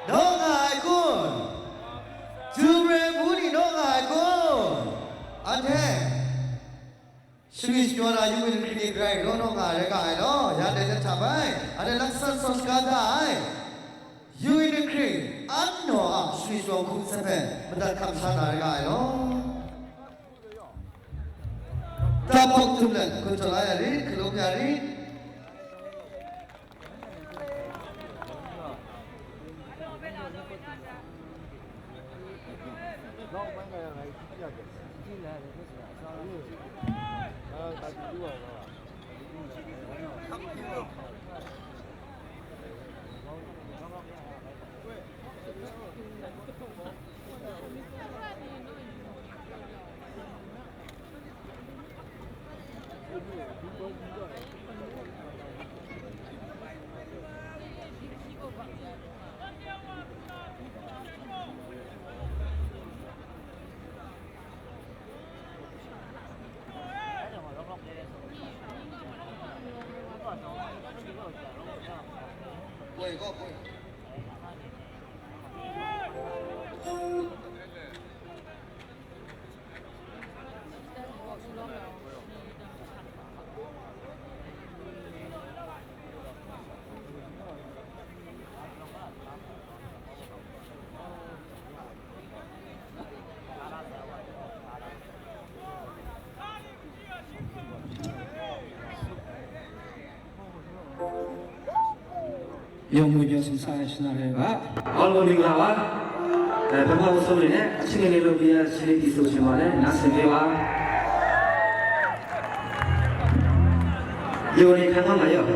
Naw nga ai kun? Jumre bu ni naw nga ai kun? Anhte shami shayaw na yungmyit hkring ni grai raw naw nga ai rai nga ai law, ya dai hta bai, anhte laksan saw shaga da ai yungmyit hkring an naw a shami shayaw hku nsen hpe madat hkam sha na rai nga ai law. Taphawk tum let, hkun taw la ya rit, hkalum ya rit. Yawng mung yawng sumsang ai shana rai u ga. All morning la wa. Eh, papa uso le ne, aching ne lo biya chini di so chima ne, na sen de wa. Yo ne kan ma yo.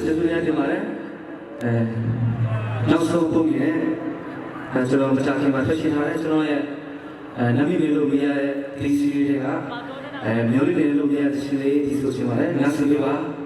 ကျေးဇူးတင်ပါတယ်။ အဲ၊ နောက်ဆုံးပုံအနေနဲ့၊ အဲ၊ ကျွန်တော်မကြာခင်မှာထွက်ရှိထားတဲ့ကျွန်တော်ရဲ့၊ အဲ၊ နာမည်မင်းလို့မရတဲ့ သီစီရီထဲက၊ အဲ၊ မျော်လင့်နေလို့မရတဲ့သီစီရီတီးဆိုချင်ပါတယ်။ နားဆင်ပေးပါ။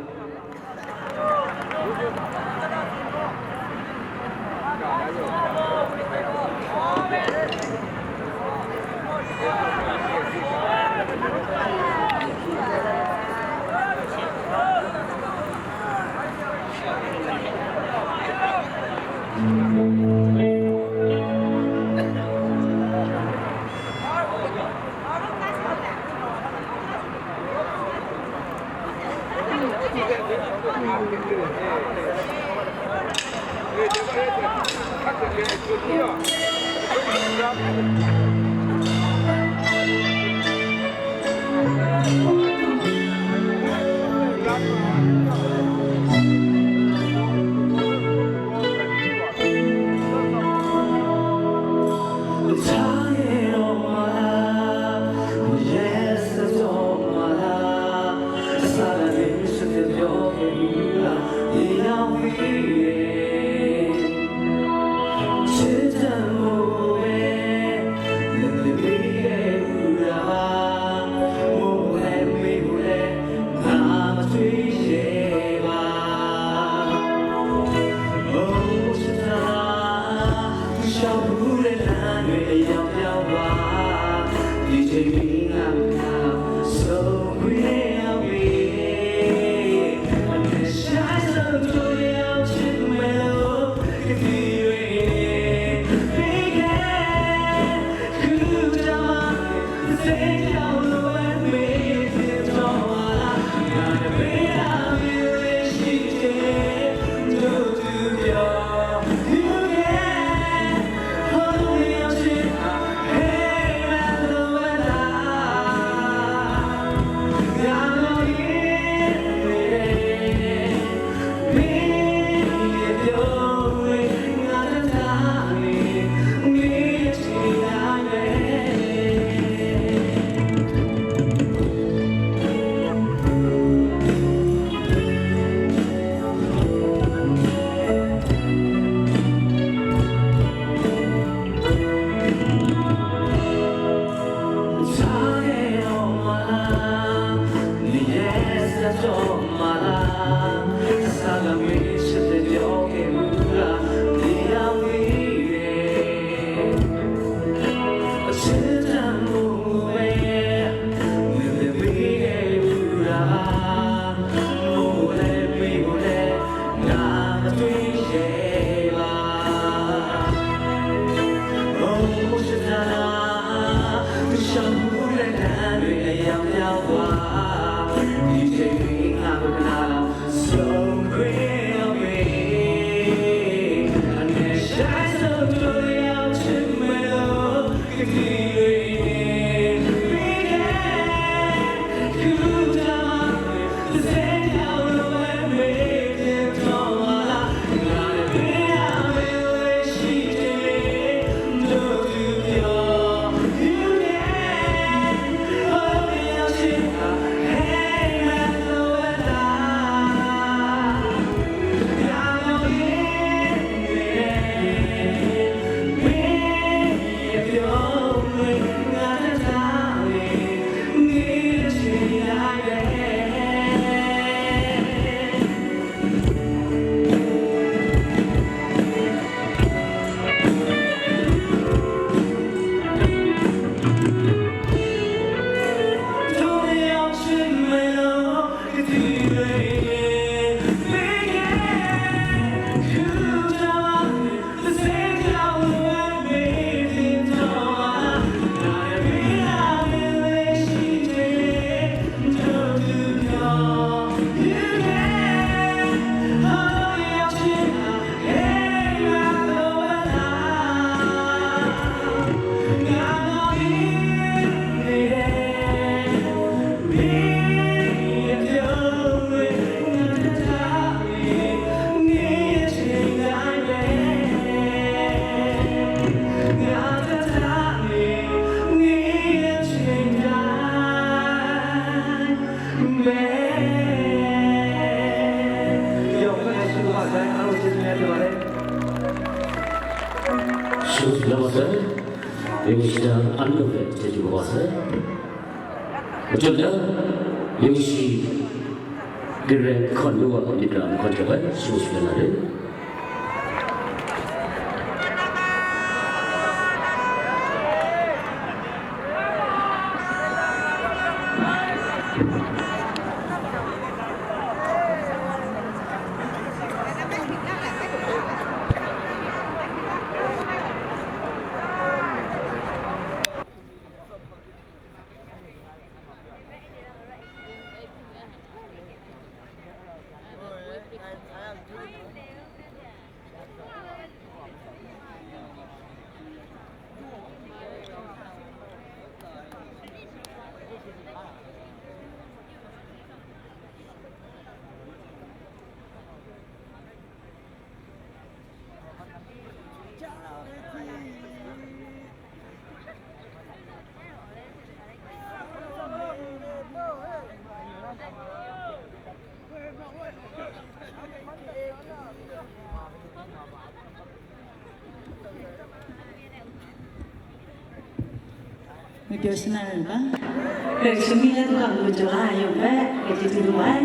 Shut la wa sai, yawng shi da an lu hpe chyeju wa sai. Majaw da, yawng shi garen hkawn lu wa myit ra nhkawn jang ai, shut la na re. Ngwi pyaw shangai ai ga, Karai Kasang myit ai hkam majaw la ai yawng hpe, grai chyeju lu ai.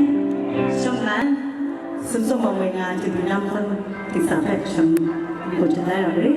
Shawng nnan, sumsawng bawng woi nga chyeju nam hkawn dingsa hpe shawng n-gun shangai ai re.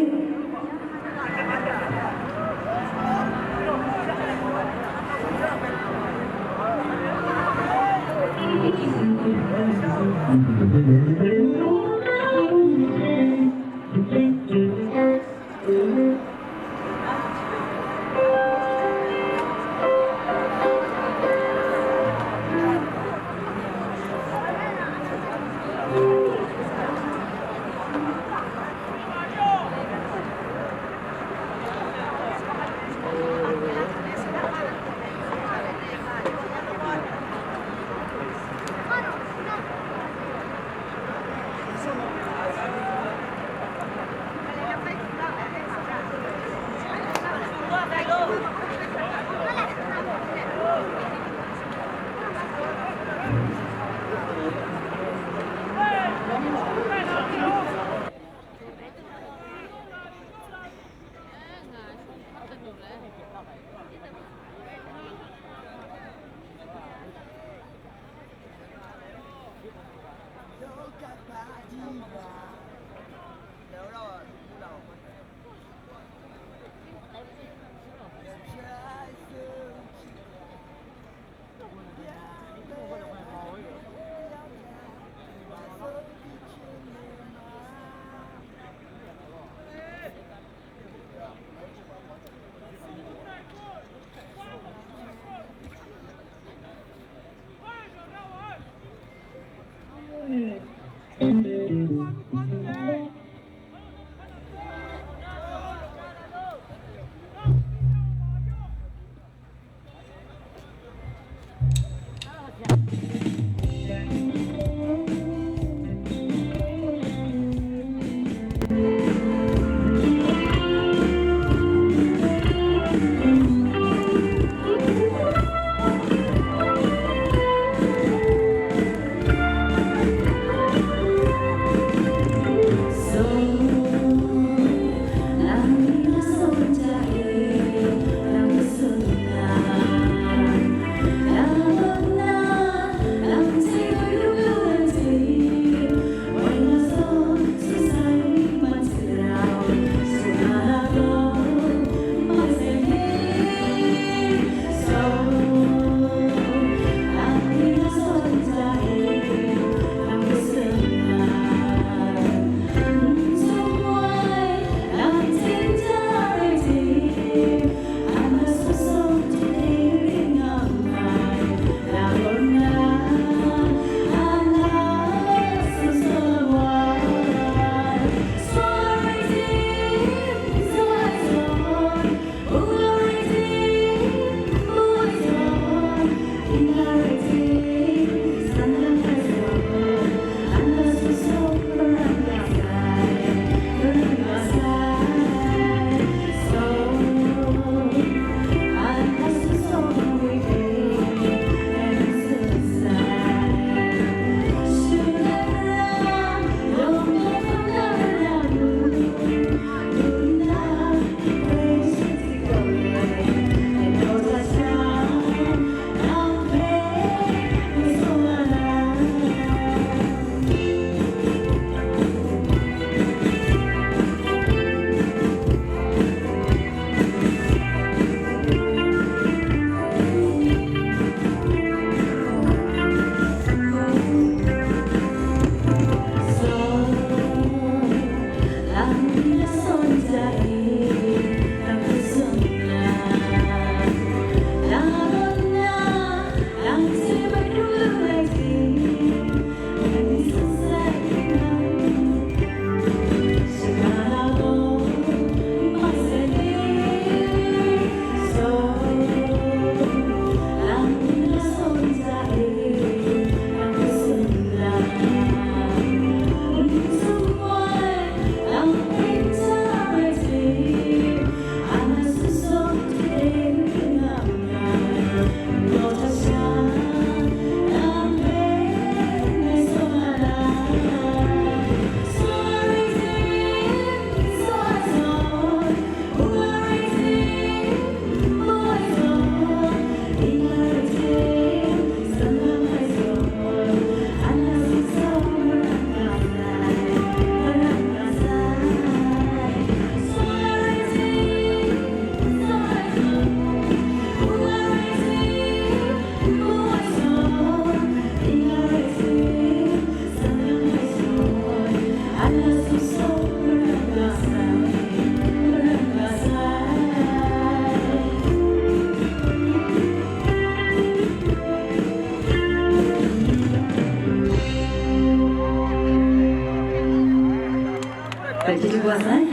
Chyeju wa sai,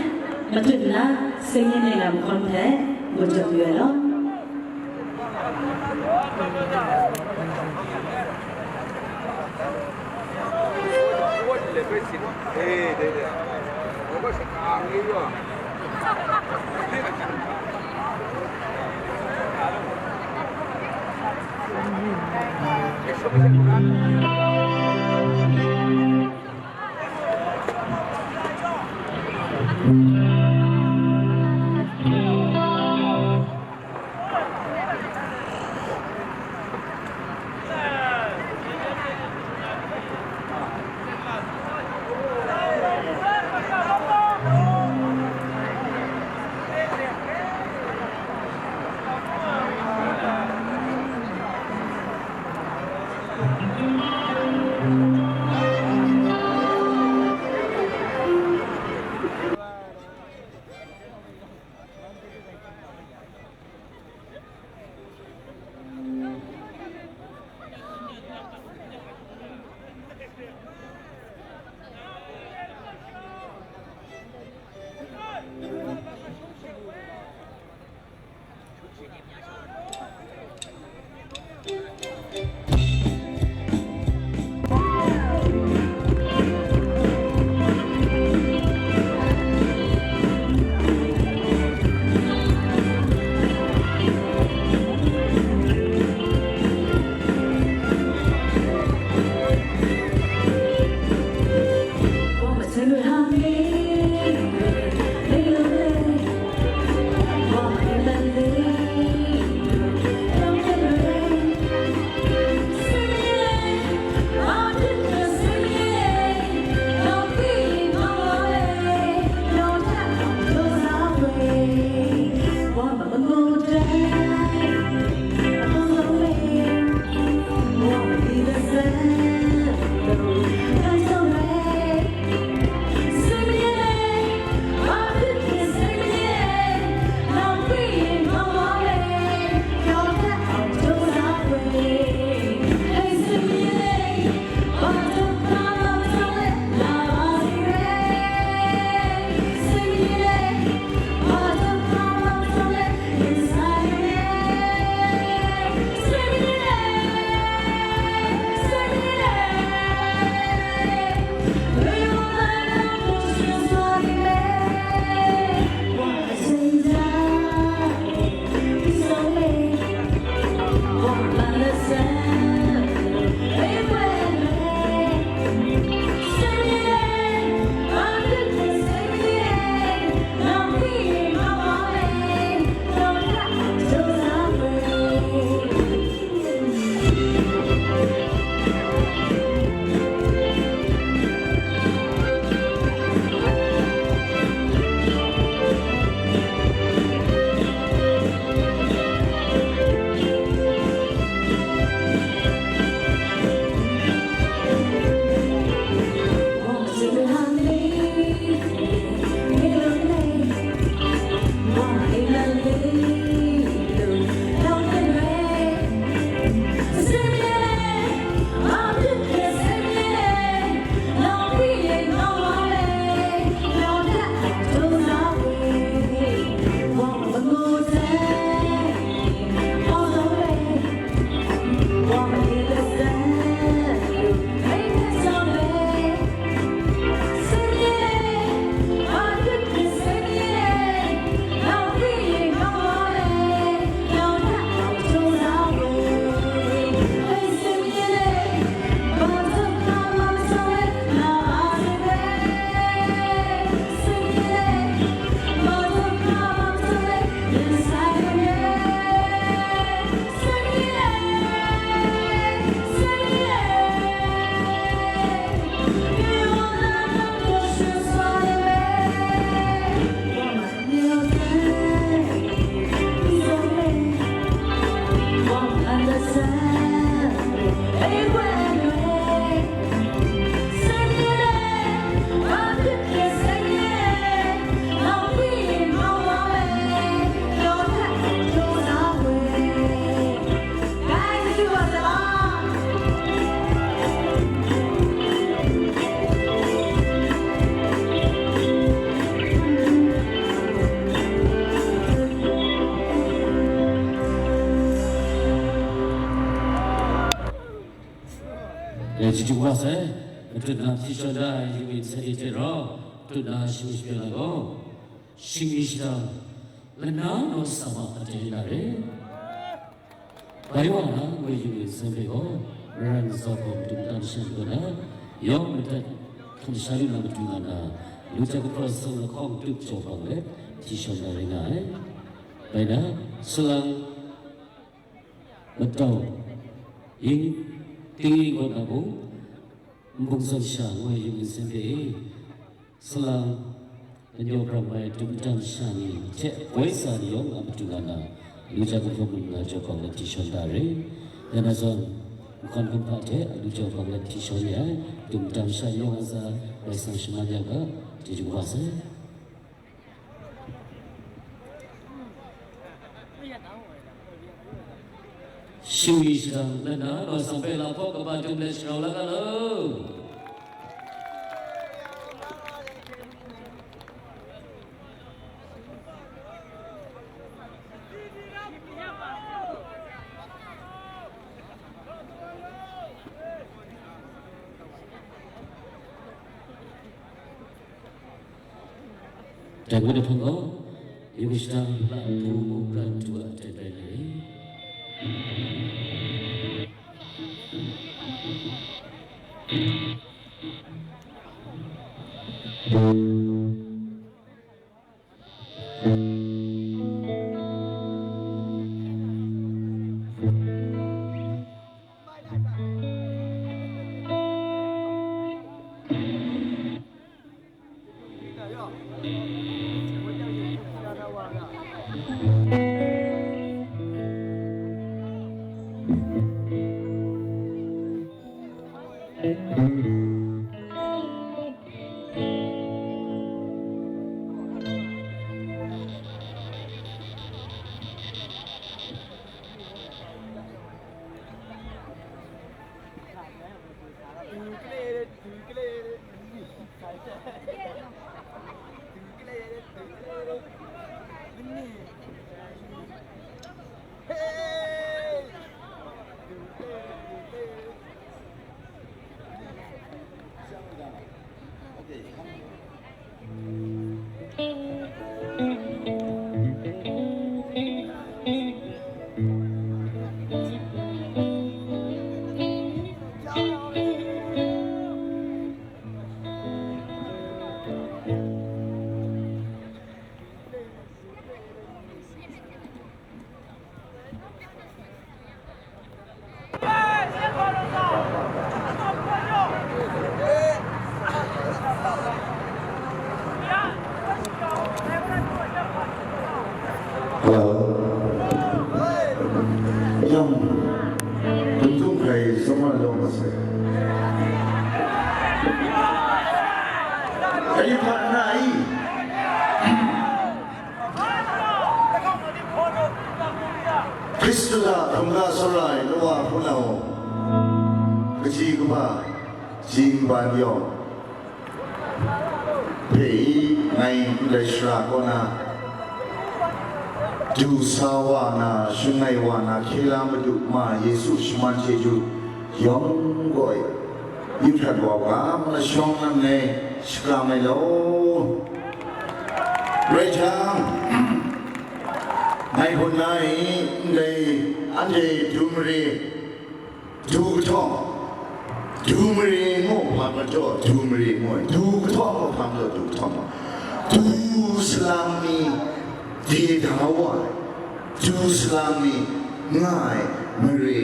matut nna, singin e lam hkawn hpe, gutjawk yu ai law. Jijung wa sai, matut na hti shawn da ai yu mi nsen ni hte rau, matut na shingwi shapyeng ai gaw, shingwi shadang, lana naw sama a dai na re. Bai wa na ngoi yu mi nsen hpe gaw, Maran Zaw Hpawng Dum Tam Shan kaw na, yawng madat hkam sha lu na matu nga na, lu jahku hpraw sung lahkawng tup jaw bang let, hti shawn na rai nga ai. Bai na, salang, matau, yin, tingyi kaw na mung, nbung zawn sha ngoi yu mi nsen hpe e, salang, lanyaw brang ai dum dam sha ni hte woi sa ni yawng a matu nga na, lu jahku hpawng mung na jaw bang let hti shawn da re. Ya na zawn, nhkawn kumhpa hte a lu jaw bang let hti shawn ya ai, dum dam sha yawng a tsa, Karai Kasang shaman ya ga, chyeju kaba sai. Shingwi shadang lana, naw sama hpe lahkawng kaba dum let sharau la ga law. Dai wa ai hpang gaw, yu shadang la npu mung pran du a aten rai nna re. Hello. Yawng, Tung Tung hkrai Sumar lawng masai. Are you part na i? Hkristu hta hkungga sara ai lawa hpunau, kaji kaba, jingban yawng hpe i, ngai ndai shara kaw na, du sa wa na, shun ai wa na, hkye la Madu ma Yesu shaman chyeju yawng gaw, yu hkrat wa u ga, malashawng langai shakram ai law. Rai jang, ngai hpun na i, ndai anhte du mare, du kahtawng, du mare ngu hpa majaw, du mare ngu ai, du kahtawng ngu hpa majaw, du kahtawng ngu. Du salang ni de da wa ai, du salang ni nga ai mare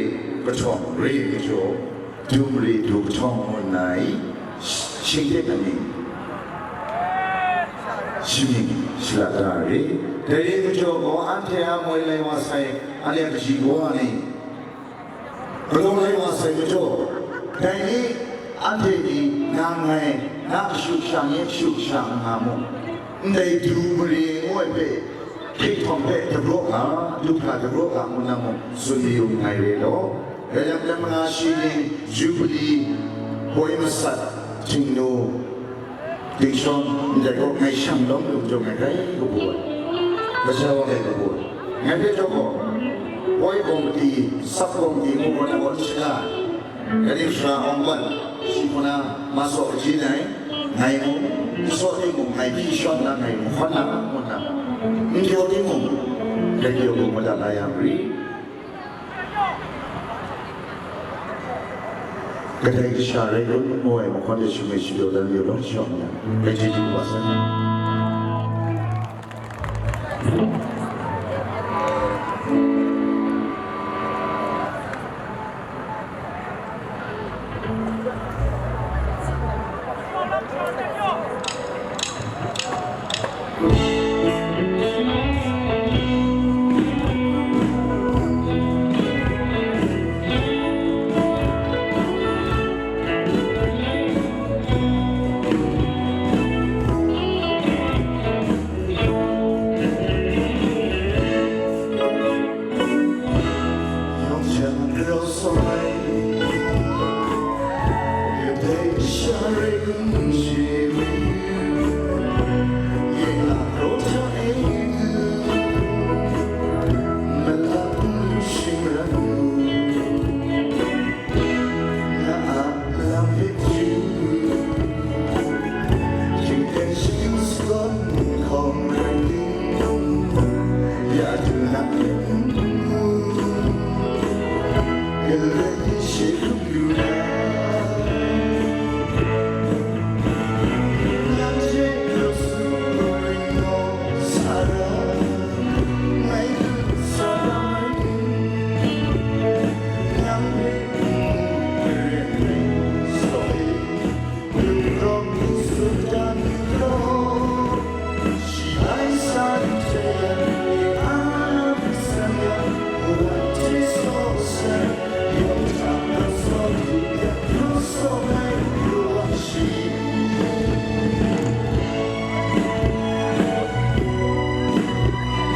kahtawng re majaw, du mare du kahtawng ngu nna i, shinglet aning, shaning shala da re. Dai re majaw gaw, anhte a moi lai wa sai, anhte a kaji kawa ni, galaw lai wa sai majaw, dai ni anhte ni nang ngai na kashu kasha ni kashu kasha n nga mu. Ndai du mare ngu ai hpe, hkrihtawng hpe dagraw ga, du hkra dagraw ga ngu na mung, tsun mayu nngai re law. Rai lam, lam nga shi ning, Jubili, hoi masat, Htingnu, Dingshawng, ndai gaw ngai shang lawm lu majaw ngai grai kabu ai. Kaja wa ngai kabu ai. Ngai hpe jaw gaw, poi gawng madi, sap gawng madi ngu gaw na gaw n shaga ai. Gade shara awng gawn, shi hpung na ma saw kaji nai, ngai mung, n saw timung, ngai hpyi shawng na, ngai mahkawn na, ngu nna, n kyaw timung, dai yawng mung madat la yang ri. Kadai kasha rai kun, ngu ai mahkawn de shangai shapyaw dan yaw lawm shawng yang, dai chyeju wa sai.